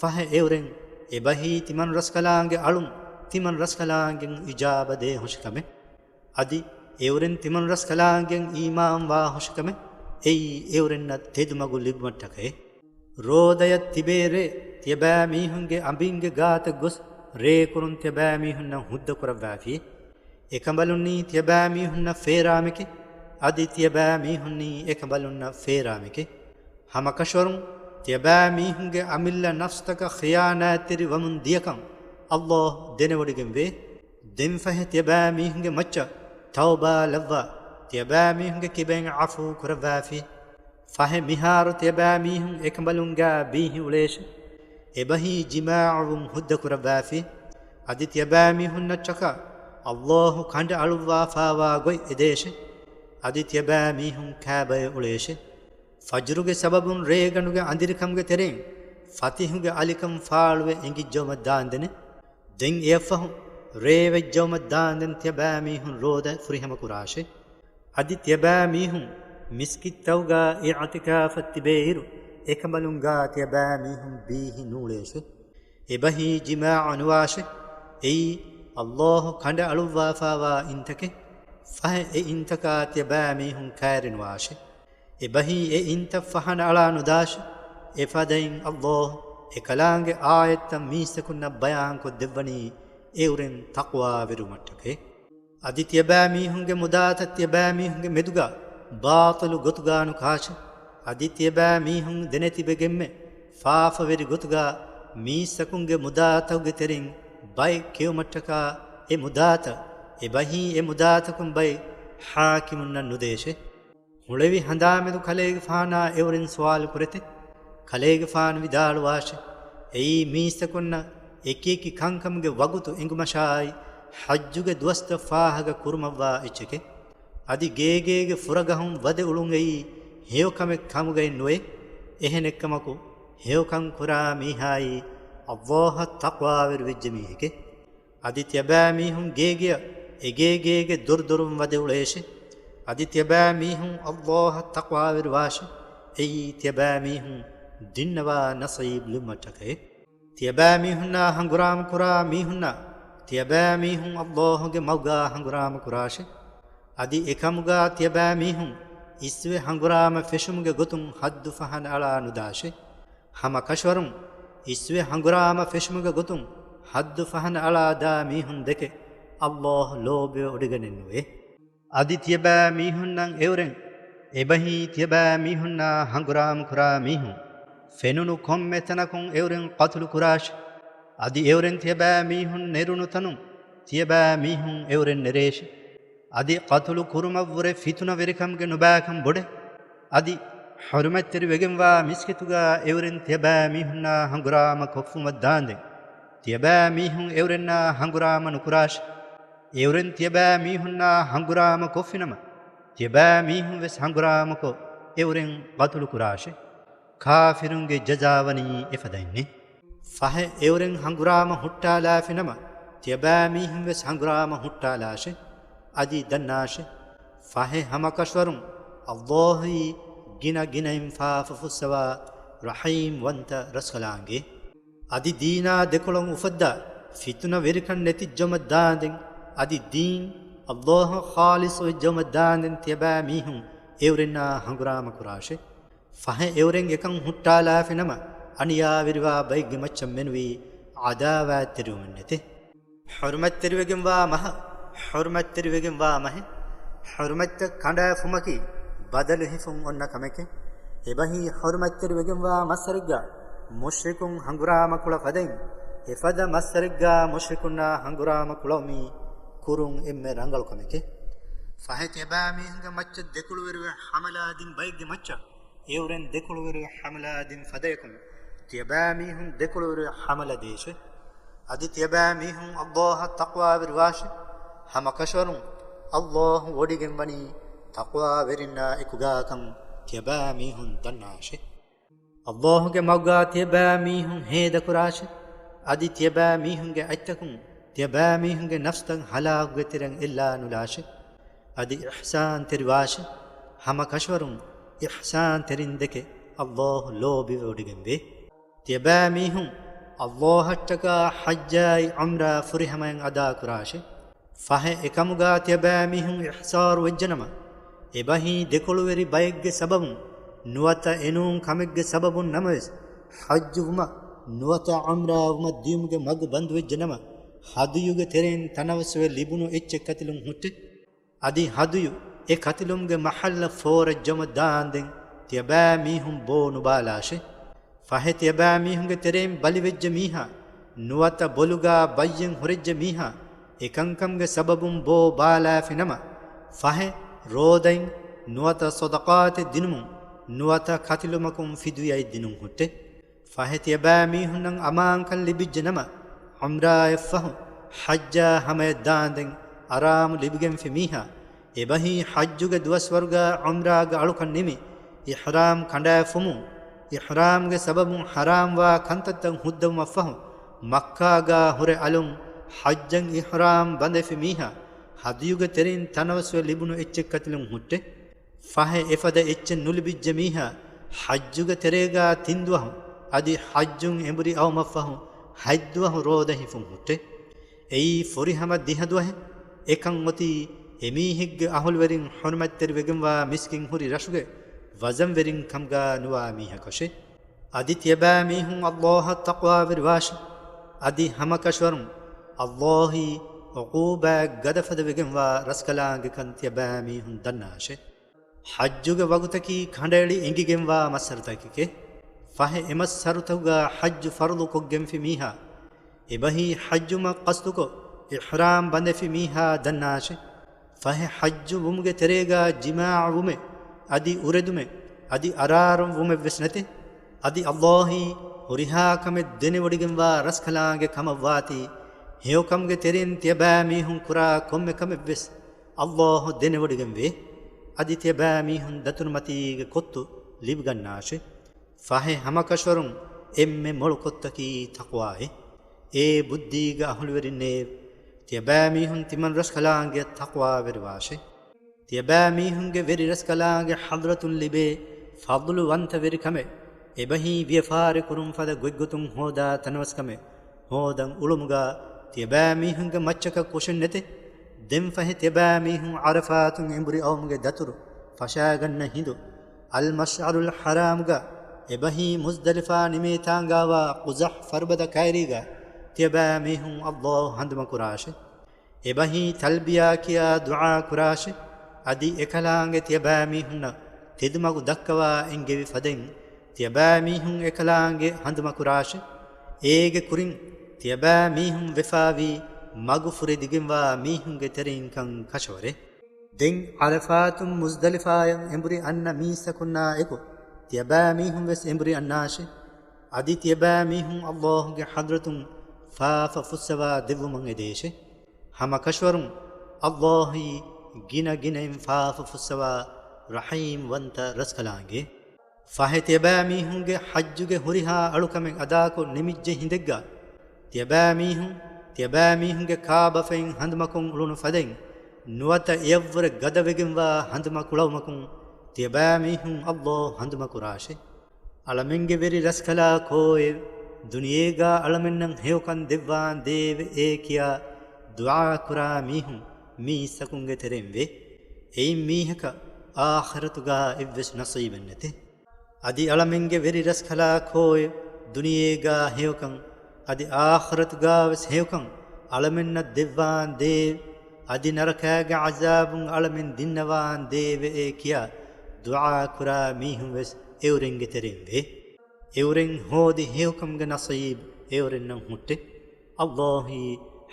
ފަހެ އެއުރެން އެބަހީ ތިމަން ރަސްކަލާނގެ އަޅުން ތިމަން ރަސްކަލާނގެން އިޖާބަ ދޭ ހުށިކަމެ. އަދި އެއުރެން ތިމަން ރަސްކަލާނގެން އީމާންވާ ހުށިކަމެ. އެއީ އެއުރެންނަށް ތެދުމަގު ލިބުމަށްޓަކައެ. ރޯދަޔަށް ތިބޭ ރޭ ތިޔަބައިމީހުންގެ އަނބިންގެ ގާތަށް ގޮސް ރޭކުރުން ތިޔަބައިމީހުންނަށް ހުއްދަ ކުރައްވާފި. އެކަނބަލުންނީ ތިޔަބައިމީހުންނަށް ފޭރާމެކެ. އަދި ތިޔަބައިމީހުންނީ އެކަނބަލުންނަށް ފޭރާމެކެ. ހަމަކަށަވަރުން ތިޔަބައިމީހުންގެ އަމިއްލަ ނަފްސްތަކަށް ޚިޔާނާތްތެރި ވަމުން ދިޔަކަން ﷲ ދެނެވޮޑިގެންވޭ. ދެންފަހެ ތިޔަބައިމީހުންގެ މައްޗަށް ތައުބާ ލައްވާ، ތިޔަބައިމީހުންގެ ކިބައިން ޢަފޫ ކުރައްވާފި. ފަހެ މިހާރު ތިޔަބައިމީހުން އެކަނބަލުންގާ ބީހި އުޅޭށެ. އެބަހީ ޖިމާޢަވުން ހުއްދަ ކުރައްވާފި. އަދި ތިޔަބައިމީހުންނަށްޓަކާ ﷲ ކަނޑައަޅުއްވާފާވާ ގޮތް އެދޭށެ. އަދި ތިޔަބައިމީހުން ކާބަޔަށް އުޅޭށެ. ފަޖުރުގެ ސަބަބުން ރޭގަނޑުގެ އަނދިރިކަމުގެ ތެރެއިން ފަތިހުގެ އަލިކަން ފާޅުވެ އެނގިއްޖައުމަށް ދާންދެނެ. ދެން އެއަށްފަހު ރޭވެއްޖައުމަށް ދާނދެން ތިޔަބައިމީހުން ރޯދަ ފުރިހަމަ ކުރާށޭ. އަދި ތިޔަބައިމީހުން މިސްކިތްތައުގާ އިޢުތިކާފަށް ތިބޭއިރު، އެކަނބަލުންގާ ތިޔަބައިމީހުން ބީހި ނޫޅޭށޭ. އެބަހީ ޖިމާޢަ ނުވާށޭ. އެއީ ﷲ ކަނޑައަޅުއްވާފާވާ އިންތަކެއް. ފަހެ އެ އިންތަކާ ތިޔަބައިމީހުން ކައިރިނުވާށޭ. އެބަހީ އެ އިންތައް ފަހަނައަޅާ ނުދާށޭ. އެފަދައިން ﷲ އެކަލާނގެ އާޔަތްތައް މީސްތަކުންނަށް ބަޔާންކޮށްދެއްވަނީ އެއުރެން ތަޤްވާވެރިވުމަށްޓަކައި. އަދި ތިޔަބައިމީހުންގެ މުދާތައް ތިޔަބައިމީހުންގެ މެދުގާ ބާޠިލު ގޮތުގާ ނުކާށޭ. އަދި ތިޔަބައިމީހުން ދެނެތިބެގެންމެ ފާފަވެރި ގޮތުގާ މީސްތަކުންގެ މުދާތަކުގެ ތެރެއިން ބައެއް ކެއުމަށްޓަކާ އެ މުދާތައް، އެބަހީ އެ މުދާތަކުން ބައެއް ޙާކިމުންނަށް ނުދޭށޭ. ހުޅެވި ހަނދާމެދު ކަލޭގެފާނާ އެއުރެން ސުވާލު ކުރެތެ. ކަލޭގެފާނު ވިދާޅުވާށޭ. އެއީ މީސްތަކުންނަށް އެކިއެކި ކަންކަމުގެ ވަގުތު އެނގުމަށާއި، ޙައްޖުގެ ދުވަސްތައް ފާހަގަ ކުރުމަށްވާ އެއްޗެކޭ. އަދި ގޭގޭގެ ފުރަގަހުން ވަދެ އުޅުން އެއީ ހެޔޮކަމެއް ކަމުގައެއް ނުވޭ. އެހެނެއްކަމަކު، ހެޔޮކަން ކުރާ މީހާއީ ﷲ އަށް ތަޤްވާވެރިވެއްޖެ މީހެކޭ. އަދި ތިޔަބައިމީހުން ގޭގެއަށް އެގޭގޭގެ ދޮރުދޮރުން ވަދެ އުޅޭށޭ. އަދި ތިޔަބައިމީހުން ﷲ އަށް ތަޤްވާވެރިވާށޭ. އެއީ ތިޔަބައިމީހުން ދިންނަވާ ނަޞީބު ލިބުމަށްޓަކައި. ތިޔަބައިމީހުންނާ ހަނގުރާމަކުރާ މީހުންނާ، ތިޔަބައިމީހުން ﷲ ގެ މަގުގާ ހަނގުރާމަކުރާށޭ. އަދި އެކަމުގާ ތިޔަބައިމީހުން އިސްވެ ހަނގުރާމަ ފެށުމުގެ ގޮތުން ޙައްދު ފަހަނައަޅާ ނުދާށޭ. ހަމަކަށަވަރުން އިސްވެ ހަނގުރާމަ ފެށުމުގެ ގޮތުން ޙައްދު ފަހަނައަޅާ ދާ މީހުން ދެކެ ﷲ ލޯބިވެ އޮޑިގަނެއްނުވޭ. އަދި ތިޔަބައި މީހުންނަށް އެއުރެން، އެބަހީ ތިޔަބައި މީހުންނާ ހަނގުރާމަކުރާ މީހުން، ފެނުނު ކޮންމެ ތަނަކުން އެއުރެން ޤަތުލު ކުރާށި. އަދި އެއުރެން ތިޔަބައި މީހުން ނެރުނު ތަނުން ތިޔަބައި މީހުން އެއުރެން ނެރޭށި. އަދި ޤަތުލު ކުރުމަށްވުރެ ފިތުނަވެރިކަމުގެ ނުބައިކަން ބޮޑޭ. އަދި ޙުރުމަތްތެރިވެގެންވާ މިސްކިތުގާ އެއުރެން ތިޔަބައި މީހުންނާ ހަނގުރާމަ ކޮށްފުމަށް ދާނދެން، ތިޔަބައި މީހުން އެއުރެންނާ ހަނގުރާމަ ނުކުރާށި. އެއުރެން ތިޔަބައި މީހުންނާ ހަނގުރާމަ ކޮށްފިނަމަ، ތިޔަބައި މީހުން ވެސް ހަނގުރާމަކޮށް އެއުރެން ޤަތުލު ކުރާށި. ކާފިރުންގެ ޖަޒާ ވަނީ އެފަދައިންނޭ. ފަހެ އެއުރެން ހަނގުރާމަ ހުއްޓާލާފިނަމަ، ތިޔަބައި މީހުން ވެސް ހަނގުރާމަ ހުއްޓާލާށި. އަދި ދަންނާށި، ފަހެ ހަމަކަށަވަރުން ﷲ އީ ގިނަ ގިނައިން ފާފަ ފުއްސަވާ ރަޙީމްވަންތަ ރަސްކަލާނގެ. އަދި ދީނާ ދެކޮޅަށް އުފައްދާ ފިތުނަ ވެރިކަން ނެތިއްޖައުމަށް ދާނދެން، އަދި ދީން ﷲ އަށް ޚާލިޞު ވެއްޖައުމަށް ދާނދެން ތިޔަބައި މީހުން އެއުރެންނާ ހަނގުރާމަ ކުރާށި. ފަހެ އެއުރެން އެކަން ހުއްޓާލާފިނަމަ، އަނިޔާވެރިވާ ބައެއްގެ މައްޗަށް މެނުވީ ޢަދާވާތްތެރިވުމެއް ނެތޭ. ޙުރުމަތްތެރިވެގެންވާ މަހަށް، ޙުރުމަތްތެރިވެގެންވާ މަހެއް، ޙުރުމަތްތައް ކަނޑާފުމަކީ ބަދަލު ހިފުން އޮންނަ ކަމެކޭ. އެބަހީ ޙުރުމަތްތެރިވެގެންވާ މައްސަރެއްގާ މުޝްރިކުން ހަނގުރާމަ ކުޅަ ފަދައިން، އެފަދަ މައްސަރެއްގާ މުޝްރިކުންނާ ހަނގުރާމަ ކުޅަވުމީ ކުރުން އެންމެ ރަނގަޅު ކަމެކޭ. ފަހެ ތިޔަބައިމީހުންގެ މައްޗަށް ދެކޮޅުވެރިވެ ޙަމަލާ ދިން ބައެއްގެ މައްޗަށް އެއުރެން ދެކޮޅުވެރިވެ ޙަމަލާ ދިން ފަދަޔަކުން، ތިޔަބައިމީހުން ދެކޮޅުވެރިވެ ޙަމަލަ ދޭށެ. އަދި ތިޔަބައިމީހުން ﷲ އަށް ތަޤްވާވެރިވާށެ. ހަމަކަށަވަރުން ﷲ ވޮޑިގެންވަނީ ތަޤްވާވެރިންނާ އެކުގާކަން ތިޔަބައިމީހުން ދަންނާށެ. ﷲ ގެ މަގުގާ ތިޔަބައިމީހުން ހޭދަކުރާށެ. އަދި ތިޔަބައިމީހުންގެ އަތްތަކުން ތިޔަބައިމީހުންގެ ނަފްސްތައް ހަލާކުގެ ތެރެއަށް އެއްލާނުލާށެ. އަދި އިޙްސާންތެރިވާށެ. ހަމަކަށަވަރުން އިޙްސާންތެރިން ދެކެ ﷲ ލޯބިވެވޮޑިގެންވޭ. ތިޔަބައިމީހުން ﷲ އަށްޓަކާ ޙައްޖާއި ޢުމްރާ ފުރިހަމައިން އަދާކުރާށެ. ފަހެ އެކަމުގާ ތިޔަބައިމީހުން އިޙްޞާރު ވެއްޖެނަމަ، އެބަހީ ދެކޮޅުވެރި ބައެއްގެ ސަބަބުން ނުވަތަ އެނޫން ކަމެއްގެ ސަބަބުން ނަމަވެސް، ޙައްޖު ވުމަށް ނުވަތަ ޢުމްރާ ވުމަށް ދިޔުމުގެ މަގު ބަންދުވެއްޖެނަމަ، ހަދުޔުގެ ތެރެއިން ތަނަވަސްވެ ލިބުނު އެއްޗެއް ކަތިލުން ހުއްޓެ. އަދި ހަދުޔު އެ ކަތިލުމުގެ މަޙައްލަށް ފޯރައްޖަމަށް ދާންދެން ތިޔަބައިމީހުން ބޯ ނުބާލާށެ. ފަހެ ތިޔަބައިމީހުންގެ ތެރެއިން ބަލިވެއްޖެ މީހާ، ނުވަތަ ބޮލުގާ ބައްޔެއް ހުރެއްޖެ މީހާ، އެކަންކަމުގެ ސަބަބުން ބޯ ބާލާފިނަމަ، ފަހެ ރޯދައިން ނުވަތަ ޞަދަޤާތެއް ދިނުމުން ނުވަތަ ކަތިލުމަކުން ފިދުޔައެއް ދިނުން ހުއްޓެ. ފަހެ ތިޔަބައިމީހުންނަށް އަމާންކަން ލިބިއްޖެ ނަމަ، ޢުމްރާއަށްފަހު ޙައްޖާ ހަމަޔަށް ދާންދެން އަރާމު ލިބިގެންފި މީހާ، އެބަހީ ޙައްޖުގެ ދުވަސްވަރުގާ ޢުމްރާގެ އަޅުކަން ނިމި، އިޙްރާމް ކަނޑާފުމުން، އިޙްރާމްގެ ސަބަބުން ޙަރާމްވާ ކަންތައްތައް ހުއްދަވުމަށްފަހު، މައްކާގާ ހުރެ އަލުން ޙައްޖަށް އިޙްރާމް ބަނދެފި މީހާ ހަދުޔުގެ ތެރެއިން ތަނަވަސްވެ ލިބުނު އެއްޗެއް ކަތިލުން ހުއްޓޭ. ފަހެ އެފަދަ އެއްޗެއް ނުލިބިއްޖެ މީހާ ޙައްޖުގެ ތެރޭގާ ތިން ދުވަހު، އަދި ޙައްޖުން އެނބުރި އައުމަށްފަހު ހަތް ދުވަހު ރޯދަ ހިފުން ހުއްޓޭ. އެއީ ފުރިހަމަ ދިހަ ދުވަހެއް. އެކަން އޮތީ އެމީހެއްގެ އަހުލުވެރިން ޙުރުމަތްތެރިވެގެންވާ މިސްކިން ހުރި ރަށުގެ ވަޒަންވެރިން ކަމުގާ ނުވާ މީހަކަށޭ. އަދި ތިޔަބައިމީހުން ﷲ އަށް ތަޤްވާވެރިވާށި. އަދި ހަމަކަށަވަރުން ﷲ އީ ޢުޤޫބާތް ގަދަފަދަވެގެންވާ ރަސްކަލާނގެކަން ތިޔަބައިމީހުން ދަންނާށޭ. ޙައްޖުގެ ވަގުތަކީ ކަނޑައެޅި އެނގިގެންވާ މައްސަރަތަކެކޭ. ފަހެ އެމައްސަރުތަކުގާ ޙައްޖު ފަރުޟުކޮށްގެންފި މީހާ، އެބަހީ ޙައްޖުމަށް ޤަޞްދުކޮށް އިޙްރާމް ބަނދެފި މީހާ ދަންނާށޭ. ފަހެ ޙައްޖު ވުމުގެ ތެރޭގާ ޖިމާޢަ ވުމެއް، އަދި އުރެދުމެއް، އަދި އަރާރުން ވުމެއްވެސް ނެތޭ. އަދި ﷲ އީ ހުރިހާ ކަމެއް ދެނެވޮޑިގެންވާ ރަސްކަލާނގެ ކަމަށްވާތީ، ހެޔޮކަމުގެ ތެރެއިން ތިޔަބައިމީހުން ކުރާ ކޮންމެ ކަމެއްވެސް ﷲ ދެނެވޮޑިގެންވޭ. އަދި ތިޔަބައިމީހުން ދަތުރުމަތީގެ ކޮއްތު ލިބިގަންނާށޭ. ފަހެ ހަމަކަށަވަރުން އެންމެ މޮޅު ކޮއްތަކީ ތަޤްވާއޭ. އޭ ބުއްދީގެ އަހުލުވެރިންނޭ! ތިޔަބައިމީހުން ތިމަންރަސްކަލާނގެއަށް ތަޤްވާވެރިވާށޭ. ތިޔަބައިމީހުންގެ ވެރިރަސްކަލާނގެ ޙަޟްރަތުން ލިބޭ ފަޟްލުވަންތަ ވެރިކަމެއް، އެބަހީ ވިޔަފާރިކުރުން ފަދަ ގޮތްގޮތުން ހޯދާ ތަނަވަސްކަމެއް ހޯދަން އުޅުމުގާ، ތިޔަބައިމީހުންގެ މައްޗަކަށް ކުށެއް ނެތޭ. ދެންފަހެ ތިޔަބައިމީހުން ޢަރަފާތުން އެނބުރި އައުމުގެ ދަތުރު ފަށާގަންނަ ހިނދު، އަލްމަޝްޢަރުލް ޙަރާމްގާ، އެބަހީ މުޒްދަލިފާ ނިމޭތާނގާވާ ޤުޒަޙް ފަރުބަދަ ކައިރީގާ، ތިޔަބައިމީހުން ﷲ ޙަމްދު ކުރާށޭ. އެބަހީ ތަލްބިޔާ ކިޔާ ދުޢާ ކުރާށޭ. އަދި އެކަލާނގެ ތިޔަބައިމީހުންނަށް ތެދުމަގު ދައްކަވާ އެންގެވި ފަދައިން، ތިޔަބައިމީހުން އެކަލާނގެ ހަނދުމަކުރާށޭ. އޭގެ ކުރިން ތިޔަބައިމީހުން ވެފާވީ މަގު ފުރެދިގެންވާ މީހުންގެ ތެރެއިންކަން ކަށަވަރޭ. ދެން ޢަރަފާތުން މުޒްދަލިފާޔަށް އެނބުރި އަންނަ މީސްތަކުންނާ އެކު، ތިޔަބައިމީހުން ވެސް އެނބުރި އަންނާށޭ. އަދި ތިޔަބައިމީހުން ﷲ ގެ ޙަޟްރަތުން ފާފަ ފުއްސަވާ ދެއްވުމަށް އެދޭށޭ. ހަމަކަށަވަރުން ﷲ އީ ގިނަ ގިނައިން ފާފަ ފުއްސަވާ ރަޙީމް ވަންތަ ރަސްކަލާނގެ. ފަހެ ތިޔަބައިމީހުންގެ ޙައްޖުގެ ހުރިހާ އަޅުކަމެއް އަދާކޮށް ނިމިއްޖެ ހިނދެއްގާ، ތިޔަބައިމީހުން، ތިޔަބައިމީހުންގެ ކާބަފައިން ހަނދުމަކުން އުޅުނު ފަދައިން، ނުވަތަ އެޔަށްވުރެ ގަދަވެގެންވާ ހަނދުމަކުޅަވުމަކުން ތިޔަބައިމީހުން ﷲ ހަނދުމަކުރާށޭ. އަޅަމެންގެ ވެރި ރަސްކަލާ ކޯއެވެ؟ ދުނިޔޭގާ އަޅަމެންނަށް ހެޔޮކަން ދެއްވާން ދޭވެ އޭ ކިޔާ ދުޢާ ކުރާ މީހުން މީސްތަކުންގެ ތެރެއިން ވޭ. އެއިން މީހަކަށް އާޚިރަތުގާ އެއްވެސް ނަޞީބެއް ނެތޭ. އަދި އަޅަމެންގެ ވެރި ރަސްކަލާ ކޯއެވެ؟ ދުނިޔޭގާ ހެޔޮކަން، އަދި އާޚިރަތުގާވެސް ހެޔޮކަން އަޅަމެންނަށް ދެއްވާން ދޭވެ. އަދި ނަރަކާގެ ޢަޒާބުން އަޅަމެން ދިންނަވާން ދޭވެ އޭ ކިޔާ ދުޢާ ކުރާ މީހުން ވެސް އެއުރެންގެ ތެރެއިން ވޭ. އެއުރެން ހޯދި ހެޔޮކަމުގެ ނަޞީބު އެއުރެންނަށް ހުއްޓޭ. ﷲ އީ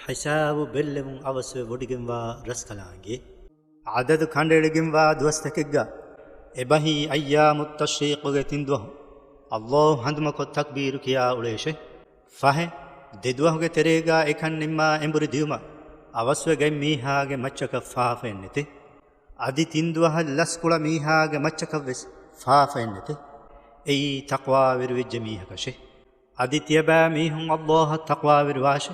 ހިސާބު ބެއްލެވުން އަވަސްވެ ވޮޑިގެންވާ ރަސްކަލާނގެ. ޢަދަދު ކަނޑައެޅިގެންވާ ދުވަސްތަކެއްގާ އެބަހީ އައްޔާމު ތަޝްރީޤުގެ ތިން ދުވަހު ﷲ ހަނދުމަކޮށް ތަކްބީރު ކިޔާ އުޅޭށޭ. ފަހެ ދެ ދުވަހުގެ ތެރޭގާ އެކަން ނިންމާ އެނބުރި ދިއުމަށް އަވަސްވެ ގަތް މީހާގެ މައްޗަކަށް ފާފައެއް ނެތޭ. އަދި ތިން ދުވަހަށް ލަސްކުޅަ މީހާގެ މައްޗަކަށް ވެސް ފާފައެއް ނެތޭ. އެއީ ތަޤްވާވެރިވެއްޖެ މީހަކަށޭ. އަދި ތިޔަބައިމީހުން ﷲ އަށް ތަޤްވާވެރިވާށޭ.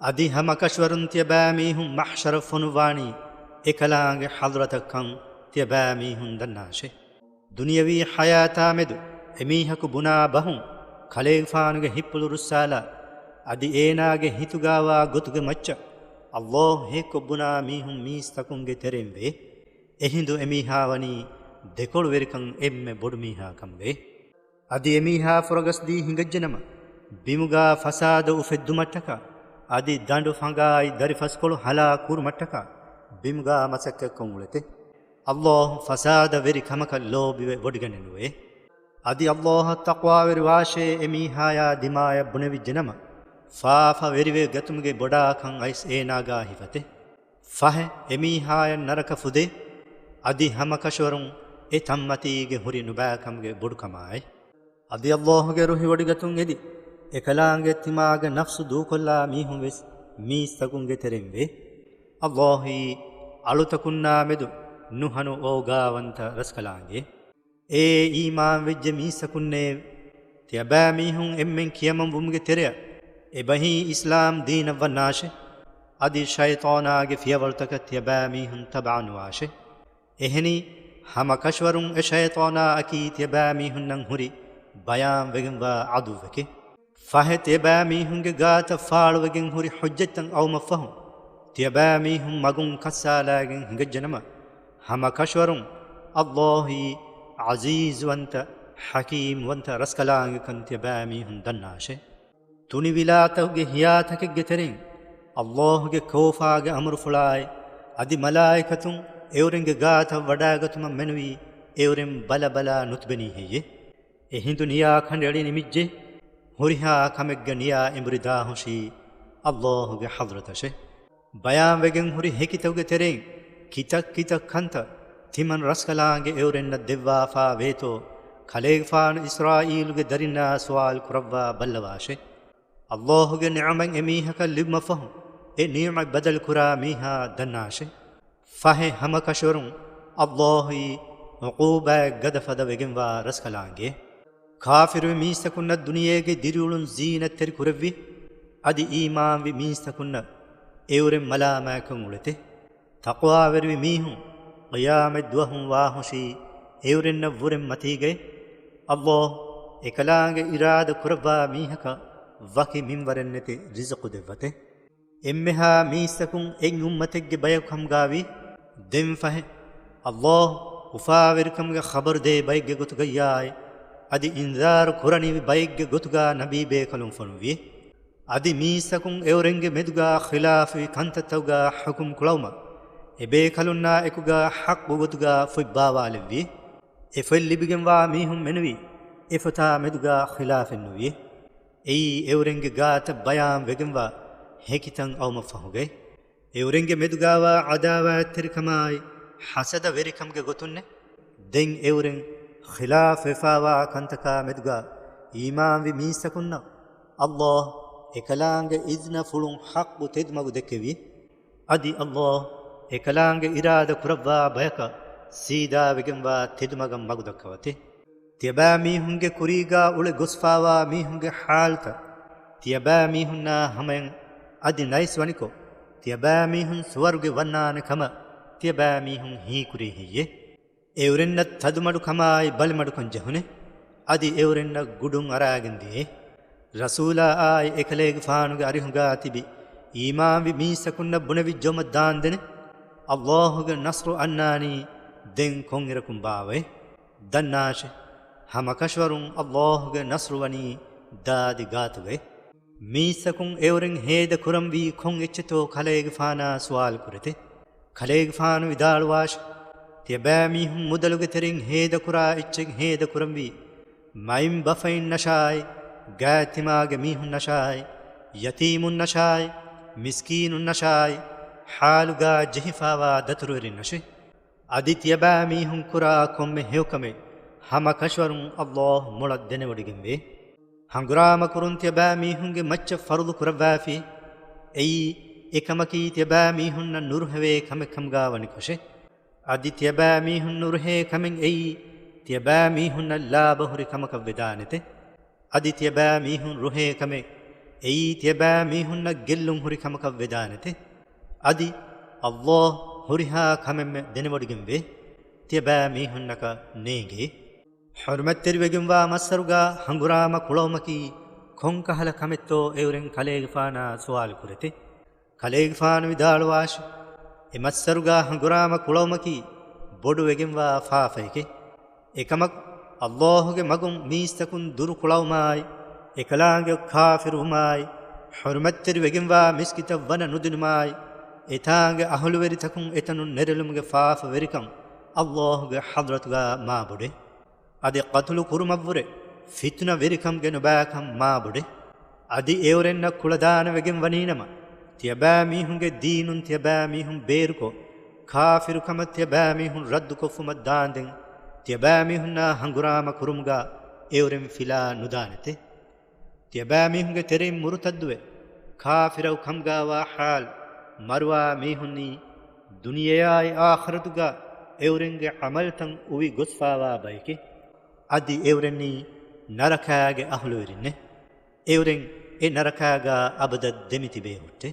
އަދި ހަމަކަށަވަރުން ތިޔަބައިމީހުން މަޙްޝަރަށް ފޮނުއްވާނީ އެކަލާނގެ ޙަޟްރަތަށްކަން ތިޔަބައިމީހުން ދަންނާށޭ. ދުނިޔަވީ ޙަޔާތާމެދު އެމީހަކު ބުނާ ބަހުން ކަލޭގެފާނުގެ ހިތްޕުޅު ރުއްސާލާ، އަދި އޭނާގެ ހިތުގާވާ ގޮތުގެ މައްޗަށް ﷲ ހެއްކޮށް ބުނާ މީހުން މީސްތަކުންގެ ތެރެއިން ވޭ. އެހިނދު އެމީހާ ވަނީ ދެކޮޅުވެރިކަން އެންމެ ބޮޑު މީހާ ކަމުގައި. އަދި އެމީހާ ފުރަގަސްދީ ހިނގައްޖެނަމަ، ބިމުގާ ފަސާދަ އުފެއްދުމަށްޓަކާ، އަދި ދަނޑު ފަނގާއި ދަރިފަސްކޮޅު ހަލާކު ކުރުމަށްޓަކާ، ބިމުގާ މަސައްކަތްކޮށް އުޅެތެ. ﷲ ފަސާދަވެރި ކަމަކަށް ލޯބިވެ ވޮޑިގަނެ ނުވޭ. އަދި ﷲ އަށް ތަޤްވާވެރިވާށޭ. އެމީހާޔާ ދިމާޔަށް ބުނެވިއްޖެނަމަ، ފާފަވެރިވެ ގަތުމުގެ ބޮޑާކަން އައިސް އޭނާގާ ހިފަތެ. ފަހެ އެމީހާޔަށް ނަރަކަ ފުދޭ. އަދި ހަމަކަށަވަރުން އެ ތަންމަތީގެ ހުރި ނުބައިކަމުގެ ބޮޑުކަމާއި. އަދި ﷲ ގެ ރުހިވޮޑިގަތުން އެދި، އެކަލާނގެ ތިމާގެ ނަފްސު ދޫކޮށްލާ މީހުން ވެސް މީސްތަކުންގެ ތެރެއިން ވޭ. ﷲ އީ އަޅުތަކުންނާ މެދު ނުހަނު އޯގާވަންތަ ރަސްކަލާނގެ. އޭ އީމާންވެއްޖެ މީސްތަކުންނޭވެ! ތިޔަބައިމީހުން އެންމެން ކިޔަމަންވުމުގެ ތެރެއަށް އެބަހީ އިސްލާމް ދީނަށް ވަންނާށެ. އަދި ޝައިޠާނާގެ ފިޔަވަޅުތަކަށް ތިޔަބައިމީހުން ތަބަޢަނުވާށެ. އެހެނީ، ހަމަ ކަށަވަރުން އެ ޝައިޠާނާއަކީ ތިޔަބައިމީހުންނަށް ހުރި ބަޔާންވެގެންވާ ޢަދުއްވެކޭ. ފަހެ ތިޔަބައިމީހުންގެ ގާތަށް ފާޅުވެގެން ހުރި ޙުއްޖަތްތައް އައުމަށްފަހު، ތިޔަބައިމީހުން މަގުން ކައްސާލައިގެން ހިނގައްޖެނަމަ، ހަމަ ކަށަވަރުން ﷲ އީ ޢަޒީޒުވަންތަ، ޙަކީމްވަންތަ ރަސްކަލާނގެކަން ތިޔަބައިމީހުން ދަންނާށޭ. ތުނިވިލާތަކުގެ ހިޔާތަކެއްގެ ތެރެއިން ﷲގެ ކޯފާގެ އަމުރުފުޅާއި، އަދި މަލާއިކަތުން އެއުރެންގެ ގާތަށް ވަޑައިގަތުމަށް މެނުވީ، އެއުރެން ބަލަބަލާ ނުތިބެނީ ހެއްޔޭ؟ އެހިނދު ނިޔާ ކަނޑައެޅި ނިމިއްޖެ، ހުރިހާ ކަމެއްގަ ނިޔާ އެނބުރި ދާހުށީ ﷲގެ ޙަޟްރަތަށޭ. ބަޔާންވެގެން ހުރި ހެކިތަކުގެ ތެރެއިން ކިތައް ކިތައް ކަންތައް ތިމަން ރަސްކަލާނގެ އެއުރެންނަށް ދެއްވާފާ ވޭތޯ، ކަލޭގެފާނު އިސްރާއީލުގެ ދަރިންނާ ސުވާލު ކުރައްވާ ބައްލަވާށޭ. ﷲގެ ނިޢުމަތް އެމީހަކަށް ލިބުމަށްފަހު، އެ ނިޢުމަތް ބަދަލު ކުރާ މީހާ ދަންނާށޭ. ފަހެ ހަމަކަށަވަރުން ﷲ އީ ޢުޤޫބާތް ގަދަ ފަދަ ވެގެންވާ ރަސްކަލާނގެ. ކާފިރުވި މީސްތަކުންނަށް ދުނިޔޭގެ ދިރިއުޅުން ޒީނަތްތެރި ކުރެއްވި، އަދި އީމާންވި މީސްތަކުންނަށް އެއުރެން މަލާމާތްކަން އުޅެތެ. ތަޤްވާވެރިވި މީހުން ޤިޔާމަތް ދުވަހުން ވާހުށީ އެއުރެންނަށް ވުރެން މަތީގައި. ﷲ އެކަލާނގެ އިރާދަ ކުރައްވާ މީހަކަށް ވަކި މިންވަރެއްނެތި ރިޒުޤު ދެއްވަތެ. އެންމެހާ މީސްތަކުން އެއް އުއްމަތެއްގެ ބަޔަކު ކަމުގާވީ. ދެން ފަހެ، ﷲ އުފާވެރިކަމުގެ ޚަބަރު ދޭ ބައެއްގެ ގޮތުގައްޔާއި، އަދި އިންޒާރު ކުރަނިވި ބައެއްގެ ގޮތުގާ ނަބީބޭކަލުން ފޮނުއްވި. އަދި މީސްތަކުން އެއުރެންގެ މެދުގާ ޚިލާފުވި ކަންތައްތަކުގާ ޙުކުމް ކުޅައުމަށް، އެބޭކަލުންނާ އެކުގާ ޙައްޤު ގޮތުގާ ފޮތް ބާވާލެއްވި. އެ ފޮތް ލިބިގެންވާ މީހުން މެނުވީ، އެ ފޮތާ މެދުގާ ޚިލާފެއް ނުވި. އެއީ އެއުރެންގެ ގާތަށް ބަޔާން ވެގެންވާ ހެކިތައް އައުމަށްފަހުގައި. އެއުރެންގެ މެދުގާވާ ޢަދާވާތްތެރިކަމާއި، ޙަސަދަވެރިކަމުގެ ގޮތުންނެ. ދެން އެއުރެން ޚިލާފްވެފާވާ ކަންތަކާ މެދުގާ އީމާންވި މީސްތަކުންނަށް ﷲ އެކަލާނގެ އިޒްނަފުޅުން ޙައްޤު ތެދުމަގު ދެއްކެވި. އަދި ﷲ އެކަލާނގެ އިރާދަ ކުރައްވާ ބަޔަކަށް ސީދާވެގެންވާ ތެދުމަގަށް މަގުދައްކަވަތެ. ތިޔަބައިމީހުންގެ ކުރީގާ އުޅެ ގޮސްފާވާ މީހުންގެ ޙާލުތައް ތިޔަބައިމީހުންނާ ހަމަޔަށް އަދި ނައިސް ވަނިކޮށް، ތިޔަބައިމީހުން ސުވަރުގެ ވަންނާނެ ކަމަށް ތިޔަބައިމީހުން ހީކުރީ ހެއްޔޭ؟ އެއުރެންނަށް ތަދުމަޑުކަމާއި ބަލިމަޑުކަން ޖެހުނެ. އަދި އެއުރެންނަށް ގުޑުން އަރާގެން ދިޔައޭ. ރަސޫލާއާއި އެކަލޭގެފާނުގެ އަރިހުގާ ތިބި އީމާންވި މީސްތަކުންނަށް ބުނެވިއްޖައުމަށް ދާންދެނެ. ﷲގެ ނަޞްރު އަންނާނީ ދެން ކޮންއިރަކުން ބާވައޭ؟ ދަންނާށެ، ހަމަކަށަވަރުން ﷲގެ ނަޞްރު ވަނީ ދާދި ގާތުގައި. މީސްތަކުން އެއުރެން ހޭދަ ކުރަންވީ ކޮން އެއްޗެއްތޯ ކަލޭގެފާނާ ސުވާލު ކުރެތެ. ކަލޭގެފާނު ވިދާޅުވާށި، ތިޔަބައިމީހުން މުދަލުގެ ތެރެއިން ހޭދަކުރާ އެއްޗެއް ހޭދަ ކުރަންވީ، މައިންބަފައިންނަށާއި، ގާތްތިމާގެ މީހުންނަށާއި، ޔަތީމުންނަށާއި، މިސްކީނުންނަށާއި، ޙާލުގާ ޖެހިފާވާ ދަތުރުވެރިންނަށެ. އަދި ތިޔަބައިމީހުން ކުރާ ކޮންމެ ހެޔޮކަމެއް ހަމަ ކަށަވަރުން ﷲ މޮޅަށް ދެނެވޮޑިގެންވޭ. ހަނގުރާމަކުރުން ތިޔަބައިމީހުންގެ މައްޗަށް ފަރުޟު ކުރައްވާފި. އެއީ، އެކަމަކީ ތިޔަބައިމީހުންނަށް ނުރުހެވޭ ކަމެއް ކަމުގާ ވަނިކޮށެ. އަދި ތިޔަބައިމީހުން ނުރުހޭ ކަމެއް އެއީ، ތިޔަބައިމީހުންނަށް ލާބަ ހުރި ކަމަކަށް ވެދާނެތެ. އަދި ތިޔަބައިމީހުން ރުހޭ ކަމެއް އެއީ، ތިޔަބައިމީހުންނަށް ގެއްލުން ހުރި ކަމަކަށް ވެދާނެތެ. އަދި ﷲ ހުރިހާ ކަމެއްމެ ދެނެވޮޑިގެންވޭ. ތިޔަބައިމީހުންނަކަށް ނޭނގޭ. ޙުރުމަތްތެރިވެގެންވާ މައްސަރުގާ ހަނގުރާމަ ކުޅައުމަކީ ކޮންކަހަލަ ކަމެއްތޯ އެއުރެން ކަލޭގެފާނާ ސުވާލު ކުރެތެ. ކަލޭގެފާނު ވިދާޅުވާށި، އެ މައްސަރުގާ ހަނގުރާމަ ކުޅައުމަކީ ބޮޑުވެގެންވާ ފާފައެކެ. އެކަމަކު، ﷲގެ މަގުން މީސްތަކުން ދުރު ކުޅައުމާއި، އެކަލާނގެ ކާފިރުވުމާއި، ޙުރުމަތްތެރިވެގެންވާ މިސްކިތަށް ވަނަ ނުދިނުމާއި، އެތާނގެ އަހުލުވެރިތަކުން އެތަނުން ނެރެލުމުގެ ފާފަވެރިކަން ﷲގެ ޙަޟްރަތުގާ މާބޮޑެ. އަދި ޤަތުލު ކުރުމަށްވުރެ ފިތުނަވެރިކަމުގެ ނުބައިކަން މާބޮޑެ. އަދި އެއުރެންނަށް ކުޅަދާނަވެގެން ވަނީނަމަ، ތިޔަބައިމީހުންގެ ދީނުން ތިޔަބައިމީހުން ބޭރުކޮށް، ކާފިރުކަމަށް ތިޔަބައިމީހުން ރައްދުކޮށްފުމަށް ދާންދެން، ތިޔަބައިމީހުންނާ ހަނގުރާމަ ކުރުމުގާ އެއުރެން ފިލާ ނުދާނެތެ. ތިޔަބައިމީހުންގެ ތެރެއިން މުރުތައްދުވެ، ކާފިރައު ކަމުގާވާ ޙާލު މަރުވާ މީހުންނީ، ދުނިޔެއާއި އާޚިރަތުގާ އެއުރެންގެ ޢަމަލުތައް އުވި ގޮސްފާވާ ބައެކެ. އަދި އެއުރެންނީ ނަރަކާގެ އަހުލުވެރިންނެ. އެއުރެން އެ ނަރަކާގާ އަބަދަށް ދެމިތިބޭ ހުއްޓެ.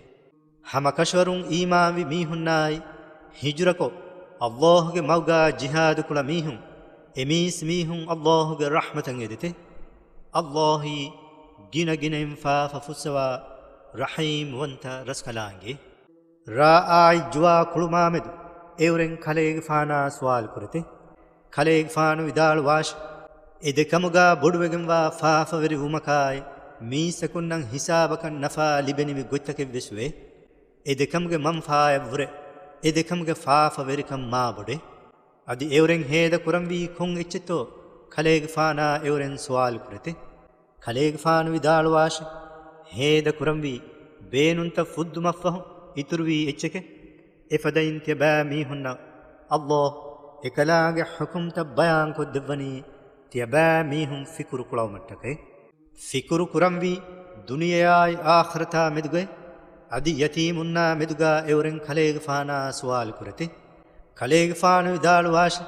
ހަމަ ކަށަވަރުން އީމާންވި މީހުންނާއި، ހިޖުރަކޮށް، އައްލާހުގެ މަގުގާ ޖިހާދު ކުޅަ މީހުން، އެމީސް މީހުން އައްލާހުގެ ރަޙްމަތަށް އެދެތެ. އައްލާހީ ގިނަ ގިނައިން ފާފަ ފުއްސަވާ، ރަޙީމް ވަންތަ ރަސްކަލާނގެ. ރާއާއި ޖުވާ ކުޅުމާމެދު އެއުރެން ކަލޭގެފާނާ ސުވާލު ކުރެތެ. ކަލޭގެފާނު ވިދާޅުވާށި، އެ ދެކަމުގާ ބޮޑުވެގެންވާ ފާފަވެރި ވުމަކާއި، މީސްތަކުންނަށް ހިސާބަކަށް ނަފާ ލިބެނިވި ގޮތްތަކެއްވެސް ވޭ. އެ ދެކަމުގެ މަންފާއަށްވުރެ، އެ ދެކަމުގެ ފާފަވެރިކަން މާބޮޑޭ. އަދި އެއުރެން ހޭދަ ކުރަންވީ ކޮން އެއްޗެއްތޯ؟ ކަލޭގެފާނާ އެއުރެން ސުވާލު ކުރެތެ. ކަލޭގެފާނު ވިދާޅުވާށި، ހޭދަ ކުރަންވީ ބޭނުންތައް ފުއްދުމަށްފަހު އިތުރުވީ އެއްޗެކެ. އެފަދައިން ތިޔަބައިމީހުންނަށް އައްލާހު އެކަލާނގެ ޙުކުމްތައް ބަޔާންކޮށްދެއްވަނީ، ތިޔަބައިމީހުން ފިކުރު ކުޅަވުމަށްޓަކައި. ފިކުރު ކުރަންވީ ދުނިޔެއާއި އާޚިރަތާ މެދުގައި، އަދި ޔަތީމުންނާ މެދުގާ އެއުރެން ކަލޭގެފާނާ ސުވާލު ކުރެތި. ކަލޭގެފާނު ވިދާޅުވާށި،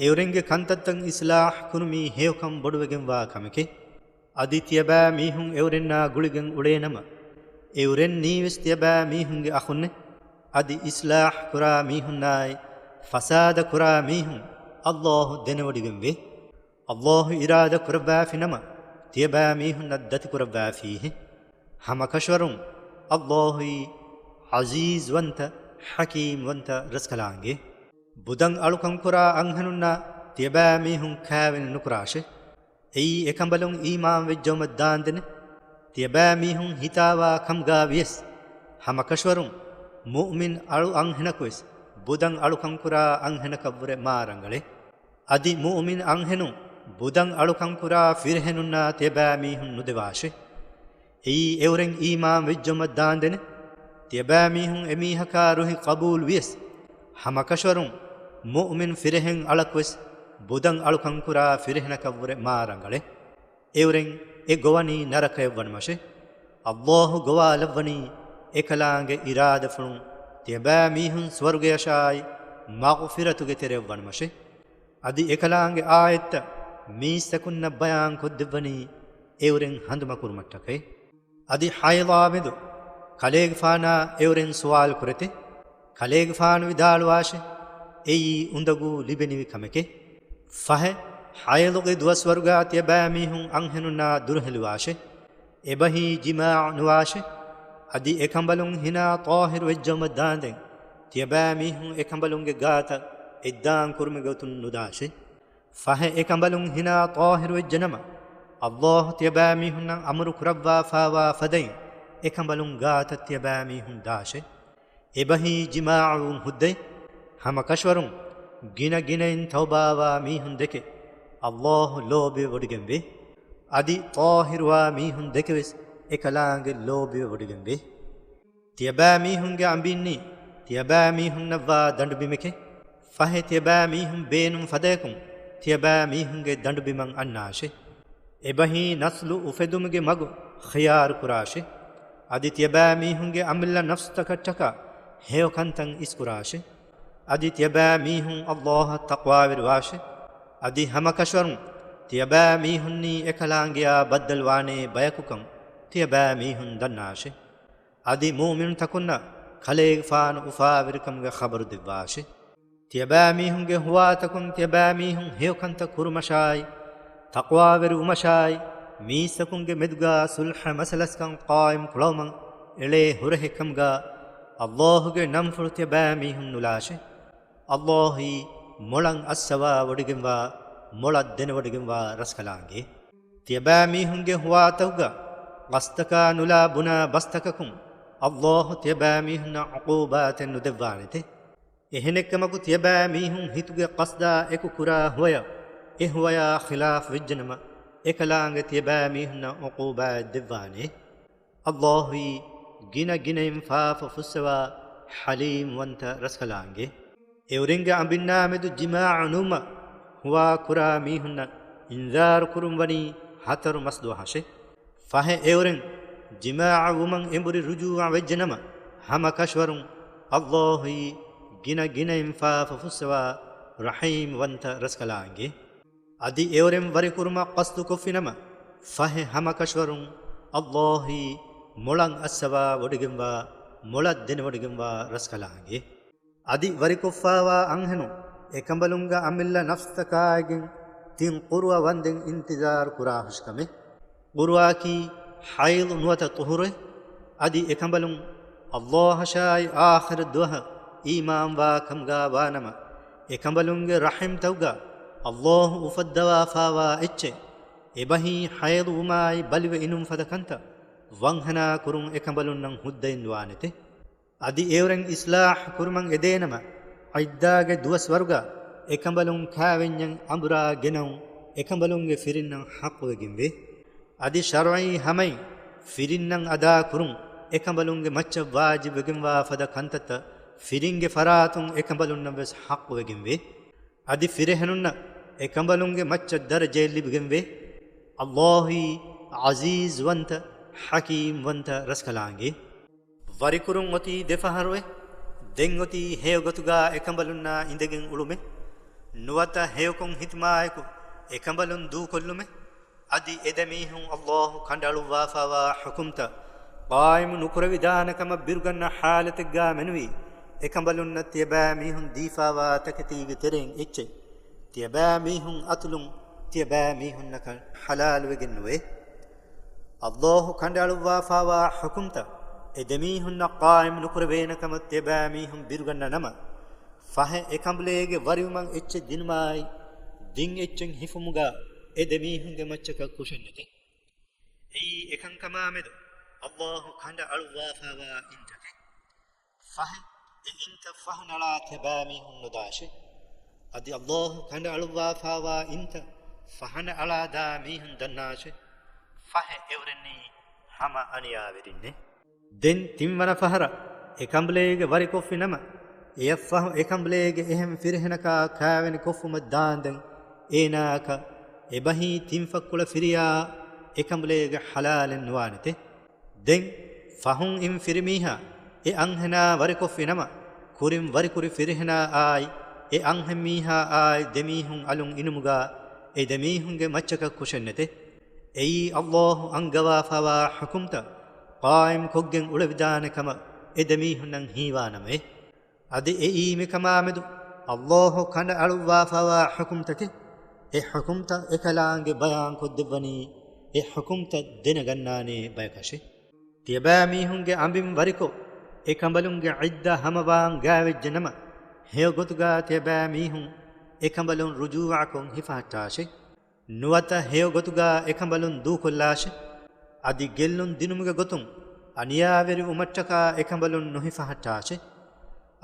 އެއުރެންގެ ކަންތައްތައް އިސްލާޙް ކުރުމީ ހެޔޮކަން ބޮޑުވެގެންވާ ކަމެކޭ. އަދި ތިޔަބައިމީހުން އެއުރެންނާ ގުޅިގެން އުޅޭނަމަ، އެއުރެންނީވެސް ތިޔަބައިމީހުންގެ އަޚުންނޭ. އަދި އިސްލާޙް ކުރާ މީހުންނާއި، ފަސާދަ ކުރާ މީހުން އައްލާހު ދެނެވޮޑިގެންވޭ. އައްލާހު އިރާދަ ކުރައްވާފިނަމަ، ތިޔަބައިމީހުންނަށް ދަތިކުރައްވާފީހެ. ހަމަކަށަވަރުން އައްލާހުއީ ޢަޒީޒްވަންތަ، ޙަކީމްވަންތަ ރަސްކަލާނގެ. ބުދަން އަޅުކަންކުރާ އަންހެނުންނާ ތިޔަބައިމީހުން ކާވެނި ނުކުރާށެ. އެއީ އެކަނބަލުން އީމާންވެއްޖައުމަށް ދާންދެނެ. ތިޔަބައިމީހުން ހިތާވާ ކަމުގާ ވިޔަސް، ހަމަކަށަވަރުން މުއުމިން އަޅު އަންހެނަކުވެސް ބުދަން އަޅުކަންކުރާ އަންހެނަކަށްވުރެ މާ ރަނގަޅޭ. އަދި މުއުމިން އަންހެނުން ބުދަން އަޅުކަންކުރާ ފިރިހެނުންނާ ތިޔަބައިމީހުން ނުދެވާށެ. އެއީ އެއުރެން އީމާން ވެއްޖައުމަށް ދާންދެނެ. ތިޔަބައިމީހުން އެމީހަކާ ރުހި ޤަބޫލު ވިޔަސް، ހަމަކަށަވަރުން މުއުމިން ފިރިހެން އަޅަކުވެސް ބުދަން އަޅުކަންކުރާ ފިރިހެނަކަށްވުރެ މާ ރަނގަޅޭ. އެއުރެން އެ ގޮވަނީ ނަރަކަޔަށްވަނަމަށެ. އައްލާހު ގޮވާލައްވަނީ އެކަލާނގެ އިރާދަފުޅުން ތިޔަބައިމީހުން ސުވަރުގެޔަށާއި މަޣުފިރަތުގެ ތެރެއަށްވަނަމަށެ. އަދި އެކަލާނގެ އާޔަތްތައް މީސްތަކުންނަށް ބަޔާން ކޮށްދެއްވަނީ އެއުރެން ހަނދުމަކުރުމަށްޓަކައި. އަދި ޙައިޟާމެދު ކަލޭގެފާނާ އެއުރެން ސުވާލު ކުރެތެ. ކަލޭގެފާނު ވިދާޅުވާށެ، އެއީ އުނދަގޫ ލިބެނިވި ކަމެކެ. ފަހެ، ޙައިޟުގެ ދުވަސްވަރުގާ ތިޔަބައިމީހުން އަންހެނުންނާ ދުރުހެލިވާށެ. އެބަހީ ޖިމާޢު ނުވާށެ. އަދި އެކަނބަލުން ހިނާ ޠާހިރު ވެއްޖައުމަށް ދާންދެން، ތިޔަބައިމީހުން އެކަނބަލުންގެ ގާތަށް އެއްދާން ކުރުމުގެ ގޮތުން ނުދާށެ. ފަހެ އެކަނބަލުން ހިނާ ޠާހިރު ވެއްޖެނަމަ، އައްލާހު ތިޔަބައިމީހުންނަށް އަމުރު ކުރައްވާފާވާ ފަދައިން އެކަނބަލުން ގާތަށް ތިޔަބައިމީހުން ދާށެ. އެބަހީ ޖިމާޢުވުން ހުއްދައި، ހަމަކަށަވަރުން ގިނަ ގިނައިން ތައުބާވާ މީހުން ދެކެ، އައްލާހު ލޯބިވެވޮޑިގެންވޭ. އަދި ޠާހިރުވާ މީހުން ދެކެވެސް އެކަލާނގެ ލޯބިވެވޮޑިގެންވޭ. ތިޔަބައިމީހުންގެ އަނބިންނީ ތިޔަބައިމީހުންނަށްވާ ދަނޑުބިމެކެ. ފަހެ ތިޔަބައިމީހުން ބޭނުން ފަދަޔަކުން ތިޔަބައިމީހުންގެ ދަނޑުބިމަށް އަންނާށެ. އެބަހީ ނަސްލު އުފެދުމުގެ މަގު ޚިޔާރުކުރާށެ. އަދި ތިޔަބައިމީހުންގެ އަމިއްލަ ނަފްސުތަކަށްޓަކާ ހެޔޮ ކަންތައް އިސްކުރާށެ. އަދި ތިޔަބައިމީހުން އައްލާހަށް ތަޤްވާވެރިވާށެ. އަދި ހަމަކަށަވަރުން ތިޔަބައިމީހުންނީ އެކަލާނގެޔާ ބައްދަލުވާނޭ ބަޔަކުކަން ތިޔަބައިމީހުން ދަންނާށެ. އަދި މުއުމިނުތަކުންނަށް ކަލޭގެފާނު އުފާވެރިކަމުގެ ޚަބަރު ދެއްވާށެ. ތިޔަބައިމީހުންގެ ހުވާތަކުން ތިޔަބައިމީހުން ހެޔޮކަންތައް ކުރުމަށާއި، ތަޤްވާވެރިވުމަށާއި، މީސްތަކުންގެ މެދުގާ ޞުލްޙަ މަސަލަސްކަން ޤާއިމް ކުޅަވުމަށް އެޅޭ ހުރަހެއްކަމުގާ، އައްލާހުގެ ނަންފުޅު ތިޔަބައިމީހުން ނުލާށެ. އައްލާހީ މޮޅަށް އައްސަވާ ވޮޑިގެންވާ، މޮޅަށް ދެނެވޮޑިގެންވާ ރަސްކަލާނގެ. ތިޔަބައިމީހުންގެ ހުވާތަކުގަ ގަސްތަކާ ނުލާ ބުނާ ބަސްތަކަކުން އައްލާހު ތިޔަބައިމީހުންނަށް ޢުޤޫބާތެއް ނުދެއްވާނެތެ. އެހެނެއްކަމަކު ތިޔަބައިމީހުން ހިތުގެ ޤަޞްދާ އެކު ކުރާ ހުވަޔަށް އެ ހުވަޔާ ޚިލާފް ވެއްޖެނަމަ، އެކަލާނގެ ތިޔަބައިމީހުންނަށް ޢުޤޫބާތް ދެއްވާނެ. އައްލާހުއީ ގިނަ ގިނައިން ފާފަ ފުއްސަވާ ޙަލީމް ވަންތަ ރަސްކަލާނގެ. އެއުރެންގެ އަނބިންނާމެދު ޖިމާޢު ނުވުމަށް ހުވާ ކުރާ މީހުންނަށް އިންޒާރު ކުރުން ވަނީ ހަތަރު މަސްދުވަހަށެ. ފަހެ އެއުރެން ޖިމާޢު ވުމަށް އެނބުރި ރުޖޫޢަ ވެއްޖެނަމަ، ހަމަ ކަށަވަރުން އައްލާހުއީ ގިނަ ގިނައިން ފާފަ ފުއްސަވާ ރަޙީމް ވަންތަ ރަސްކަލާނގެ. އަދި އެއުރެން ވަރިކުރުމަށް ޤަޞްދުކޮށްފިނަމަ، ފަހެ ހަމަކަށަވަރުން ﷲ އީ މޮޅަށް އައްސަވާވޮޑިގެންވާ، މޮޅަށް ދެނެވޮޑިގެންވާ ރަސްކަލާނގެ. އަދި ވަރިކޮށްފާވާ އަންހެނުން އެކަނބަލުންގެ އަމިއްލަ ނަފްސަކާއިގެން ތިން ޤުރުއަ ވަންދެން އިންތިޒާރު ކުރާހުށިކަމެއް. ޤުރުއަކީ ޙައިޟު ނުވަތަ ޠުހުރެއް. އަދި އެކަނބަލުން ﷲ އަށާއި އާޚިރަތް ދުވަހަށް އީމާންވާ ކަމުގަ ވާނަމަ، އެކަނބަލުންގެ ރަޙިމްތަކުގަ ﷲ އުފައްދަވާފާވާ އެއްޗެއް އެބަހީ ޙައިޟު ވުމާއި ބަލިވެ އިނުން ފަދަ ކަންތައް ވަންހަނާ ކުރުން އެކަނބަލުންނަށް ހުއްދައެއް ނުވާނެތެ. އަދި އެއުރެން އިޞްލާޙް ކުރުމަށް އެދޭނަމަ، ޢިއްދާގެ ދުވަސްވަރުގަ އެކަނބަލުން ކާވެންޏަށް އަނބުރާ ގެނައުން އެކަނބަލުންގެ ފިރިންނަށް ޙައްޤުވެގެންވޭ. އަދި ޝަރުޢީ ހަމައިން ފިރިންނަށް އަދާކުރުން އެކަނބަލުންގެ މައްޗަށް ވާޖިބުވެގެންވާ ފަދަ ކަންތައްތައް ފިރިންގެ ފަރާތުން އެކަނބަލުންނަށް ވެސް ޙައްޤުވެގެންވޭ. އަދި ފިރިހެނުންނަށް އެކަނބަލުންގެ މައްޗަށް ދަރަޖައެއް ލިބިގެންވޭ. ﷲ އީ ޢަޒީޒްވަންތަ، ޙަކީމްވަންތަ ރަސްކަލާނގެ. ވަރިކުރުން އޮތީ ދެފަހަރުއެ. ދެން އޮތީ ހެޔޮ ގޮތުގަ އެކަނބަލުންނާ އިނދެގެން އުޅުމެ. ނުވަތަ ހެޔޮކޮށް ހިތުމާއެކު އެކަނބަލުން ދޫކޮށްލުމެ. އަދި އެ ދެމީހުން ﷲ ކަނޑައަޅުއްވާފާވާ ޙުކުމްތައް ޤާއިމު ނުކުރެވިދާނެ ކަމަށް ބިރުގަންނަ ޙާލަތެއްގަ މެނުވީ، އެކަނބަލުންނަށް ތިޔަބައިމީހުން ދީފާވާ ތަކެތީގެ ތެރެއިން އެއްޗެއް ތިޔަބައިމީހުން އަތުލުން ތިޔަބައިމީހުންނަކަށް ޙަލާލުވެގެން ނުވޭ. ﷲ ކަނޑައަޅުއްވާފާވާ ޙުކުމްތައް އެ ދެމީހުންނަށް ޤާއިމު ނުކުރެވޭނެ ކަމަށް ތިޔަބައިމީހުން ބިރުގަންނަ ނަމަ، ފަހެ އެކަނބުލޭގެ ވަރިވުމަށް އެއްޗެއް ދިނުމާއި، ދިން އެއްޗެއް ހިފުމުގަ އެ ދެމީހުންގެ މައްޗަކަށް ކުށެއް ނެތޭ. އެއީ އެކަންކަމާމެދު ﷲ ކަނޑައަޅުއްވާފާވާ އިންތަކެއް. ފަހެ އެ އިންތައް ފަހަނައަޅާ ތިޔަބައިމީހުން ނުދާށޭ. އަދި ﷲ ކަނޑައަޅުއްވާފާވާ އިންތައް ފަހަނައަޅާދާ މީހުން ދަންނާށޭ. ފަހެ އެއުރެންނީ ހަމަ އަނިޔާވެރިންނޭ. ދެން ތިންވަނަ ފަހަރަށް އެކަނބުލޭގެ ވަރިކޮށްފި ނަމަ، އެޔަށްފަހު އެކަނބުލޭގެ އެހެން ފިރިހެނަކާ ކާވެނި ކޮށްފުމަށް ދާންދެން އޭނާއަކަށް އެބަހީ ތިންފައްކޮޅަށް ފިރިޔާ އެކަނބުލޭގެ ޙަލާލެއް ނުވާނެތެ. ދެން ފަހުން އިން ފިރިމީހާ އެ އަންހެނާ ވަރިކޮށްފި ނަމަ، ކުރިން ވަރިކުރި ފިރިހެނާ އާއި އެ އަންހެންމީހާ އާއި ދެމީހުން އަލުން އިނުމުގަ އެ ދެމީހުންގެ މައްޗަކަށް ކުށެއް ނެތޭ. އެއީ ﷲ އަންގަވާފާވާ ޙުކުމްތައް ޤާއިމް ކޮށްގެން އުޅެވިދާނެ ކަމަށް އެ ދެމީހުންނަށް ހީވާނަމައޭ. އަދި އެއީ މިކަމާމެދު ﷲ ކަނޑައަޅުއްވާފާވާ ޙުކުމްތަކެއް. އެ ޙުކުމްތައް އެކަލާނގެ ބަޔާންކޮށްދެއްވަނީ އެ ޙުކުމްތައް ދެނެގަންނާނޭ ބަޔަކަށޭ. ތިޔަބައިމީހުންގެ އަނބިން ވަރިކޮށް، އެ ކަނބަލުންގެ ޢިއްދަ ހަމަވާން ގާވެއްޖެ ނަމަ، ހެޔޮ ގޮތުގަ ތިޔަބައިމީހުން އެ ކަނބަލުން ރުޖޫޢަކޮށް ހިފަހައްޓާށޭ. ނުވަތަ ހެޔޮ ގޮތުގަ އެ ކަނބަލުން ދޫކޮށްލާށޭ. އަދި ގެއްލުން ދިނުމުގެ ގޮތުން އަނިޔާވެރި ވުމަށްޓަކާ އެ ކަނބަލުން ނުހިފަހައްޓާށޭ.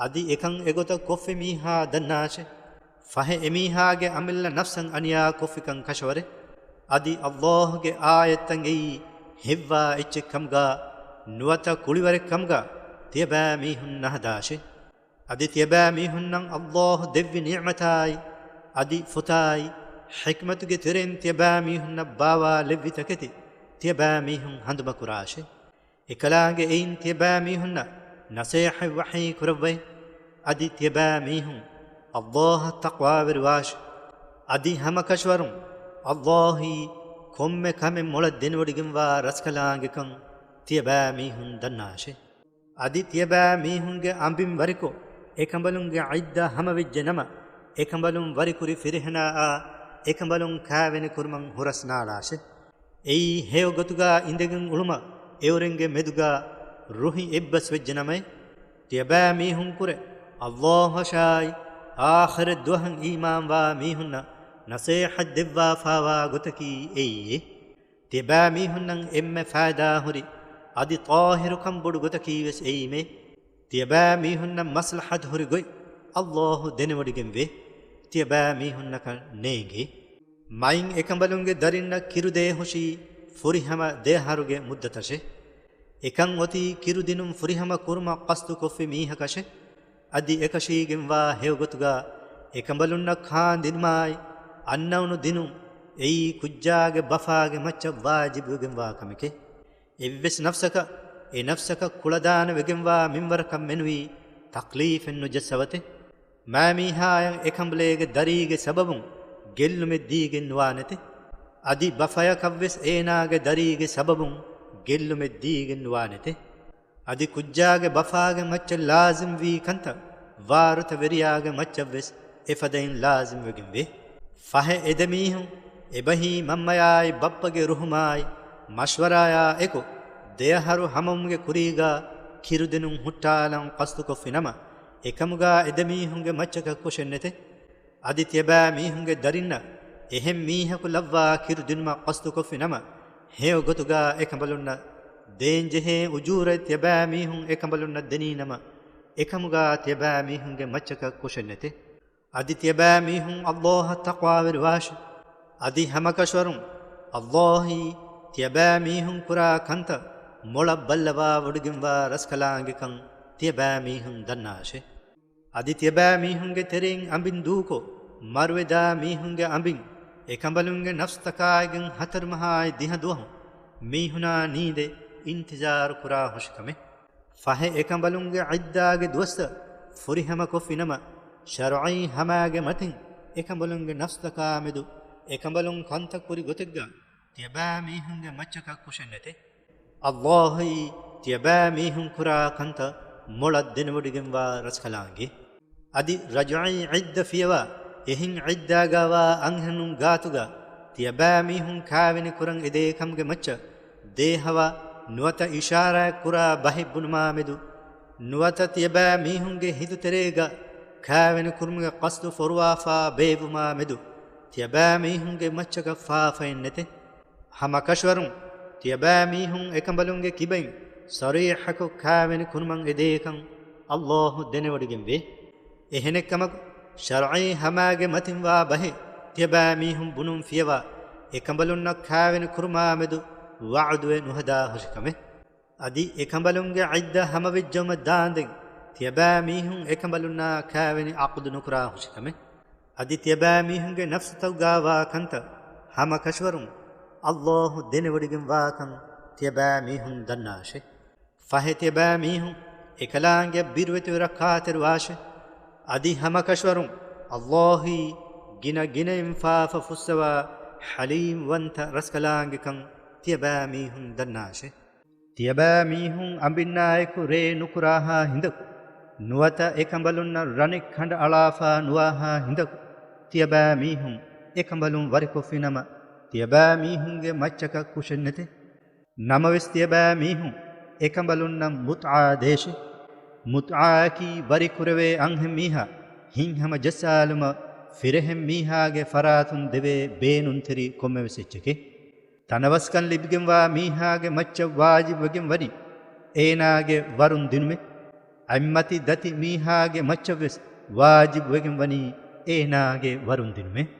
އަދި އެކަން އެގޮތަށް ކޮށްފި މީހާ ދަންނާށޭ. ފަހެ އެމީހާގެ އަމިއްލަ ނަފްސަށް އަނިޔާ ކޮށްފިކަން ކަށަވަރޭ. އަދި ﷲ ގެ އާޔަތްތައް އެއީ ހެއްވާ އެއްޗެއް ކަމުގަ ނުވަތަ ކުޅިވަރެއް ކަމުގަ ތިޔަބައިމީހުން ނަހަދާށޭ. އަދި ތިޔަބައިމީހުންނަށް ﷲ ދެއްވި ނިޢުމަތާއި، އަދި ފުތާއި، ޙިކްމަތުގެ ތެރެއިން ތިޔަބައިމީހުންނަށް ބާވާލެއްވި ތަކެތި ތިޔަބައިމީހުން ހަނދުމަކުރާށޭ. އެކަލާނގެ އެއިން ތިޔަބައިމީހުންނަށް ނަޞޭޙަތް ވަޙީ ކުރައްވައި، އަދި ތިޔަބައިމީހުން ﷲ އަށް ތަޤްވާވެރިވާށޭ. އަދި ހަމަކަށަވަރުން ﷲ އީ ކޮންމެ ކަމެއް މޮޅަށް ދެނެވޮޑިގެންވާ ރަސްކަލާނގެކަން ތިޔަބައިމީހުން ދަންނާށޭ. އަދި ތިޔަބައިމީހުންގެ އަނބިން ވަރިކޮށް، އެކަނބަލުންގެ ޢިއްދަ ހަމަވެއްޖެ ނަމަ، އެކަނބަލުން ވަރިކުރި ފިރިހެނާއާ އެކަނބަލުން ކާވެނި ކުރުމަށް ހުރަސް ނާޅާށޭ. އެއީ ހެޔޮ ގޮތުގަ އިނދެގެން އުޅުމަށް އެއުރެންގެ މެދުގަ ރުހި އެއްބަސްވެއްޖެ ނަމައޭ. ތިޔަބައިމީހުންކުރެ ﷲ އަށާއި އާޚިރަތް ދުވަހަށް އީމާންވާ މީހުންނަށް ނަޞޭޙަތް ދެއްވާފާވާ ގޮތަކީ އެއީއޭ. ތިޔަބައިމީހުންނަށް އެންމެ ފައިދާހުރި އަދި ޠާހިރުކަން ބޮޑު ގޮތަކީވެސް އެއީމޭ. ތިޔަބައިމީހުންނަށް މަޞްލަޙަތު ހުރި ގޮތް ﷲ ދެނެވޮޑިގެންވޭ. ތިޔަބައިމީހުންނަކަށް ނޭނގޭ. މައިން އެކަނބަލުންގެ ދަރިންނަށް ކިރުދޭހުށީ ފުރިހަމަ ދެއަހަރުގެ މުއްދަތަށޭ. އެކަން އޮތީ ކިރުދިނުން ފުރިހަމަ ކުރުމަށް ޤަޞްދުކޮށްފި މީހަކަށޭ. އަދި އެކަށީގެންވާ ހެޔޮގޮތުގަ އެކަނބަލުންނަށް ކާންދިނުމާއި، އަންނައުނު ދިނުން އެއީ ކުއްޖާގެ ބަފާގެ މައްޗަށް ވާޖިބުވެގެންވާ ކަމެކޭ. އެއްވެސް ނަފްސަކަށް އެ ނަފްސަކަށް ކުޅަދާނަވެގެންވާ މިންވަރަކަށް މެނުވީ ތަކްލީފެއް ނުޖައްސަވަތެ. މާމީހާޔަށް އެކަނބުލޭގެ ދަރީގެ ސަބަބުން ގެއްލުމެއް ދީގެން ނުވާނެތެ. އަދި ބަފަޔަކަށްވެސް އޭނާގެ ދަރީގެ ސަބަބުން ގެއްލުމެއް ދީގެން ނުވާނެތެ. އަދި ކުއްޖާގެ ބަފާގެ މައްޗަށް ލާޒިމްވީ ކަންތައް ވާރުތަ ވެރިޔާގެ މައްޗަށްވެސް އެފަދައިން ލާޒިމްވެގެންވޭ. ފަހެ އެދެމީހުން އެބަހީ މަންމަޔާއި ބައްޕަގެ ރުހުމާއި މަޝްވަރާޔާ އެކު ދެއަހަރު ހަމަވުމުގެ ކުރީގާ ކިރުދިނުން ހުއްޓާލަން ޤަޞްދުކޮށްފި ނަމަ، އެކަމުގާ އެދެމީހުންގެ މައްޗަކަށް ކުށެއްނެތެ. އަދި ތިޔަބައިމީހުންގެ ދަރިންނަށް އެހެން މީހަކު ލައްވާ ކިރުދިނުމަށް ޤަޞްދުކޮށްފި ނަމަ، ހެޔޮ ގޮތުގާ އެކަނބަލުންނަށް ދޭންޖެހޭ އުޖޫރަތް ތިޔަބައިމީހުން އެކަނބަލުންނަށް ދެނީނަމަ، އެކަމުގާ ތިޔަބައިމީހުންގެ މައްޗަކަށް ކުށެއްނެތެ. އަދި ތިޔަބައިމީހުން ﷲ އަށް ތަޤްވާވެރިވާށި. އަދި ހަމަކަށަވަރުން ﷲ އީ ތިޔަބައިމީހުން ކުރާ ކަންތައް މޮޅަށް ބައްލަވާވޮޑިގެންވާ ރަސްކަލާނގެކަން ތިޔަބައިމީހުން ދަންނާށެ. އަދި ތިޔަބައިމީހުންގެ ތެރެއިން އަނބިން ދޫކޮށް، މަރުވެދާ މީހުންގެ އަނބިން އެކަނބަލުންގެ ނަފްސްތަކާއިގެން ހަތަރު މަހާއި ދިހަ ދުވަހު މީހުނާ ނީނދެ އިންތިޒާރު ކުރާ ހުށިކަމެއް. ފަހެ އެކަނބަލުންގެ ޢިއްދާގެ ދުވަސްތައް ފުރިހަމަކޮށްފިނަމަ، ޝަރުޢީ ހަމާގެ މަތިން އެކަނބަލުންގެ ނަފްސްތަކާމެދު އެކަނބަލުން ކަންތައް ކުރި ގޮތެއްގަ ތިޔަބައިމީހުންގެ މައްޗަކަށް ކުށެއްނެތެ. ﷲ އީ ތިޔަބައިމީހުން ކުރާ ކަންތައް މޮޅަށް ދެނެވޮޑިގެންވާ ރަސްކަލާނގެ. އަދި ރަޖުޢީ ޢިއްދަ ފިޔަވާ، އެހެން ޢިއްދާގާވާ އަންހެނުން ގާތުގަ ތިޔަބައިމީހުން ކާވެނި ކުރަން އެދޭ ކަމުގެ މައްޗަށް ދޭހަވާ، ނުވަތަ އިޝާރާތް ކުރާ ބަހެއް ބުނުމާމެދު، ނުވަތަ ތިޔަބައިމީހުންގެ ހިނދުތެރޭގަ ކާވެނި ކުރުމުގެ ޤަޞްދު ފޮރުވާފާ ބޭއްވުމާމެދު، ތިޔަބައިމީހުންގެ މައްޗަކަށް ފާފައެއްނެތެ. ހަމަކަށަވަރުން ތިޔަބައިމީހުން އެކަނބަލުންގެ ކިބައިން ޞަރީޙަކޮށް ކާވެނި ކުރުމަށް އެދޭކަން ﷲ ދެނެވޮޑިގެންވޭ. އެހެނެއްކަމަކު، ޝަރުޢީ ހަމާގެ މަތިންވާ ބަހެއް ތިޔަބައިމީހުން ބުނުން ފިޔަވާ، އެކަނބަލުންނަށް ކާވެނި ކުރުމާމެދު ވަޢުދުވެ ނުހަދާ ހުށިކަމެއް. އަދި އެކަނބަލުންގެ ޢިއްދަ ހަމަވެއްޖައުމަށް ދާންދެން ތިޔަބައިމީހުން އެކަނބަލުންނާ ކާވެނި ޢަޤްދު ނުކުރާ ހުށިކަމެއް. އަދި ތިޔަބައިމީހުންގެ ނަފްސުތަކުގާވާ ކަންތައް ހަމަކަށަވަރުން ﷲ ދެނެވޮޑިގެންވާކަން ތިޔަބައިމީހުން ދަންނާށެ. ފަހެ ތިޔަބައިމީހުން އެކަލާނގެއަށް ބިރުވެތިވެ ރައްކާތެރިވާށެ. އަދި ހަމަކަށަވަރުން ﷲ އީ ގިނަ ގިނައިން ފާފަ ފުއްސަވާ ޙަލީމްވަންތަ ރަސްކަލާނގެކަން ތިޔަބައިމީހުން ދަންނާށެ. ތިޔަބައިމީހުން އަނބިންނާއެކު ރޭ ނުކުރާހާ ހިނދަކު، ނުވަތަ އެކަނބަލުންނަށް ރަނެއް ކަނޑައަޅާފާ ނުވާހާ ހިނދަކު، ތިޔަބައިމީހުން އެކަނބަލުން ވަރިކޮށްފިނަމަ، ތިޔަބައިމީހުންގެ މައްޗަކަށް ކުށެއްނެތެ. ނަމަވެސް ތިޔަބައިމީހުން އެކަނބަލުންނަށް މުތްޢާ ދޭށެ. މުތްޢާއަކީ ވަރިކުރެވޭ އަންހެން މީހާ ހިތްހަމަ ޖައްސާލުމަށް ފިރެހެން މީހާގެ ފަރާތުން ދެވޭ ބޭނުންތެރި ކޮންމެވެސް އެއްޗެކޭ. ތަނަވަސްކަން ލިބިގެންވާ މީހާގެ މައްޗަށް ވާޖިބުވެގެން ވަނީ އޭނާގެ ވަރުން ދިނުމެއް. އަތްމަތި ދަތި މީހާގެ މައްޗަށްވެސް ވާޖިބުވެގެން ވަނީ އޭނާގެ ވަރުން ދިނުމެއް.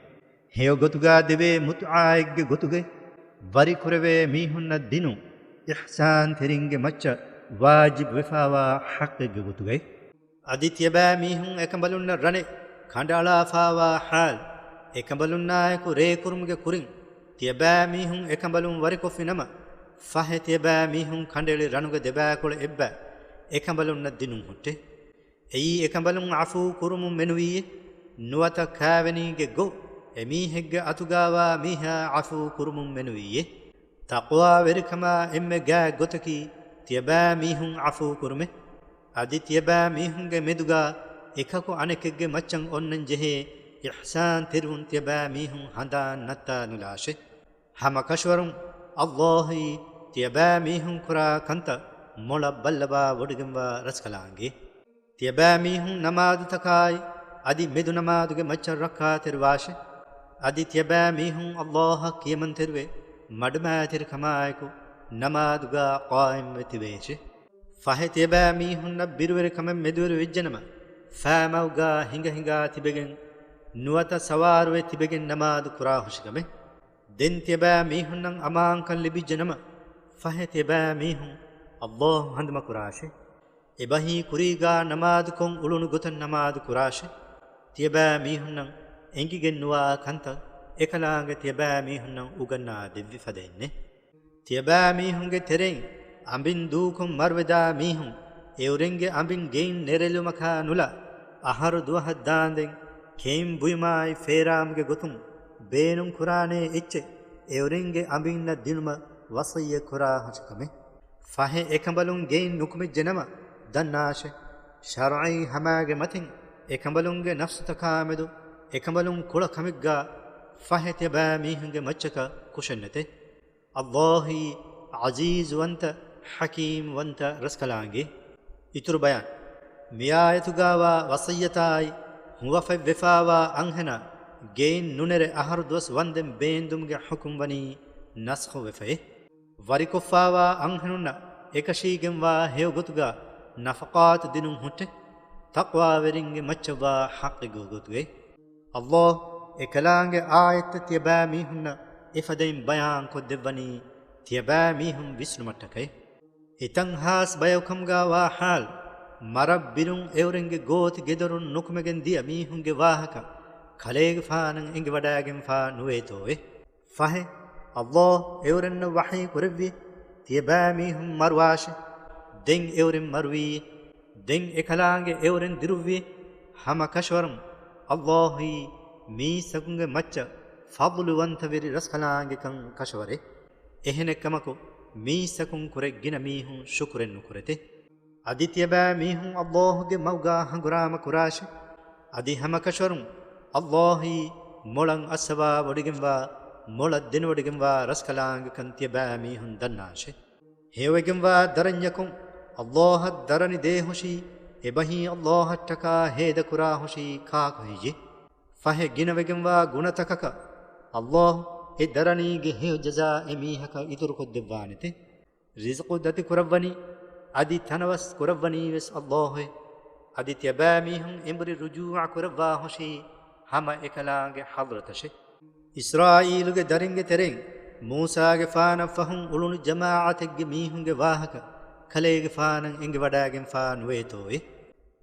ހެޔޮ ގޮތުގާ ދެވޭ މުތްޢާއެއްގެ ގޮތުގައި، ވަރިކުރެވޭ މީހުންނަށް ދިނުން އިޙްސާންތެރިންގެ މައްޗަށް ވާޖިބުވެފާވާ ޙައްޤެއްގެ ގޮތުގައި. އަދި ތިޔަބައިމީހުން އެކަނބަލުންނަށް ރަނެއް ކަނޑައަޅާފާވާ ޙާލު، އެކަނބަލުންނާއެކު ރޭކުރުމުގެ ކުރިން ތިޔަބައިމީހުން އެކަނބަލުން ވަރިކޮށްފިނަމަ، ފަހެ ތިޔަބައިމީހުން ކަނޑައެޅި ރަނުގެ ދެބައިކުޅަ އެއްބައި އެކަނބަލުންނަށް ދިނުން ހުއްޓޭ. އެއީ އެކަނބަލުން ޢަފޫ ކުރުމުން މެނުވީއޭ، ނުވަތަ ކާވެނީގެ ގޮތް އެމީހެއްގެ އަތުގާވާ މީހާ ޢަފޫ ކުރުމުން މެނުވީއޭ. ތަޤްވާވެރިކަމާ އެންމެ ގާތް ގޮތަކީ ތިޔަބައިމީހުން ޢަފޫ ކުރުމޭ. އަދި ތިޔަބައިމީހުންގެ މެދުގާ އެކަކު އަނެކެއްގެ މައްޗަށް އޮންނަން ޖެހޭ އިޙްސާންތެރިވުން ތިޔަބައިމީހުން ހަނދާން ނައްތާ ނުލާށޭ. ހަމަކަށަވަރުން ﷲ އީ ތިޔަބައިމީހުން ކުރާ ކަންތައް މޮޅަށް ބައްލަވާ ވޮޑިގެންވާ ރަސްކަލާނގެ. ތިޔަބައިމީހުން ނަމާދުތަކާއި އަދި މެދު ނަމާދުގެ މައްޗަށް ރައްކާތެރިވާށޭ. އަދި ތިޔަބައިމީހުން ﷲ އަށް ކިޔަމަންތެރިވެ، މަޑުމައިތިރިކަމާއެކު ނަމާދުގާ ޤާއިމްވެ ތިބޭށޭ. ފަހެ ތިޔަބައިމީހުންނަށް ބިރުވެރިކަމެއް މެދުވެރި ވެއްޖެނަމަ، ފައިމަގުގާ ހިނގަ ހިނގާ ތިބެގެން، ނުވަތަ ސަވާރުވެ ތިބެގެން ނަމާދު ކުރާ ހުށިކަމެއް. ދެން ތިޔަބައިމީހުންނަށް އަމާންކަން ލިބިއްޖެނަމަ، ފަހެ ތިޔަބައިމީހުން ﷲ ހަނދުމަކުރާށޭ. އެބަހީ ކުރީގާ ނަމާދުކޮށް އުޅުނު ގޮތަށް ނަމާދު ކުރާށޭ. ތިޔަބައިމީހުންނަށް އެނގިގެން ނުވާ ކަންތައް އެކަލާނގެ ތިޔަބައިމީހުންނަށް އުގަންނާ ދެއްވި ފަދައިންނޭ. ތިޔަބައިމީހުންގެ ތެރެއިން އަނބިން ދޫކޮށް މަރުވެދާ މީހުން އެއުރެންގެ އަނބިން ގެއިން ނެރެލުމަކާ ނުލާ، އަހަރު ދުވަހަށް ދާންދެން ކެއިން ބުއިމާއި ފޭރާމުގެ ގޮތުން ބޭނުން ކުރާނޭ އެއްޗެއް އެއުރެންގެ އަނބިންނަށް ދިނުމަށް ވަޞިއްޔަތް ކުރާ ހުށަކަމެއް. ފަހެ އެކަނބަލުން ގެއިން ނުކުމެއްޖެނަމަ ދަންނާށެ، ޝަރުޢީ ހަމައިގެ މަތިން އެކަނބަލުންގެ ނަފްސުތަކާމެދު އެކަނބަލުން ކުޅަ ކަމެއްގާ ފަހެ ތިޔަބައިމީހުންގެ މައްޗަކަށް ކުށެއްނެތެ. ﷲ އީ ޢަޒީޒުވަންތަ، ޙަކީމްވަންތަ ރަސްކަލާނގެ. އިތުރު ބަޔާން. މިއާޔަތުގާވާ ވަޞިއްޔަތާއި ހުވަފަތްވެފާވާ އަންހެނާ ގެއިން ނުނެރެ އަހަރު ދުވަސް ވަންދެން ބޭންދުމުގެ ޙުކުމްވަނީ ނަސްޚުވެފައޭ. ވަރިކޮށްފާވާ އަންހެނުންނަށް އެކަށީގެންވާ ހެޔޮ ގޮތުގާ ނަފަޤާތު ދިނުން ހުއްޓެ، ތަޤްވާވެރިންގެ މައްޗަށްވާ ޙައްޤެއްގެ ގޮތުގައި. ﷲ އެކަލާނގެ އާޔަތްތައް ތިޔަބައިމީހުންނަށް އެފަދައިން ބަޔާންކޮށްދެއްވަނީ، ތިޔަބައިމީހުން ވިސްނުމަށްޓަކައި. އެތައް ހާސް ބަޔަކު ކަމުގާވާ ޙާލު، މަރަށް ބިރުން އެއުރެންގެ ގޯތި ގެދޮރުން ނުކުމެގެން ދިޔަ މީހުންގެ ވާހަކަ ކަލޭގެފާނަށް އެނގިވަޑައިގެންފާ ނުވޭތޯއެ؟ ފަހެ، ﷲ އެއުރެންނަށް ވަޙީ ކުރެއްވި، ތިޔަބައިމީހުން މަރުވާށެ. ދެން އެއުރެން މަރުވީ. ދެން އެކަލާނގެ އެއުރެން ދިރުއްވި. ހަމަ ކަށަވަރުން ﷲ އީ މީސްތަކުންގެ މައްޗަށް ފަޟްލުވަންތަވެރި ރަސްކަލާނގެކަން ކަށަވަރޭ. އެހެނެއްކަމަކު، މީސްތަކުން ކުރެ ގިނަ މީހުން ޝުކުރެއް ނުކުރެތެ. އަދި ތިޔަބައިމީހުން ﷲ ގެ މަގުގާ ހަނގުރާމަ ކުރާށެ. އަދި ހަމަކަށަވަރުން ﷲ އީ މޮޅަށް އައްސަވާވޮޑިގެންވާ، މޮޅަށް ދެނެވޮޑިގެންވާ ރަސްކަލާނގެކަން ތިޔަބައިމީހުން ދަންނާށެ. ހެޔޮވެގެންވާ ދަރަންޏަކުން ﷲ އަށް ދަރަނި ދޭހުށީ، އެބަހީ ﷲ އަށްޓަކާ ހޭދަކުރާހުށީ ކާކު ހެއްޔޭ؟ ފަހެ ގިނަވެގެންވާ ގުނަތަކަކަށް ﷲ އެ ދަރަނީގެ ހެޔޮ ޖަޒާ އެ މީހަކަށް އިތުރުކޮށްދެއްވާނެތެ. ރިޒުޤު ދަތިކުރައްވަނީ، އަދި ތަނަވަސް ކުރައްވަނީވެސް ﷲ އޭ. އަދި ތިޔަބައިމީހުން އެނބުރި ރުޖޫޢަ ކުރައްވާހުށީ ހަމަ އެކަލާނގެ ޙަޟްރަތަށެ. އިސްރާއީލުގެ ދަރިންގެ ތެރެއިން މޫސާގެފާނަށް ފަހުން އުޅުނު ޖަމާޢަތެއްގެ މީހުންގެ ވާހަކަ ކަލޭގެފާނަށް އެނގިވަޑައިގެންފާ ނުވޭތޯއޭ؟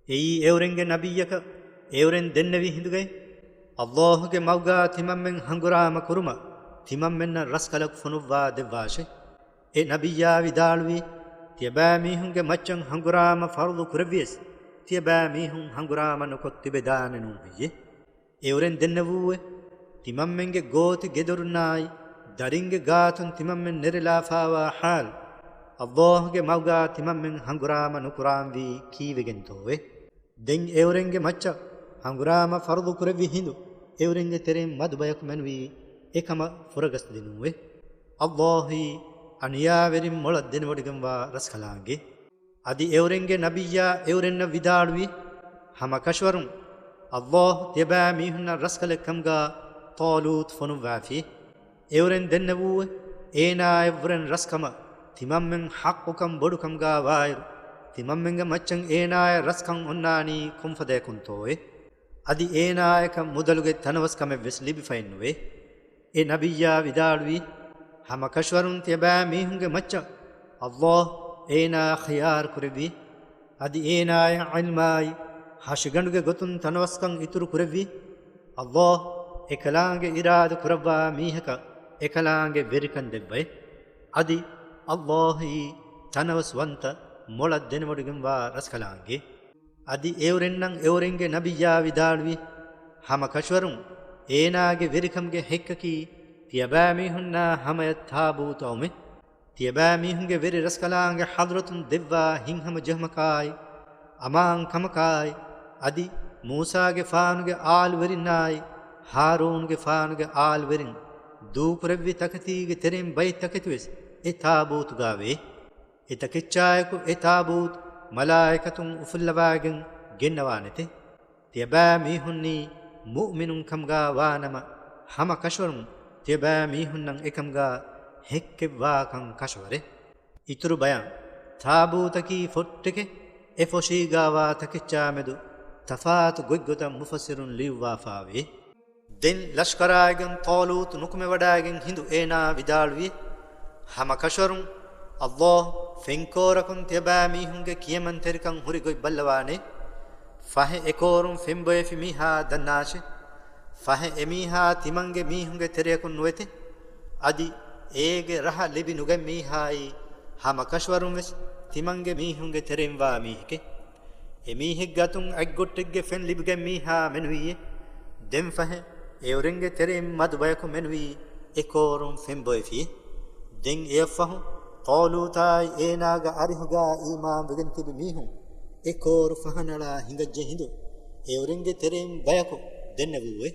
އެއީ އެއުރެންގެ ނަބިއްޔަކަށް އެއުރެން ދެންނެވި ހިނދުގައި، ﷲ ގެ މަގުގާ ތިމަންމެން ހަނގުރާމަ ކުރުމަށް ތިމަންމެންނަށް ރަސްކަލަކު ފޮނުއްވާ ދެއްވާށެ. އެ ނަބިއްޔާ ވިދާޅުވީ، ތިޔަބައިމީހުންގެ މައްޗަށް ހަނގުރާމަ ފަރުޟު ކުރެއްވިޔަސް، ތިޔަބައިމީހުން ހަނގުރާމަ ނުކޮށް ތިބެދާނެ ނޫން ހެއްޔޭ؟ އެއުރެން ދެންނެވޫއެ، ތިމަންމެންގެ ގޯތި ގެދޮރުންނާއި، ދަރިންގެ ގާތުން ތިމަންމެން ނެރެލާފާވާ ޙާލު، ﷲ ގެ މަގުގާ ތިމަންމެން ހަނގުރާމަ ނުކުރާންވީ ކީއްވެގެންތޯއެ؟ ދެން އެއުރެންގެ މައްޗަށް ހަނގުރާމަ ފަރުޟު ކުރެއްވި ހިނދު، އެއުރެންގެ ތެރެއިން މަދު ބަޔަކު މެނުވީ އެކަމަށް ފުރަގަސްދިނުއެވެ. ﷲ އީ އަނިޔާވެރިން މޮޅަށް ދެނެވޮޑިގެންވާ ރަސްކަލާނގެ. އަދި އެއުރެންގެ ނަބިއްޔާ އެއުރެންނަށް ވިދާޅުވީ، ހަމަ ކަށަވަރުން ﷲ ތިޔަބައިމީހުންނަށް ރަސްކަލެއް ކަމުގާ ޠާލޫތު ފޮނުއްވާފި. އެއުރެން ދެންނެވޫއެ، އޭނާއަށްވުރެން ރަސްކަމަށް ތިމަންމެން ޙައްޤުކަން ބޮޑުކަމުގާ ވާއިރު، ތިމަންމެންގެ މައްޗަށް އޭނާއަށް ރަސްކަން އޮންނާނީ ކޮންފަދަޔަކުންތޯއެ؟ އަދި އޭނާޔަކަށް މުދަލުގެ ތަނަވަސްކަމެއްވެސް ލިބިފައެއްނުވޭ. އެ ނަބިއްޔާ ވިދާޅުވީ، ހަމަ ކަށަވަރުން ތިޔަބައިމީހުންގެ މައްޗަށް ﷲ އޭނާ ޚިޔާރު ކުރެއްވީ. އަދި އޭނާޔަށް ޢިލްމާއި ހަށިގަނޑުގެ ގޮތުން ތަނަވަސްކަން އިތުރު ކުރެއްވީ. ﷲ އެކަލާނގެ އިރާދަ ކުރައްވާ މީހަކަށް އެކަލާނގެ ވެރިކަން ދެއްވައި. އަދި ﷲ އީ ތަނަވަސްވަންތަ މޮޅަށް ދެނެވޮޑިގެންވާ ރަސްކަލާނގެ. އަދި އެއުރެންނަށް އެއުރެންގެ ނަބިއްޔާ ވިދާޅުވި، ހަމަ ކަށަވަރުން އޭނާގެ ވެރިކަމުގެ ހެއްކަކީ ތިޔަބައިމީހުންނާ ހަމަޔަށް ތާބޫތު އައުމެއް. ތިޔަބައިމީހުންގެ ވެރި ރަސްކަލާނގެ ޙަޟްރަތުން ދެއްވާ ހިތްހަމަޖެހުމަކާއި، އަމާންކަމަކާއި، އަދި މޫސާގެފާނުގެ އާލުވެރިންނާއި، ހާރޫނުގެފާނުގެ އާލުވެރިން ދޫކުރެއްވި ތަކެތީގެ ތެރެއިން ބައިތަކެތިވެސް އެ ތާބޫތުގާވޭ. އެތަކެއްޗާއެކު އެ ތާބޫތު މަލާއިކަތުން އުފުއްލަވާގެން ގެންނަވާނެތެ. ތިޔަބައިމީހުންނީ މުއުމިނުން ކަމުގާ ވާނަމަ، ހަމަ ކަށަވަރުން ތިޔަބައިމީހުންނަށް އެކަމުގާ ހެއްކެއްވާކަން ކަށަވަރޭ. އިތުރު ބަޔާން. ތާބޫތަކީ ފޮށްޓެކޭ. އެ ފޮށީގާވާ ތަކެއްޗާމެދު ތަފާތު ގޮތްގޮތަށް މުފައްސިރުން ލިޔުއްވާފާވޭ. ދެން ލަޝްކަރާއިގެން ޠާލޫތު ނުކުމެވަޑައިގެން ހިނދު އޭނާ ވިދާޅުވި، ހަމަ ކަށަވަރުން ﷲ ފެންކޯރަކުން ތިޔަބައިމީހުންގެ ކިޔަމަންތެރިކަން ހުރި ގޮތް ބައްލަވާނެ. ފަހެ އެކޯރުން ފެންބޮއެފި މީހާ ދަންނާށެ. ފަހެ އެމީހާ ތިމަންގެ މީހުންގެ ތެރެއަކުން ނުވެތެ. އަދި އޭގެ ރަހަ ލިބި ނުގަތް މީހާއީ ހަމަ ކަށަވަރުން ވެސް ތިމަންގެ މީހުންގެ ތެރެއިން ވާ މީހެކޭ. އެމީހެއްގެ އަތުން އަތްގޮށްޓެއްގެ ފެން ލިބިގަތް މީހާ މެނުވީއޭ. ދެން ފަހެ އެއުރެންގެ ތެރެއިން މަދު ބަޔަކު މެނުވީ އެ ކޯރުން ފެންބޮއެފިއޭ. ދެން އެއަށްފަހު ޠާލޫތާއި އޭނާގެ އަރިހުގާ އީމާންވެގެން ތިބި މީހުން އެ ކޯރު ފަހަނަޅާ ހިނގައްޖެ ހިނދު، އެއުރެންގެ ތެރެއިން ބަޔަކު ދެންނެވޫއެވެ.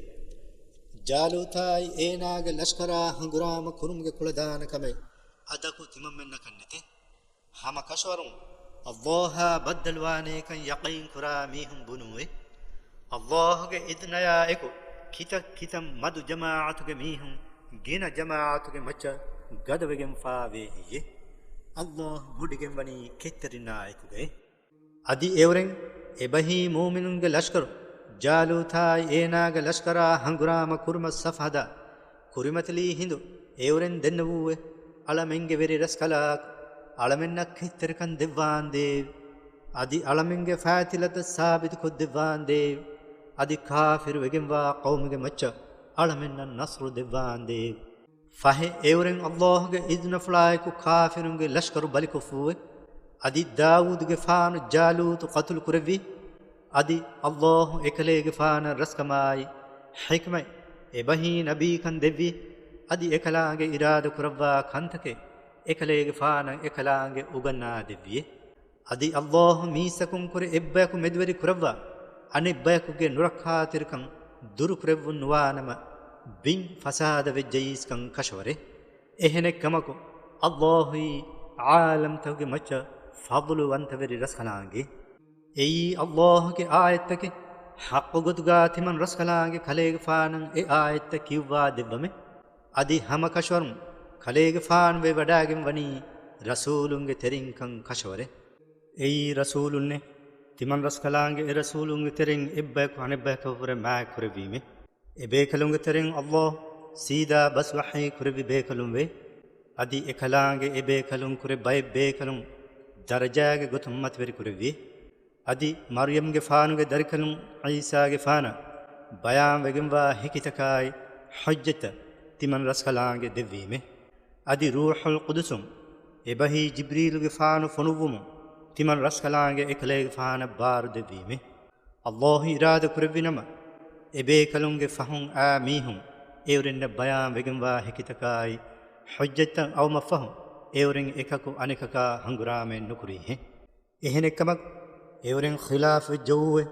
ޖާލޫތާއި އޭނާގެ ލަޝްކަރާ ހަނގުރާމަ ކުރުމުގެ ކުޅަދާނަކަމެއް އަދަކު ތިމަންމެންނަކަށް ނެތެ. ހަމަ ކަށަވަރުން ﷲ އާ ބައްދަލުވާނޭކަން ޔަޤީންކުރާ މީހުން ބުނޫއެވެ. ﷲ ގެ އިޛްނަޔާ އެކު ކިތައް ކިތައް މަދު ޖަމާޢަތުގެ މީހުން ގިނަ ޖަމާޢަތުގެ މައްޗަށް ގަދަވެގެންފާވޭ ހެއްޔެވެ؟ ﷲ ވޮޑިގެންވަނީ ކެތްތެރިންނާ އެކުގައެވެ. އަދި އެއުރެން އެބަހީ މުއުމިނުންގެ ލަޝްކަރު ޖާލޫތާއި އޭނާގެ ލަޝްކަރާ ހަނގުރާމަ ކުރުމަށް ސަފް ހަދާ ކުރިމަތިލީ ހިނދު އެއުރެން ދެންނެވޫއެވެ. އަޅަމެންގެ ވެރި ރަސްކަލާކު އަޅަމެންނަށް ކެތްތެރިކަން ދެއްވާނދޭވެ. އަދި އަޅަމެންގެ ފައިތިލަތައް ސާބިތުކޮށްދެއްވާނދޭވެ. އަދި ކާފިރުވެގެންވާ ޤައުމުގެ މައްޗަށް އަޅަމެންނަށް ނަޞްރު ދެއްވާނދޭވެ. ފަހެ އެއުރެން ﷲ ގެ އިޛްނަފުޅާއެކު ކާފިރުންގެ ލަޝްކަރު ބަލިކޮށްފޫއެވެ. އަދި ދާވޫދުގެފާނު ޖާލޫތު ޤަތުލު ކުރެއްވި. އަދި ﷲ އެކަލޭގެފާނަށް ރަސްކަމާއި ޙިކްމަތް އެބަހީ ނަބީކަން ދެއްވި. އަދި އެކަލާނގެ އިރާދަ ކުރައްވާ ކަންތަކެއް އެކަލޭގެފާނަށް އެކަލާނގެ އުގަންނާ ދެއްވިއެވެ. އަދި ﷲ މީސްތަކުން ކުރެ އެއްބަޔަކު މެދުވެރި ކުރައްވާ، އަނެއްބަޔަކުގެ ނުރައްކާތެރިކަން ދުރުކުރެއްވުން ނުވާނަމަ، ބިން ފަސާދަ ވެއްޖައީސްކަން ކަށަވަރެވެ. އެހެނެއްކަމަކު، ﷲ އީ ޢާލަމްތަކުގެ މައްޗަށް ފަޟުލުވަންތަވެރި ރަސްކަލާނގެ. އެއީ ﷲ ގެ އާޔަތްތަކެއް. ޙައްޤު ގޮތުގާ ތިމަން ރަސްކަލާނގެ ކަލޭގެފާނަށް އެ އާޔަތްތައް ކިޔުއްވާ ދެއްވަމެ. އަދި ހަމަ ކަށަވަރުން ކަލޭގެފާނު ވެވަޑާގެން ވަނީ ރަސޫލުންގެ ތެރެއިންކަން ކަށަވަރެވެ. އެއީ ރަސޫލުންނޭ. ތިމަން ރަސްކަލާނގެ އެ ރަސޫލުންގެ ތެރެއިން އެއްބަޔަކު އަނެއްބަޔަކަށްވުރެ މާތް ކުރެއްވީމޭ. އެ ބޭކަލުންގެ ތެރެއިން ﷲ ސީދާ ބަސް ވަޙީ ކުރެއްވި ބޭކަލުންވޭ. އަދި އެކަލާނގެ އެ ބޭކަލުން ކުރެ ބައެއް ބޭކަލުން ދަރަޖާގެ ގޮތުން މަތިވެރި ކުރެއްވި. އަދި މަރްޔަމްގެފާނުގެ ދަރިކަލުން ޢީސާގެފާނަށް ބަޔާންވެގެންވާ ހެކިތަކާއި ޙުއްޖަތްތައް ތިމަން ރަސްކަލާނގެ ދެއްވީމޭ. އަދި ރޫޙުލް ޤުދުސުން އެބަހީ ޖިބްރީލުގެފާނު ފޮނުއްވުމުން ތިމަން ރަސްކަލާނގެ އެކަލޭގެފާނަށް ބާރު ދެއްވީމޭ. ﷲ އިރާދަ ކުރެއްވި ނަމަ، އެބޭކަލުންގެ ފަހުން އާ މީހުން އެއުރެންނަށް ބަޔާން ވެގެންވާ ހެކިތަކާއި ޙުއްޖަތްތައް އައުމަށްފަހު، އެއުރެން އެކަކު އަނެކަކާ ހަނގުރާމައެއް ނުކުރީހެ. އެހެނެއްކަމަކު، އެއުރެން ޚިލާފުވެއްޖެއެވެ.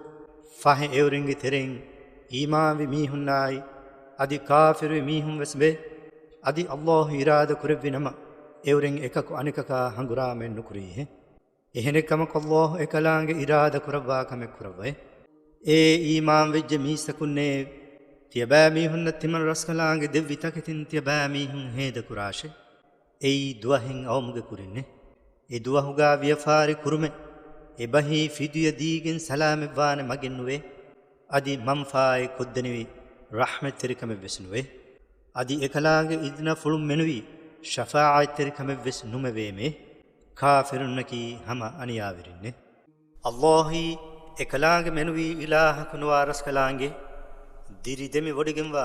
ފަހެ އެއުރެންގެ ތެރެއިން އީމާންވި މީހުންނާއި، އަދި ކާފިރުވި މީހުން ވެސް ވޭ. އަދި ﷲ އިރާދަ ކުރެއްވި ނަމަ، އެއުރެން އެކަކު އަނެކަކާ ހަނގުރާމައެއް ނުކުރީހެ. އެހެނެއްކަމަކު ﷲ އެކަލާނގެ އިރާދަ ކުރައްވާ ކަމެއް ކުރައްވައެވެ. އޭ އީމާންވެއްޖެ މީސްތަކުންނޭވެ! ތިޔަބައިމީހުންނަށް ތިމަން ރަސްކަލާނގެ ދެއްވި ތަކެތިން ތިޔަބައިމީހުން ހޭދަކުރާށޭ. އެއީ ދުވަހެއް އައުމުގެ ކުރިންނޭ. އެ ދުވަހުގާ ވިޔަފާރި ކުރުމެއް އެބަހީ ފިދުޔަ ދީގެން ސަލާމަތްވާނެ މަގެއްނުވޭ. އަދި މަންފާއެއް ކޮށްދެނިވި ރަޙްމަތްތެރިކަމެއްވެސް ނުވޭ. އަދި އެކަލާނގެ އިޛްނަފުޅުން މެނުވީ ޝަފާޢަތްތެރިކަމެއްވެސް ނުމެވޭމޭ. ކާފިރުންނަކީ ހަމަ އަނިޔާވެރިންނޭ. ﷲ އީ އެކަލާނގެ މެނުވީ އިލާހަކު ނުވާ ރަސްކަލާނގެ، ދިރިދެމި ވޮޑިގެންވާ،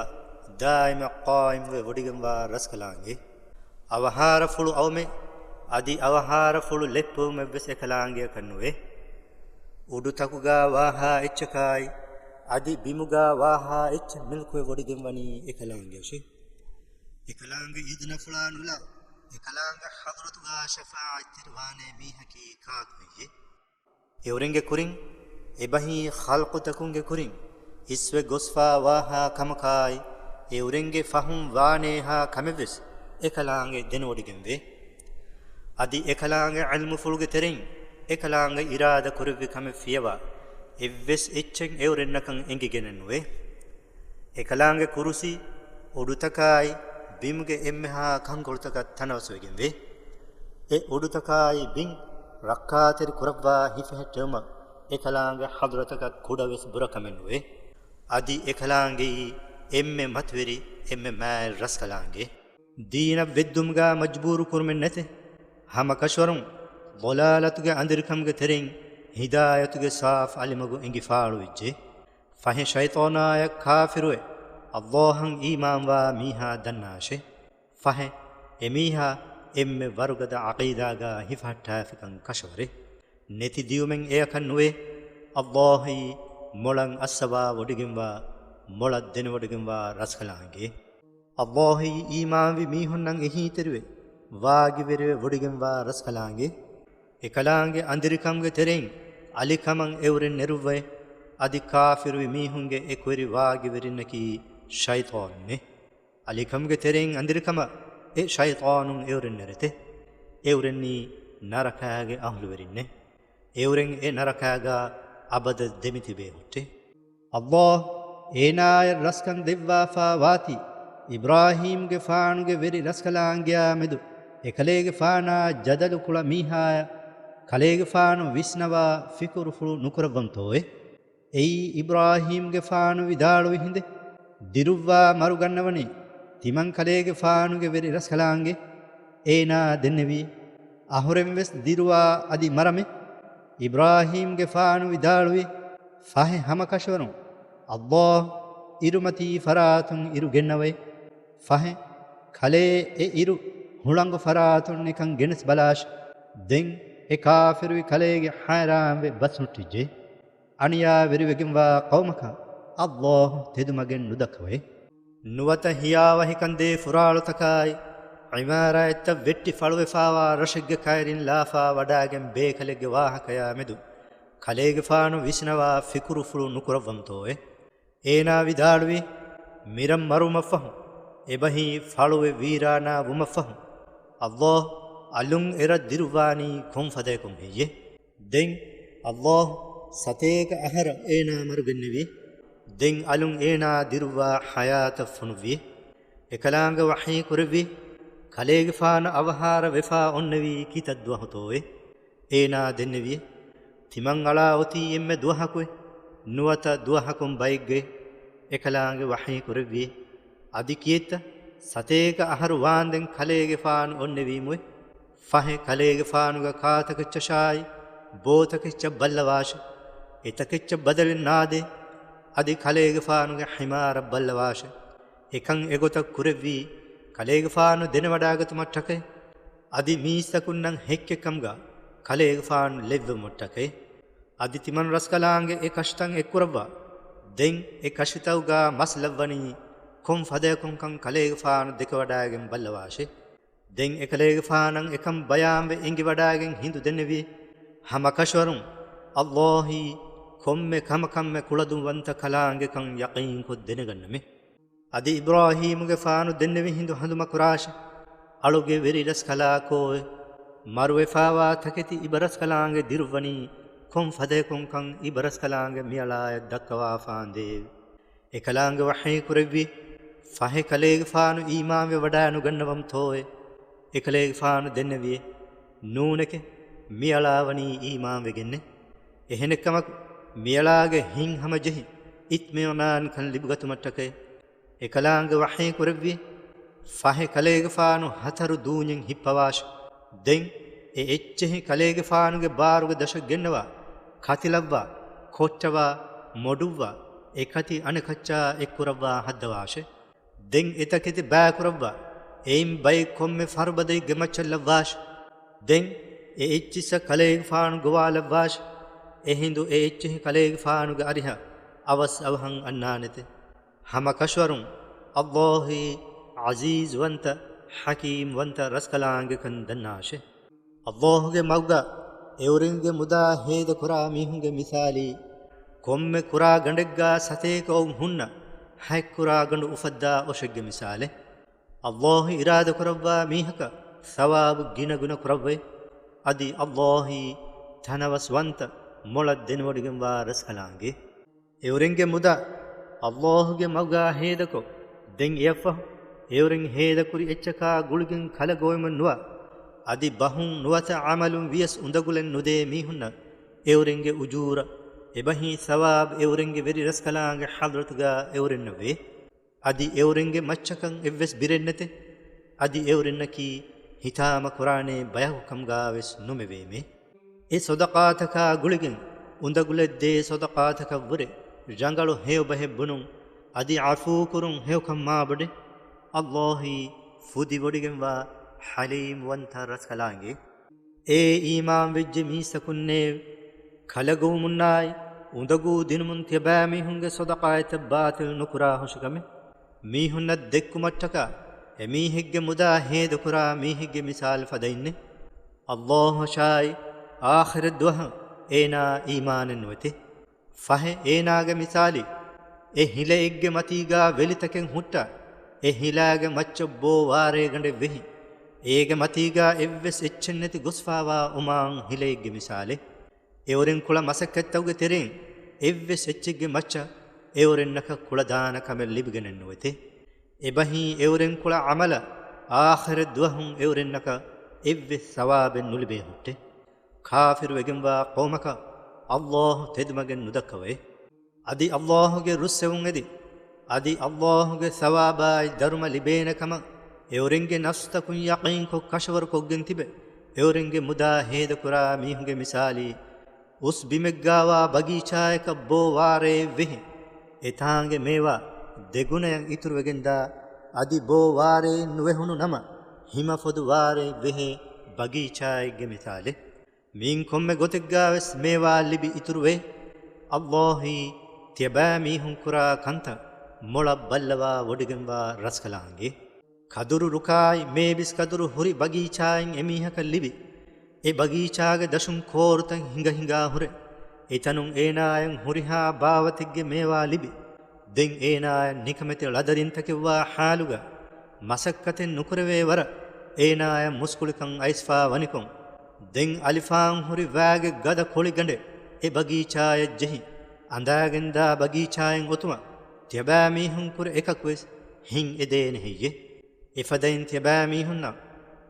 ދާއިމަށް ޤާއިމްވެ ވޮޑިގެންވާ ރަސްކަލާނގެ. އަވަހާރަފުޅު އައުމެއް، އަދި އަވަހާރަފުޅު ލެއްޕުވުމެއްވެސް އެކަލާނގެއަކަށް ނުވޭ. އުޑުތަކުގާ ވާހާ އެއްޗަކާއި، އަދި ބިމުގާ ވާހާ އެއްޗެއް މިލްކުވެ ވޮޑިގެންވަނީ އެކަލާނގެއަށޭ. އެކަލާނގެ އިޛްނަފުޅާ ނުލާ، އެކަލާނގެ ޙަޟްރަތުގާ ޝަފާޢަތްތެރިވާނޭ މީހަކީ ކާކު ހެއްޔޭ؟ އެއުރެންގެ ކުރިން، އެބަހީ ޚަލްޤުތަކުންގެ ކުރިން އިސްވެ ގޮސްފާ ވާހާ ކަމަކާއި، އެއުރެންގެ ފަހުން ވާނޭހާ ކަމެއްވެސް އެކަލާނގެ ދެނެވޮޑިގެންވޭ. އަދި އެކަލާނގެ ޢިލްމުފުޅުގެ ތެރެއިން އެކަލާނގެ އިރާދަ ކުރެއްވި ކަމެއް ފިޔަވާ، އެއްވެސް އެއްޗެއް އެއުރެންނަކަށް އެނގިގެނެއްނުވޭ. އެކަލާނގެ ކުރުސީ އުޑުތަކާއި ބިމުގެ އެންމެހާ ކަންކޮޅުތަކަށް ތަނަވަސްވެގެންވޭ. އެ އުޑުތަކާއި ބިން ރައްކާތެރި ކުރައްވާ ހިފެހެއްޓެވުމަށް އެކަލާނގެ ޙަޟްރަތަކަށް ކުޑަވެސް ބުރަކަމެއްނުވޭ. އަދި އެކަލާނގެއީ އެންމެ މަތިވެރި، އެންމެ މާތް ރަސްކަލާނގެ. ދީނަށް ވެއްދުމުގާ މަޖްބޫރު ކުރުމެއް ނެތޭ. ހަމަކަށަވަރުން ޟަލާލަތުގެ އަނދިރިކަމުގެ ތެރެއިން ހިދާޔަތުގެ ސާފު އަލިމަގު އެނގިފާޅުވެއްޖެ. ފަހެ ޝައިޠާނާޔަށް ކާފިރުވެ، ﷲ އަށް އީމާންވާ މީހާ ދަންނާށޭ. ފަހެ އެމީހާ އެންމެ ވަރުގަދަ ޢަޤީދާގާ ހިފަހައްޓާފިކަން ކަށަވަރެވެ. ނެތި ދިޔުމެއް އެއަކަށް ނުވޭ. ﷲ އީ މޮޅަށް އައްސަވާ ވޮޑިގެންވާ، މޮޅަށް ދެނެވޮޑިގެންވާ ރަސްކަލާނގެ. ﷲ އީ އީމާންވި މީހުންނަށް އެހީތެރިވެ، ވާގިވެރިވެ ވޮޑިގެންވާ ރަސްކަލާނގެ، އެކަލާނގެ އަނދިރިކަމުގެ ތެރެއިން އަލިކަމަށް އެއުރެން ނެރުއްވައި، އަދި ކާފިރުވި މީހުންގެ އެކުވެރި ވާގިވެރިންނަކީ ޝައިޠާނުންނޭ. އަލިކަމުގެ ތެރެއިން އަނދިރިކަމަށް އެ ޝައިޠާނުން އެއުރެން ނެރެތެ. އެއުރެންނީ ނަރަކާގެ އަހުލުވެރިންނޭ. އެއުރެން އެ ނަރަކާގާ އަބަދަށް ދެމިތިބޭ ހުއްޓޭ. އައްލާހު އޭނާޔަށް ރަސްކަން ދެއްވާފާ ވާތީ، އިބްރާހީމްގެފާނުގެ ވެރި ރަސްކަލާނގެޔާ މެދު އެކަލޭގެފާނާ ޖަދަލު ކުޅަ މީހާޔަށް ކަލޭގެފާނު ވިސްނަވާ ފިކުރުފުޅު ނުކުރައްވަންތޯއޭ؟ އެއީ އިބްރާހީމްގެފާނު ވިދާޅުވި ހިނދެއް، ދިރުއްވާ މަރުގަންނަވަނީ ތިމަން ކަލޭގެފާނުގެ ވެރި ރަސްކަލާނގެ. އޭނާ ދެންނެވި، އަހުރެން ވެސް ދިރުވާ އަދި މަރަމޭ. އިބްރާހީމްގެފާނު ވިދާޅުވި، ފަހެ ހަމަކަށަވަރުން އައްލާހު އިރުމަތީ ފަރާތުން އިރު ގެންނަވައި، ފަހެ ކަލޭ އެ އިރު ހުޅަނގު ފަރާތުން ނިކަން ގެނެސް ބަލާށި. ދެން އެ ކާފިރުވި ކަލޭގެ ހައިރާންވެ ބަސް ހުއްޓިއްޖެ. އަނިޔާވެރިވެގެންވާ ޤައުމަކަށް އައްލާހު ތެދުމަގެއް ނުދައްކަވައި. ނުވަތަ ހިޔާވަހިކަންދޭ ފުރާޅުތަކާއި، ޢިމާރާތްތައް ވެއްޓި ފަޅުވެފާވާ ރަށެއްގެ ކައިރިން ލާފާ ވަޑާގެން ބޭކަލެއްގެ ވާހަކަޔާ މެދު، ކަލޭގެފާނު ވިސްނަވާ ފިކުރުފުޅު ނުކުރައްވަންތޯއޭ؟ އޭނާ ވިދާޅުވީ، މިރަށް މަރުވުމަށްފަހު، އެބަހީ ފަޅުވެ ވީރާނާ ވުމަށްފަހު، އައްލާހު އަލުން އެރަށް ދިރުއްވާނީ ކޮން ފަދަޔަކުން ހެއްޔޭ؟ ދެން އައްލާހު ސަތޭކަ އަހަރަށް އޭނާ މަރުގެންނެވި. ދެން އަލުން އޭނާ ދިރުއްވާ ޙަޔާތަށް ފޮނުއްވި. އެކަލާނގެ ވަޙީ ކުރެއްވި، ކަލޭގެފާނަށް އަވަހާރަ ވެފާ އޮންނެވީ ކިތައް ދުވަހުތޯއޭ؟ އޭނާ ދެންނެވި، ތިމަން އަޅާ އޮތީ އެންމެ ދުވަހަކުއޭ، ނުވަތަ ދުވަހަކުން ބައެއްގައޭ؟ އެކަލާނގެ ވަޙީ ކުރެއްވި، އަދި ކިއެއްތަ؟ ސަތޭކަ އަހަރު ވާންދެން ކަލޭގެފާނު އޮންނެވީމުއޭ. ފަހެ ކަލޭގެފާނުގެ ކާތަކެއްޗަށާއި، ބޯތަކެއްޗަށް ބައްލަވާށޭ. އެތަކެއްޗަށް ބަދަލެއް ނާދޭ. އަދި ކަލޭގެފާނުގެ ޙިމާރަށް ބައްލަވާށޭ. އެކަން އެގޮތަށް ކުރެއްވީ، ކަލޭގެފާނު ދެނެވަޑާގަތުމަށްޓަކައި، އަދި މީސްތަކުންނަށް ހެއްކެއްކަމުގަ ކަލޭގެފާނު ލެއްވެވުމަށްޓަކައި. އަދި ތިމަން ރަސްކަލާނގެ އެ ކަށިތައް އެއްކުރައްވާ. ދެން އެ ކަށިތައުގާ މަސް ލައްވަނީ ކޮން ފަދަޔަކުންކަން ކަލޭގެފާނު ދެކެވަޑާގެން ބައްލަވާށޭ. ދެން އެކަލޭގެފާނަށް އެކަން ބަޔާންވެ އެނގިވަޑާގެން ހިނދު ދެންނެވި، ހަމަކަށަވަރުން އައްލާހީ ކޮންމެ ކަމަކަށްމެ ކުޅަދުންވަންތަ ކަލާނގެކަން ޔަޤީންކޮށް ދެނެގަންނަމޭ. އަދި އިބްރާހީމުގެފާނު ދެންނެވި ހިނދު ހަނދުމަކުރާށޭ، އަޅުގެ ވެރި ރަސްކަލާކޯއޭ، މަރުވެފާވާ ތަކެތި އިބަރަސްކަލާނގެ ދިރުއްވަނީ ކޮން ފަދަޔަކުންކަން އިބަރަސްކަލާނގެ މިއަޅާޔަށް ދައްކަވާފާނދޭވެ. އެކަލާނގެ ވަޙީ ކުރެއްވި، ފަހެ ކަލޭގެފާނު އީމާންވެ ވަޑާނުގަންނަވަންތޯއޭ؟ އެކަލޭގެފާނު ދެންނެވިއޭ، ނޫނެކޭ، މިއަޅާ ވަނީ އީމާންވެގެންނޭ. އެހެނެއްކަމަކު، މިއަޅާގެ ހިތް ހަމަޖެހި އިޠްމިއިނާންކަން ލިބިގަތުމަށްޓަކައި. އެކަލާނގެ ވަޙީ ކުރެއްވި، ފަހެ ކަލޭގެފާނު ހަތަރު ދޫންޏެއް ހިއްޕަވާށި. ދެން އެ އެއްޗެހި ކަލޭގެފާނުގެ ބާރުގެ ދަށަށް ގެންނަވާ، ކަތިލައްވާ، ކޮއްޓަވާ، މޮޑުއްވާ، އެކަތި އަނެކައްޗާ އެއްކުރައްވާ ހައްދަވާށެ. ދެން އެތަކެތި ބައިކުރައްވާ، އެއިން ބައެއް ކޮންމެ ފަރުބަދައެއްގެ މައްޗަށް ލައްވާށި. ދެން އެ އެއްޗިއްސަށް ކަލޭގެފާނު ގޮވާލައްވާށި. އެހިނދު އެ އެއްޗެހި ކަލޭގެފާނުގެ އަރިހަށް އަވަސް އަވަހަށް އަންނާނެތެ. ހަމަކަށަވަރުން އައްލާހީ ޢަޒީޒުވަންތަ، ޙަކީމްވަންތަ ރަސްކަލާނގެކަން ދަންނާށެ. އައްލާހުގެ މަގުގަ އެއުރެންގެ މުދާ ހޭދަކުރާ މީހުންގެ މިސާލީ، ކޮންމެ ކުރާ ގަނޑެއްގާ ސަތޭކަ އޮއް ހުންނަ ހަތް ކުރާ ގަނޑު އުފައްދާ އޮށެއްގެ މިސާލެއް. އައްލާހު އިރާދަކުރައްވާ މީހަކަށް ސަވާބު ގިނަގުނަ ކުރައްވައި، އަދި އައްލާހީ ތަނަވަސްވަންތަ، މޮޅަށް ދެނެވޮޑިގެންވާ ރަސްކަލާނގެ. އެއުރެންގެ މުދާ އައްލާހުގެ މަގުގާ ހޭދަކޮށް، ދެން އެއަށްފަހު އެއުރެން ހޭދަކުރި އެއްޗަކާ ގުޅިގެން ކަލަ ގޮވެމުން ނުވާ، އަދި ބަހުން ނުވަތަ ޢަމަލުން ވިޔަސް އުނދަގުލެއް ނުދޭ މީހުންނަށް އެއުރެންގެ އުޖޫރަ، އެބަހީ ސަވާބު އެއުރެންގެ ވެރި ރަސްކަލާނގެ ޙަޟްރަތުގާ އެއުރެންނަށް ވޭ. އަދި އެއުރެންގެ މައްޗަކަށް އެއްވެސް ބިރެއް ނެތެ. އަދި އެއުރެންނަކީ ހިތާމަ ކުރާނޭ ބަޔަކު ކަމުގާވެސް ނުމެވޭމެ. އެ ޞަދަޤާތަކާ ގުޅިގެން އުނދަގުލެއް ދޭ ޞަދަޤާތަކަށްވުރެ ރަނގަޅު ހެޔޮބަހެއް ބުނުން، އަދި ޢަފޫކުރުން ހެޔޮކަން މާބޮޑެ. އައްލާހީ ފުދިވޮޑިގެންވާ ޙަލީމްވަންތަ ރަސްކަލާނގެ. އޭ އީމާންވެއްޖެ މީސްތަކުންނޭވެ! ކަލަގޮވުމުންނާއި އުނދަގޫ ދިނުމުން ތިޔަބައިމީހުންގެ ޞަދަޤާތްތައް ބާޠިލް ނުކުރާ ހުށިކަމެއް. މީހުންނަށް ދެއްކުމަށްޓަކާ އެމީހެއްގެ މުދާ ހޭދަކުރާ މީހެއްގެ މިސާލު ފަދައިންނެއް. އައްލާހަށާއި އާޚިރަތް ދުވަހަށް އޭނާ އީމާނެއް ނުވެތި. ފަހެ އޭނާގެ މިސާލީ، އެ ހިލައެއްގެ މަތީގާ ވެލިތަކެއް ހުއްޓާ، އެ ހިލާގެ މައްޗަށް ބޯ ވާރޭގަނޑެއް ވެހި، އޭގެ މަތީގާ އެއްވެސް އެއްޗެއް ނެތި ގޮސްފާވާ އޮމާން ހިލައެއްގެ މިސާލެއް. އެއުރެން ކުޅަ މަސައްކަތްތަކުގެ ތެރެއިން އެއްވެސް އެއްޗެއްގެ މައްޗަށް އެއުރެންނަކަށް ކުޅަދާނަ ކަމެއް ލިބިގެނެއް ނުވެތި. އެބަހީ އެއުރެން ކުޅަ ޢަމަލަށް އާޚިރަތް ދުވަހުން އެއުރެންނަކަށް އެއްވެސް ސަވާބެއް ނުލިބޭ ހުއްޓެ. ކާފިރުވެގެންވާ ޤައުމަކަށް އައްލާހު ތެދުމަގެއް ނުދައްކަވައޭ. އަދި އައްލާހުގެ ރުއްސެވުން އެދި، އަދި އައްލާހުގެ ސަވާބާއި ދަރުމަ ލިބޭނެ ކަމަށް އެއުރެންގެ ނަފްސުތަކުން ޔަޤީންކޮށް ކަށަވަރުކޮށްގެން ތިބެ، އެއުރެންގެ މުދާ ހޭދަކުރާ މީހުންގެ މިސާލީ، އުސް ބިމެއްގާވާ ބަގީޗާއަކަށް ބޯ ވާރޭއެއް ވެހި، އެތާނގެ މޭވާ ދެގުނަޔަށް އިތުރުވެގެންދާ، އަދި ބޯ ވާރޭއެއް ނުވެހުނު ނަމަ، ހިމަފޮދު ވާރޭއެއް ވެހޭ ބަގީޗާއެއްގެ މިސާލެއް. މިއިން ކޮންމެ ގޮތެއްގާވެސް މޭވާ ލިބި އިތުރުވޭ. އައްލާހީ ތިޔަބައިމީހުން ކުރާ ކަންތައް މޮޅަށް ބައްލަވާ ވޮޑިގެންވާ ރަސްކަލާނގެ. ކަދުރު ރުކާއި މޭބިސް ކަދުރު ހުރި ބަގީޗާއިން އެމީހަކަށް ލިބި، އެ ބަގީޗާގެ ދަށުން ކޯރުތައް ހިނގަ ހިނގާ ހުރެ، އެތަނުން އޭނާޔަށް ހުރިހާ ބާވަތެއްގެ މޭވާ ލިބި، ދެން އޭނާޔަށް ނިކަމެތި ޅަދަރިންތަކެއްވާ ޙާލުގަ، މަސައްކަތެއް ނުކުރެވޭ ވަރަށް އޭނާޔަށް މުސްކުޅިކަން އައިސްފާ ވަނިކޮށް، ދެން އަލިފާން ހުރި ވާގެ ގަދަ ކޮޅިގަނޑެއް އެ ބަގީޗާޔަށް ޖެހި، އަނދާގެންދާ ބަގީޗާއިން އޮތުމަށް ތިޔަބައިމީހުން ކުރެ އެކަކުވެސް ހިން އެދޭނެ ހެއްޔެ؟ އެފަދައިން ތިޔަބައިމީހުންނަށް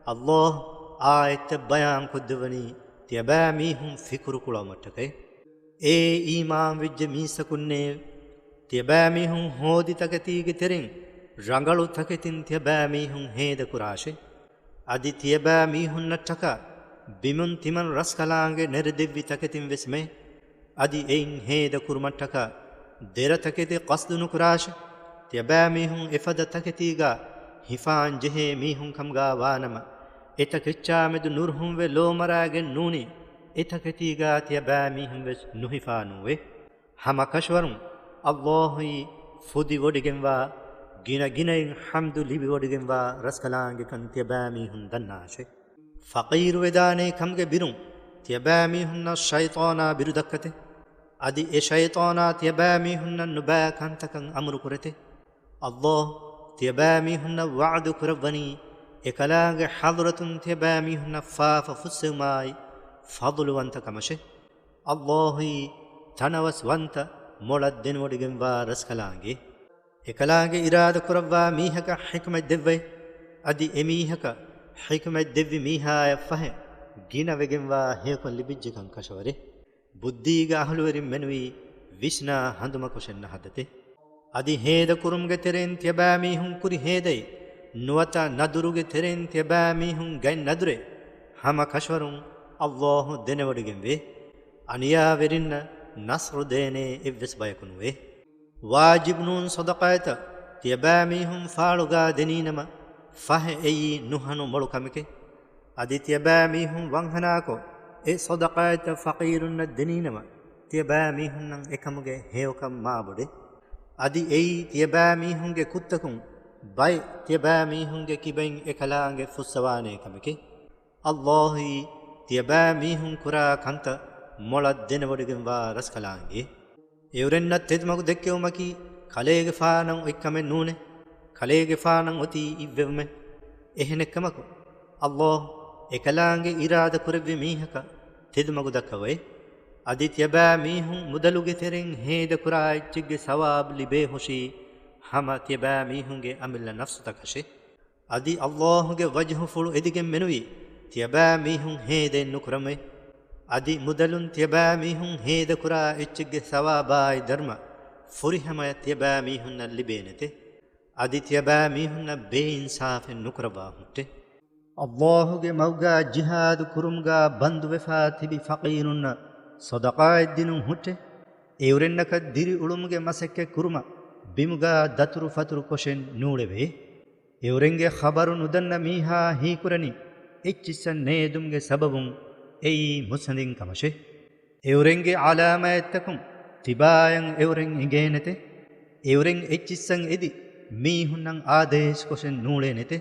އައްލާހު އާޔަތްތައް ބަޔާންކޮށްދެއްވަނީ ތިޔަބައިމީހުން ފިކުރު ކުޅަވުމަށްޓަކައި. އޭ އީމާންވެއްޖެ މީސްތަކުންނޭ! ތިޔަބައިމީހުން ހޯދި ތަކެތީގެ ތެރެއިން ރަނގަޅު ތަކެތިން ތިޔަބައިމީހުން ހޭދަކުރާށޭ. އަދި ތިޔަބައިމީހުންނަށްޓަކާ ބިމުން ތިމަން ރަސްކަލާނގެ ނެރެދެއްވި ތަކެތިން ވެސް މެ. އަދި އެއިން ހޭދަކުރުމަށްޓަކާ ދެރަ ތަކެތި ޤަޞްދު ނުކުރާށޭ. ތިޔަބައިމީހުން އެފަދަ ތަކެތީގާ ހިފާން ޖެހޭ މީހުން ކަމުގާ ވާނަމަ، އެތަކެއްޗާމެދު ނުރުހުންވެ ލޯމަރާގެން ނޫނީ، އެތަކެތީގާ ތިޔަބައިމީހުން ވެސް ނުހިފާ ނޫވޭ. ހަމަ ކަށަވަރުން އައްލާހުއީ ފުދިވޮޑިގެންވާ، ގިނަ ގިނައިން ޙަމްދު ލިބިވޮޑިގެންވާ ރަސްކަލާނގެކަން ތިޔަބައިމީހުން ދަންނާށޭ. ފަޤީރުވެދާނޭ ކަމުގެ ބިރުން ތިޔަބައިމީހުންނަށް ޝައިޠާނާ ބިރުދައްކަތެ. އަދި އެ ޝައިޠާނާ ތިޔަބައިމީހުންނަށް ނުބައި ކަންތަކަށް އަމުރު ކުރެތެ. އައްލާހު ތިޔަބައިމީހުންނަށް ވަޢުދު ކުރައްވަނީ، އެކަލާނގެ ޙަޟްރަތުން ތިޔަބައިމީހުންނަށް ފާފަ ފުއްސެވުމާއި، ފަޟުލުވަންތަ ކަމަށެ. އައްލާހުއީ ތަނަވަސްވަންތަ، މޮޅަށް ދެނެވޮޑިގެންވާ ރަސްކަލާނގެ. އެކަލާނގެ އިރާދަ ކުރައްވާ މީހަކަށް ޙިކުމަތް ދެއްވައި، އަދި އެމީހަކަށް ޙިކުމަތް ދެއްވި މީހާޔަށް ފަހެ، ގިނަވެގެންވާ ހެޔޮކަން ލިބިއްޖެކަން ކަށަވަރެ. ބުއްދީގެ އަހުލުވެރިން މެނުވީ ވިސްނާ ހަނދުމަކޮށެއް ނަހަދަތެ. އަދި ހޭދަކުރުމުގެ ތެރެއިން ތިޔަބައިމީހުން ކުރި ހޭދައެއް، ނުވަތަ ނަދުރުގެ ތެރެއިން ތިޔަބައިމީހުން ގަތް ނަދުރެއް، ހަމަ ކަށަވަރުން އައްލާހު ދެނެވޮޑިގެންވޭ. އަނިޔާވެރިންނަށް ނަޞްރު ދޭނޭ އެއްވެސް ބަޔަކު ނުވޭ. ވާޖިބު ނޫން ޞަދަޤާތްތައް ތިޔަބައިމީހުން ފާޅުގާ ދެނީނަމަ، ފަހެ އެއީ ނުހަނު މޮޅު ކަމެކޭ. އަދި ތިޔަބައިމީހުން ވަންހަނާކޮށް، އެ ޞަދަޤާތްތައް ފަޤީރުންނަށް ދެނީނަމަ، ތިޔަބައިމީހުންނަށް އެކަމުގެ ހެޔޮކަން މާބޮޑެ. އަދި އެއީ ތިޔަބައިމީހުންގެ ކުށްތަކުން ބައެއް ތިޔަބައިމީހުންގެ ކިބައިން އެކަލާނގެ ފުއްސަވާނޭ ކަމެކޭ. އައްލާހުއީ ތިޔަބައިމީހުން ކުރާ ކަންތައް މޮޅަށް ދެނެވޮޑިގެންވާ ރަސްކަލާނގެ. އެއުރެންނަށް ތެދުމަގު ދެއްކެވުމަކީ ކަލޭގެފާނަށް އޮތްކަމެއް ނޫނޭ. ކަލޭގެފާނަށް އޮތީ އިއްވެވުމެއް. އެހެނެއްކަމަކު، އައްލާހު އެކަލާނގެ އިރާދަ ކުރެއްވި މީހަކަށް ތެދުމަގު ދައްކަވައި. އަދި ތިޔަބައިމީހުން މުދަލުގެ ތެރެއިން ހޭދަކުރާ އެއްޗެއްގެ ސަވާބު ލިބޭހުށީ ހަމަ ތިޔަބައިމީހުންގެ އަމިއްލަ ނަފްސުތަކަށޭ. އަދި އައްލާހުގެ ވަޖްހުފުޅު އެދިގެން މެނުވީ ތިޔަބައިމީހުން ހޭދައެއް ނުކުރަމޭ. އަދި މުދަލުން ތިޔަބައިމީހުން ހޭދަކުރާ އެއްޗެއްގެ ސަވާބާއި ދަރުމަ ފުރިހަމަޔަށް ތިޔަބައިމީހުންނަށް ލިބޭނެތެ. އަދި ތިޔަބައިމީހުންނަށް ބޭއިންސާފެއް ނުކުރައްވާ ހުއްޓެ. އައްލާހުގެ މަގުގާ ޖިހާދު ކުރުމުގާ ބަންދުވެފާ ތިބި ފަޤީރުންނަށް ޞަދަޤާތް ދިނުން ހުއްޓެ. އެއުރެންނަކަށް ދިރިއުޅުމުގެ މަސައްކަތް ކުރުމަށް ބިމުގާ ދަތުރުފަތުރު ކޮށެއް ނޫޅެވޭ. އެއުރެންގެ ޚަބަރު ނުދަންނަ މީހާ ހީކުރަނީ އެއްޗިއްސަށް ނޭދުމުގެ ސަބަބުން އެއީ މުއްސަނދިން ކަމަށޭ. އެއުރެންގެ ޢަލާމާތްތަކުން ތިބާޔަށް އެއުރެން އެނގޭނެތެ. އެއުރެން އެއްޗިއްސަށް އެދި މީހުންނަށް އާދޭސްކޮށެއް ނޫޅޭނެތެ.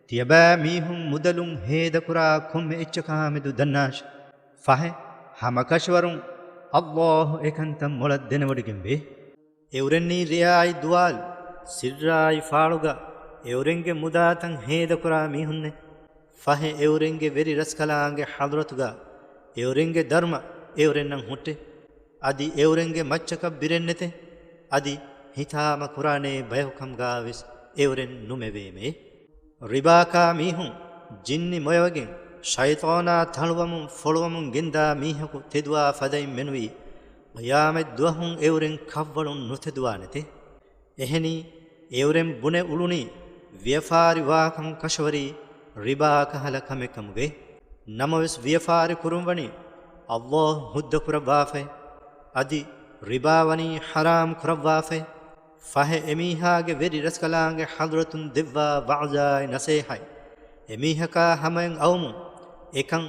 ތިޔަބައިމީހުން މުދަލުން ހޭދަކުރާ ކޮންމެ އެއްޗަކާމެދު ދަންނާށި. ފަހެ، ހަމަކަށަވަރުން އައްލާހު އެކަންތައް މޮޅަށް ދެނެވޮޑިގެންވޭ. އެއުރެންނީ ރެޔާއި ދުވާލު، ސިއްރާއި ފާޅުގަ އެއުރެންގެ މުދާތައް ހޭދަކުރާ މީހުންނޭ. ފަހެ އެއުރެންގެ ވެރި ރަސްކަލާނގެ ޙަޟްރަތުގަ އެއުރެންގެ ދަރުމަ އެއުރެންނަށް ހުއްޓޭ. އަދި އެއުރެންގެ މައްޗަކަށް ބިރެއްނެތެ. އަދި ހިތާމަ ކުރާނޭ ބަޔަކު ކަމުގަވެސް އެއުރެން ނުމެވޭމޭ. ރިބާކާ މީހުން ޖިންނި މޮޔަވެގެން ޝައިޠާނާ ތަޅުވަމުން ފޮޅުވަމުން ގެންދާ މީހަކު ތެދުވާ ފަދައިން މެނުވީ، ޤިޔާމަތް ދުވަހުން އެއުރެން ކަށްވަޅުން ނުތެދުވާނެތެ. އެހެނީ، އެއުރެން ބުނެ އުޅުނީ ވިޔަފާރި ވާކަން ކަށަވަރީ ރިބާ ކަހަލަ ކަމެއް ކަމުގައި. ނަމަވެސް ވިޔަފާރި ކުރުން ވަނީ އައްލާހު ހުއްދަ ކުރައްވާފައި، އަދި ރިބާ ވަނީ ޙަރާމް ކުރައްވާފައި. ފަހެ އެމީހާގެ ވެރި ރަސްކަލާނގެ ޙަޟްރަތުން ދެއްވާ ވަޢުޒާއި ނަސޭހަތް އެމީހަކާ ހަމައިން އައުމުން އެކަން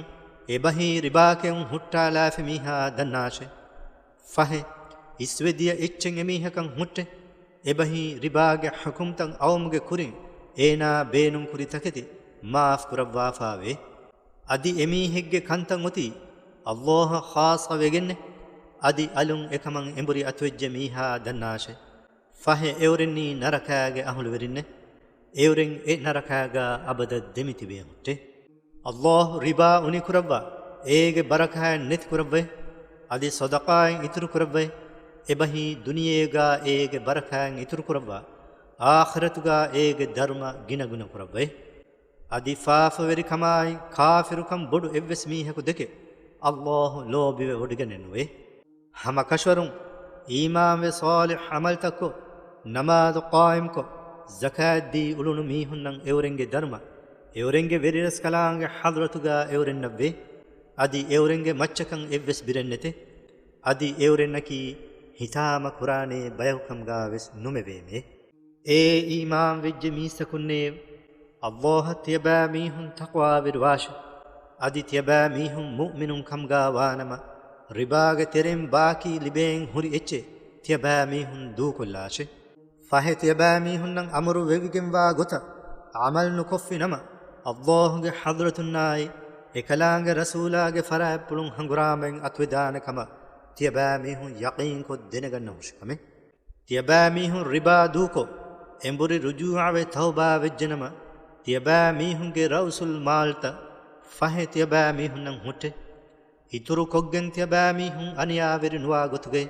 އެބަހީ ރިބާކެއުން ހުއްޓާލާފި މީހާ ދަންނާށޭ. ފަހެ، އިސްވެދިޔަ އެއްޗެއް އެމީހަކަށް ހުއްޓެ، އެބަހީ ރިބާގެ ޙުކުމްތައް އައުމުގެ ކުރިން އޭނާ ބޭނުންކުރި ތަކެތި މާފް ކުރައްވާފާވޭ. އަދި އެމީހެއްގެ ކަންތައް އޮތީ އައްލާހަށް ޚާއްޞަވެގެންނެ، އަދި އަލުން އެކަމަށް އެނބުރި އަތުވެއްޖެ މީހާ ދަންނާށޭ. ފަހެ އެއުރެންނީ ނަރަކާގެ އަހުލުވެރިންނެ. އެއުރެން އެ ނަރަކާގާ އަބަދަށް ދެމިތިބޭ ހުއްޓޭ. އައްލާހު ރިބާ އުނިކުރައްވާ، އޭގެ ބަރަކާތް ނެތިކުރައްވައި، އަދި ޞަދަޤާތް އިތުރުކުރައްވައި، އެބަހީ ދުނިޔޭގާ އޭގެ ބަރަކާތް އިތުރުކުރައްވާ، އާޚިރަތުގާ އޭގެ ދަރުމަ ގިނަގުނަކުރައްވައި. އަދި ފާފަވެރިކަމާއި ކާފިރުކަން ބޮޑު އެއްވެސް މީހަކު ދެކެ އައްލާހު ލޯބިވެ ވޮޑިގަނެ ނުވޭ. ހަމަކަށަވަރުން އީމާންވެ ޞާލިޙް ޢަމަލްތައްކޮށް، ނަމާދު ޤާއިމްކޮށް، ޒަކާތްދީ އުޅުނު މީހުންނަށް އެއުރެންގެ ދަރުމަ، އެއުރެންގެ ވެރިރަސްކަލާނގެ ޙަޟްރަތުގާ އެއުރެންނަށްވޭ. އަދި އެއުރެންގެ މައްޗަކަށް އެއްވެސް ބިރެއްނެތެ. އަދި އެއުރެންނަކީ ހިތާމަ ކުރާނޭ ބަޔަކުކަމުގާވެސް ނުމެވޭމޭ. އޭ އީމާންވެއްޖެ މީސްތަކުންނޭވެ! އައްލާހަށް ތިޔަބައިމީހުން ތަޤްވާވެރިވާށެ! އަދި ތިޔަބައިމީހުން މުއުމިނުން ކަމުގާ ވާނަމަ، ރިބާގެ ތެރެއިން ބާކީ ލިބޭން ހުރި އެއްޗެއް ތިޔަބައިމީހުން ދޫކޮށްލާށެ! ފަހެ ތިޔަބައިމީހުންނަށް އަމުރު ވެވިގެންވާ ގޮތަށް ޢަމަލް ނުކޮށްފި ނަމަ، އައްލާހުގެ ޙަޟްރަތުންނާއި އެކަލާނގެ ރަސޫލާގެ ފަރާތްޕުޅުން ހަނގުރާމައިން އަތުވެދާނެ ކަމަށް ތިޔަބައިމީހުން ޔަޤީންކޮށް ދެނެގަންނަ ހުށިކަމެއް. ތިޔަބައިމީހުން ރިބާ ދޫކޮށް، އެނބުރި ރުޖޫޢަވެ ތައުބާވެއްޖެނަމަ، ތިޔަބައިމީހުންގެ ރައުސުލް މާލްތައް ފަހެ ތިޔަބައިމީހުންނަށް ހުއްޓެ. އިތުރުކޮށްގެން ތިޔަބައިމީހުން އަނިޔާވެރި ނުވާ ގޮތުގައި،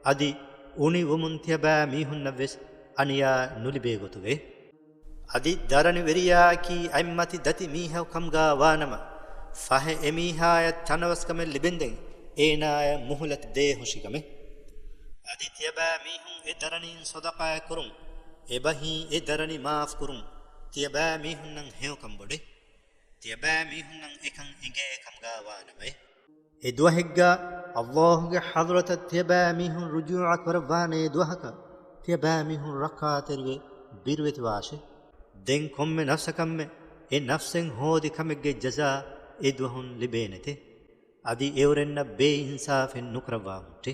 އަދި އުނިވުމުން ތިޔަބައިމީހުންނަށްވެސް އަނިޔާ ނުލިބޭ ގޮތުގައި. އަދި ދަރަނިވެރިޔާއަކީ އަތްމަތި ދަތި މީހަކު ކަމުގާ ވާނަމަ، ފަހެ އެމީހާޔަށް ތަނަވަސްކަމެއް ލިބެންދެން އޭނާޔަށް މުހުލަތު ދޭ ހުށިކަމެއް. އަދި ތިޔަބައިމީހުން އެ ދަރަނީން ޞަދަޤާތް ކުރުން، އެބަހީ އެ ދަރަނި މާފް ކުރުން، ތިޔަބައިމީހުންނަށް ހެޔޮކަން ބޮޑޭ. ތިޔަބައިމީހުންނަށް އެކަން އެނގޭ ކަމުގާ ވާނަމައޭ. އެ ދުވަހެއްގާ އައްލާހުގެ ޙަޟްރަތަށް ތިޔަބައިމީހުން ރުޖޫޢަ ކުރައްވާނޭ ދުވަހަކަށް، ތިޔަބައިމީހުން ރައްކާތެރިވެ ބިރުވެތިވާށޭ. ދެން ކޮންމެ ނަފްސަކަށްމެ އެ ނަފްސެއް ހޯދި ކަމެއްގެ ޖަޒާ އެ ދުވަހުން ލިބޭނެތެ. އަދި އެއުރެންނަށް ބޭއިންސާފެއް ނުކުރައްވާ ހުއްޓޭ.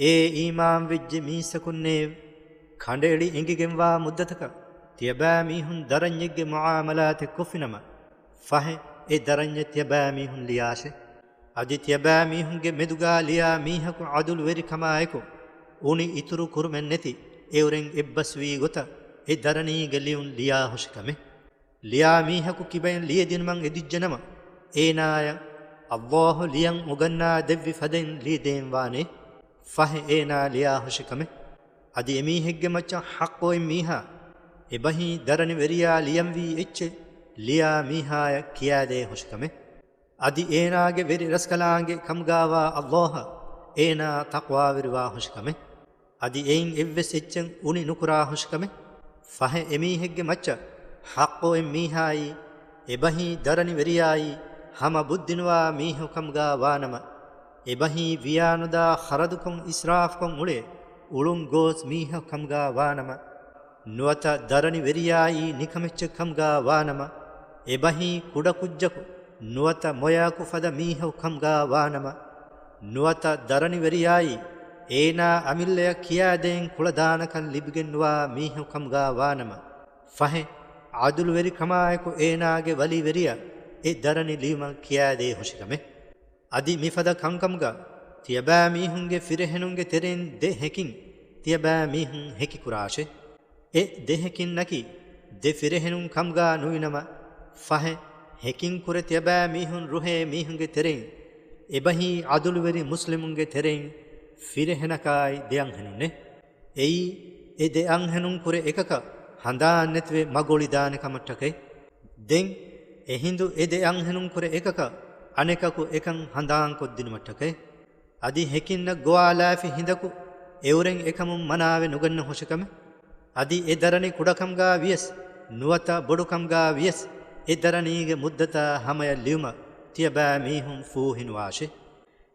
އޭ އީމާންވެއްޖެ މީސްތަކުންނޭވެ! ކަނޑައެޅި އެނގިގެންވާ މުއްދަތަކަށް ތިޔަބައިމީހުން ދަރަންޏެއްގެ މުޢާމަލާތެއް ކޮށްފިނަމަ، ފަހެ އެ ދަރަންޏެއް ތިޔަބައިމީހުން ލިޔާށޭ. އަދި ތިޔަބައިމީހުންގެ މެދުގާ ލިޔާ މީހަކު ޢަދުލުވެރިކަމާއެކު، އުނި އިތުރު ކުރުމެއްނެތި އެއުރެން އެއްބަސްވީ ގޮތަށް އެ ދަރަނީގެ ލިޔުން ލިޔާ ހުށިކަމެއް. ލިޔާ މީހަކު ކިބައިން ލިޔެދިނުމަށް އެދިއްޖެނަމަ، އޭނާޔަށް އައްލާހު ލިޔަން އުގަންނާ ދެއްވި ފަދައިން ލިޔެދޭންވާނޭ. ފަހެ އޭނާ ލިޔާ ހުށިކަމެއް. އަދި އެމީހެއްގެ މައްޗަށް ޙައްޤު އޮތް މީހާ، އެބަހީ ދަރަނިވެރިޔާ ލިޔަންވީ އެއްޗެއް ލިޔާ މީހާޔަށް ކިޔާދޭ ހުށިކަމެއް. އަދި އޭނާގެ ވެރި ރަސްކަލާނގެ ކަމުގާވާ އައްލާހަށް އޭނާ ތަޤްވާވެރިވާ ހުށިކަމެއް. އަދި އެއިން އެއްވެސް އެއްޗެއް އުނި ނުކުރާ ހުށިކަމެއް. ފަހެ އެމީހެއްގެ މައްޗަށް ޙައްޤު އޮތް މީހާއީ، އެބަހީ ދަރަނިވެރިޔާއީ، ހަމަ ބުއްދިނުވާ މީހަކު ކަމުގާ ވާނަމަ، އެބަހީ ވިޔާނުދާ ޚަރަދުކޮށް އިސްރާފުކޮށް އުޅޭ އުޅުން ގޯސް މީހަކު ކަމުގާ ވާނަމަ، ނުވަތަ ދަރަނިވެރިޔާއީ ނިކަމެއްޗެއް ކަމުގާ ވާނަމަ، އެބަހީ ކުޑަކުއްޖަކު ނުވަތަ މޮޔައަކު ފަދަ މީހަކު ކަމުގާ ވާނަމަ، ނުވަތަ ދަރަނިވެރިޔާއީ އޭނާ އަމިއްލަޔަށް ކިޔާދޭން ކުޅަދާނަކަން ލިބިގެންނުވާ މީހަކު ކަމުގާ ވާނަމަ، ފަހެ، ޢަދުލުވެރިކަމާއެކު އޭނާގެ ވަލީވެރިޔާ އެ ދަރަނި ލިޔުމަށް ކިޔާދޭ ހުށިކަމެއް. އަދި މިފަދަ ކަންކަމުގަ ތިޔަބައިމީހުންގެ ފިރިހެނުންގެ ތެރެއިން ދެ ހެކިން ތިޔަބައިމީހުން ހެކިކުރާށެ. އެ ދެ ހެކިންނަކީ ދެ ފިރިހެނުން ކަމުގާ ނުވިނަމަ، ފަހެ، ހެކިން ކުރެ ތިޔަބައިމީހުން ރުހޭ މީހުންގެ ތެރެއިން އެބަހީ ޢަދުލުވެރި މުސްލިމުންގެ ތެރެއިން ފިރިހެނަކާއި ދެ އަންހެނުންނެ. އެއީ، އެ ދެ އަންހެނުން ކުރެ އެކަކަށް ހަނދާން ނެތިވެ މަގު އޮޅިދާނެ ކަމަށްޓަކައި. ދެން އެހިނދު އެ ދެ އަންހެނުން ކުރެ އެކަކަށް އަނެކަކު އެކަން ހަނދާންކޮށްދިނުމަށްޓަކައި. އަދި ހެކިންނަށް ގޮވާލާފި ހިނދަކު އެއުރެން އެކަމުން މަނާވެ ނުގަންނަ ހުށިކަމެއް. އަދި އެ ދަރަނި ކުޑަކަމުގާ ވިޔަސް، ނުވަތަ ބޮޑުކަމުގާ ވިޔަސް، އެ ދަރަނީގެ މުއްދަތާ ހަމަޔަށް ލިޔުމަށް ތިޔަބައިމީހުން ފޫހިނުވާށެ.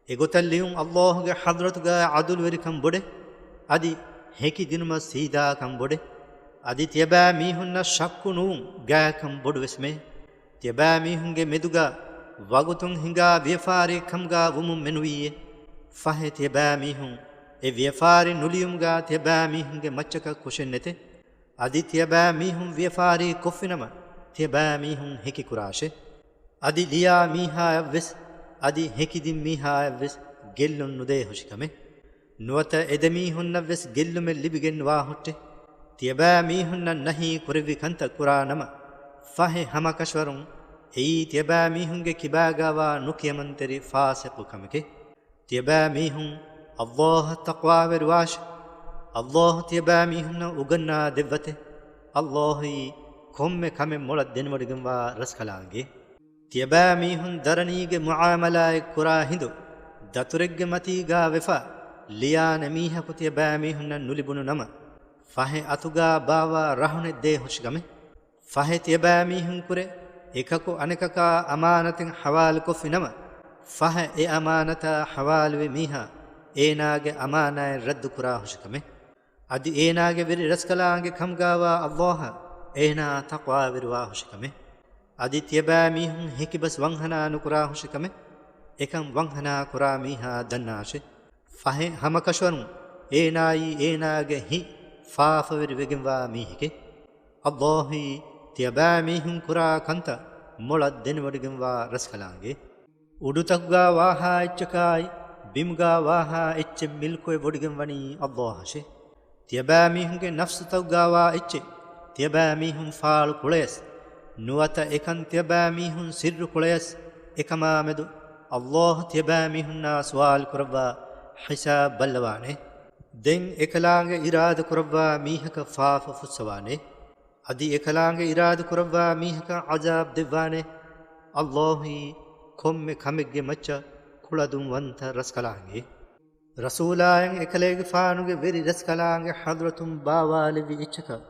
އެގޮތަށް ލިޔުން ﷲ ގެ ޙަޟްރަތުގާ ޢަދުލުވެރިކަން ބޮޑެ، އަދި ހެކިދިނުމަށް ސީދާކަން ބޮޑެ، އަދި ތިޔަބައިމީހުންނަށް ޝައްކު ނުވުން ގާކަން ބޮޑުވެސްމެ. ތިޔަބައިމީހުންގެ މެދުގާ ވަގުތުން ހިނގާ ވިޔަފާރިއެއް ކަމުގާ ވުމުން މެނުވީއޭ. ފަހެ ތިޔަބައިމީހުން އެ ވިޔަފާރި ނުލިޔުމުގާ ތިޔަބައިމީހުންގެ މައްޗަކަށް ކުށެއް ނެތެ. އަދި ތިޔަބައިމީހުން ވިޔަފާރި ކޮށްފިނަމަ، ތިޔަބައިމީހުން ހެކިކުރާށެ. އަދި ލިޔާ މީހާޔަށްވެސް، އަދި ހެކިދިން މީހާޔަށްވެސް ގެއްލުން ނުދޭ ހުށިކަމެއް. ނުވަތަ އެދެމީހުންނަށްވެސް ގެއްލުމެއް ލިބިގެން ނުވާ ހުއްޓެ. ތިޔަބައިމީހުންނަށް ނަހީ ކުރެއްވި ކަންތައް ކުރާ ނަމަ، ފަހެ ހަމަކަށަވަރުން އެއީ ތިޔަބައިމީހުންގެ ކިބާގާވާ ނުކިޔަމަންތެރި ފާސިޤު ކަމެކެ. ތިޔަބައިމީހުން ﷲ އަށް ތަޤްވާވެރިވާށެ. ﷲ ތިޔަބައިމީހުންނަށް އުގަންނާ ދެއްވަތެ. ﷲ އީ ކޮންމެ ކަމެއް މޮޅަށް ދެނެވޮޑިގެންވާ ރަސްކަލާނގެ. ތިޔަބައިމީހުން ދަރަނީގެ މުޢާމަލާތް ކުރާ ހިނދު، ދަތުރެއްގެ މަތީގާ ވެފަ، ލިޔާނެ މީހަކު ތިޔަބައިމީހުންނަށް ނުލިބުނު ނަމަ، ފަހެ އަތުގާ ބާއްވާ ރަހުނެއް ދޭ ހުށިކަމެއް. ފަހެ ތިޔަބައިމީހުން ކުރެ، އެކަކު އަނެކަކާ އަމާނަތެއް ޙަވާލުކޮށްފި ނަމަ، ފަހެ އެ އަމާނަތާ ޙަވާލުވި މީހާ އޭނާގެ އަމާނާތް ރައްދުކުރާ ހުށިކަމެއް. އަދި އޭނާގެ ވެރި ރަސްކަލާނގެ ކަމުގާވާ ﷲ އަށް އޭނާ ތަޤްވާވެރިވާ ހުށިކަމެއް. އަދި ތިޔަބައިމީހުން ހެކިބަސް ވަންހަނާ ނުކުރާ ހުށިކަމެއް. އެކަން ވަންހަނާ ކުރާ މީހާ ދަންނާށެ. ފަހެ ހަމަކަށަވަރުން އޭނާއީ އޭނާގެ ހިތް ފާފަވެރި ވެގެންވާ މީހެކެ. ﷲ އީ ތިޔަބައިމީހުން ކުރާ ކަންތައް މޮޅަށް ދެނެވޮޑިގެންވާ ރަސްކަލާނގެ. އުޑުތަކުގާ ވާހާ އެއްޗަކާއި، ބިމުގާ ވާހާ އެއްޗެއް މިލްކުވެ ވޮޑިގެން ވަނީ ﷲ އަށެ. ތިޔަބައިމީހުންގެ ނަފްސުތަކުގާވާ އެއްޗެއް، ތިޔަބައިމީހުން ފާޅު ކުޅަޔަސް، ނުވަތަ އެކަން ތިޔަބައިމީހުން ސިއްރު ކުޅަޔަސް، އެކަމާމެދު ﷲ ތިޔަބައިމީހުންނާ ސުވާލު ކުރައްވާ ހިސާބް ބައްލަވާނެ. ދެން އެކަލާނގެ އިރާދަ ކުރައްވާ މީހަކަށް ފާފަ ފުއްސަވާނެ. އަދި އެކަލާނގެ އިރާދަ ކުރައްވާ މީހަކަށް ޢަޒާބް ދެއްވާނެ. ﷲ އީ ކޮންމެ ކަމެއްގެ މައްޗަށް ކުޅަދުންވަންތަ ރަސްކަލާނގެ. ރަސޫލާއަށް އެކަލޭގެފާނުގެ ވެރި ރަސްކަލާނގެ ޙަޟްރަތުން ބާވާލެއްވި އެއްޗަކަށް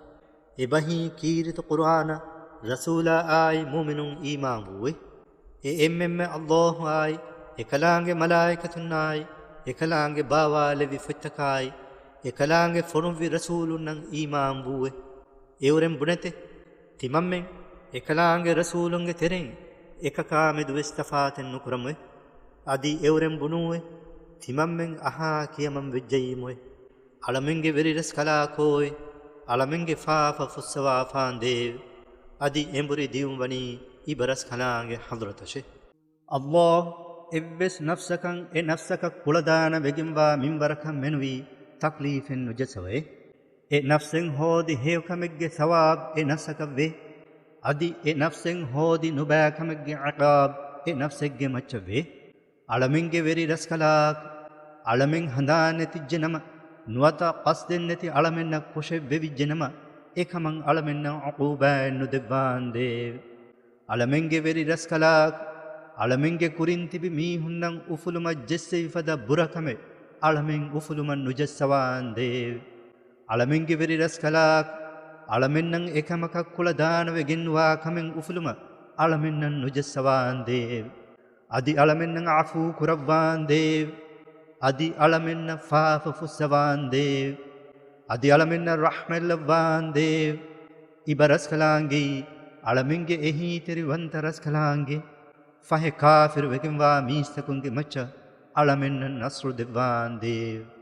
އެބަހީ ކީރިތި ޤުރުއާނަށް ރަސޫލާއާއި މުއުމިނުން އީމާންވުއެވެ. އެ އެންމެންމެ ﷲ އާއި، އެކަލާނގެ މަލާއިކަތުންނާއި، އެކަލާނގެ ބާވާލެއްވި ފޮތްތަކާއި، އެކަލާނގެ ފޮނުއްވި ރަސޫލުންނަށް އީމާންވުއެވެ. އެއުރެން ބުނެތެ، ތިމަންމެން އެކަލާނގެ ރަސޫލުންގެ ތެރެއިން އެކަކާމެދުވެސް ތަފާތެއް ނުކުރަމުއެވެ. އަދި އެއުރެން ބުނޫއެވެ. ތިމަންމެން އަހާ ކިޔަމަން ވެއްޖައީމުއެވެ. އަޅަމެންގެ ވެރި ރަސްކަލާކޯއެވެ. އަޅަމެންގެ ފާފަ ފުއްސަވާފާނދޭވެ. އަދި އެނބުރި ދިޔުން ވަނީ އިބަރަސްކަލާނގެ ޙަޟްރަތަށެވެ. ﷲ އެއްވެސް ނަފްސަކަށް އެ ނަފްސަކަށް ކުޅަދާނަ ވެގެންވާ މިންވަރަކަށް މެނުވީ ތަކްލީފެއް ނުޖައްސަވައެވެ. އެ ނަފްސެއް ހޯދި ހެޔޮކަމެއްގެ ސަވާބް އެ ނަފްސަކަށްވޭ. އަދި އެ ނަފްސެއް ހޯދި ނުބައިކަމެއްގެ ޢިޤާބް އެ ނަފްސެއްގެ މައްޗަށްވޭ. އަޅަމެންގެ ވެރި ރަސްކަލާކޮ، އަޅަމެން ހަނދާން ނެތިއްޖެ ނަމަ، ނުވަތަ ޤަޞްދެއް ނެތި އަޅަމެންނަށް ކުށެއް ވެވިއްޖެ ނަމަ، އެކަމަށް އަޅަމެންނަށް ޢުޤޫބާތް ނުދެއްވާނދޭވެ. އަޅަމެންގެ ވެރި ރަސްކަލާކޮ، އަޅަމެންގެ ކުރިން ތިބި މީހުންނަށް އުފުލުމަށް ޖެއްސެވި ފަދަ ބުރަކަމެއް އަޅަމެން އުފުލުމަށް ނުޖައްސަވާނދޭވެ. އަޅަމެންގެ ވެރި ރަސްކަލާކޮ، އަޅަމެންނަށް އެކަމަކަށް ކުޅަދާނަވެގެންވާ ކަމެއް އުފުލުމަށް އަޅަމެންނަށް ނުޖައްސަވާނދޭވެ. އަދި އަޅަމެންނަށް ޢަފޫ ކުރައްވާނދޭވެ. އަދި އަޅަމެންނަށް ފާފަ ފުއްސަވާނދޭވެ. އަދި އަޅަމެންނަށް ރަޙްމަތްލައްވާނދޭވެ. އިބަރަސްކަލާނގެއީ އަޅަމެންގެ އެހީތެރިވަންތަ ރަސްކަލާނގެ. ފަހެ ކާފިރު ވެގެންވާ މީސްތަކުންގެ މައްޗަށް އަޅަމެންނަށް ނަޞްރު ދެއްވާނދޭވެ.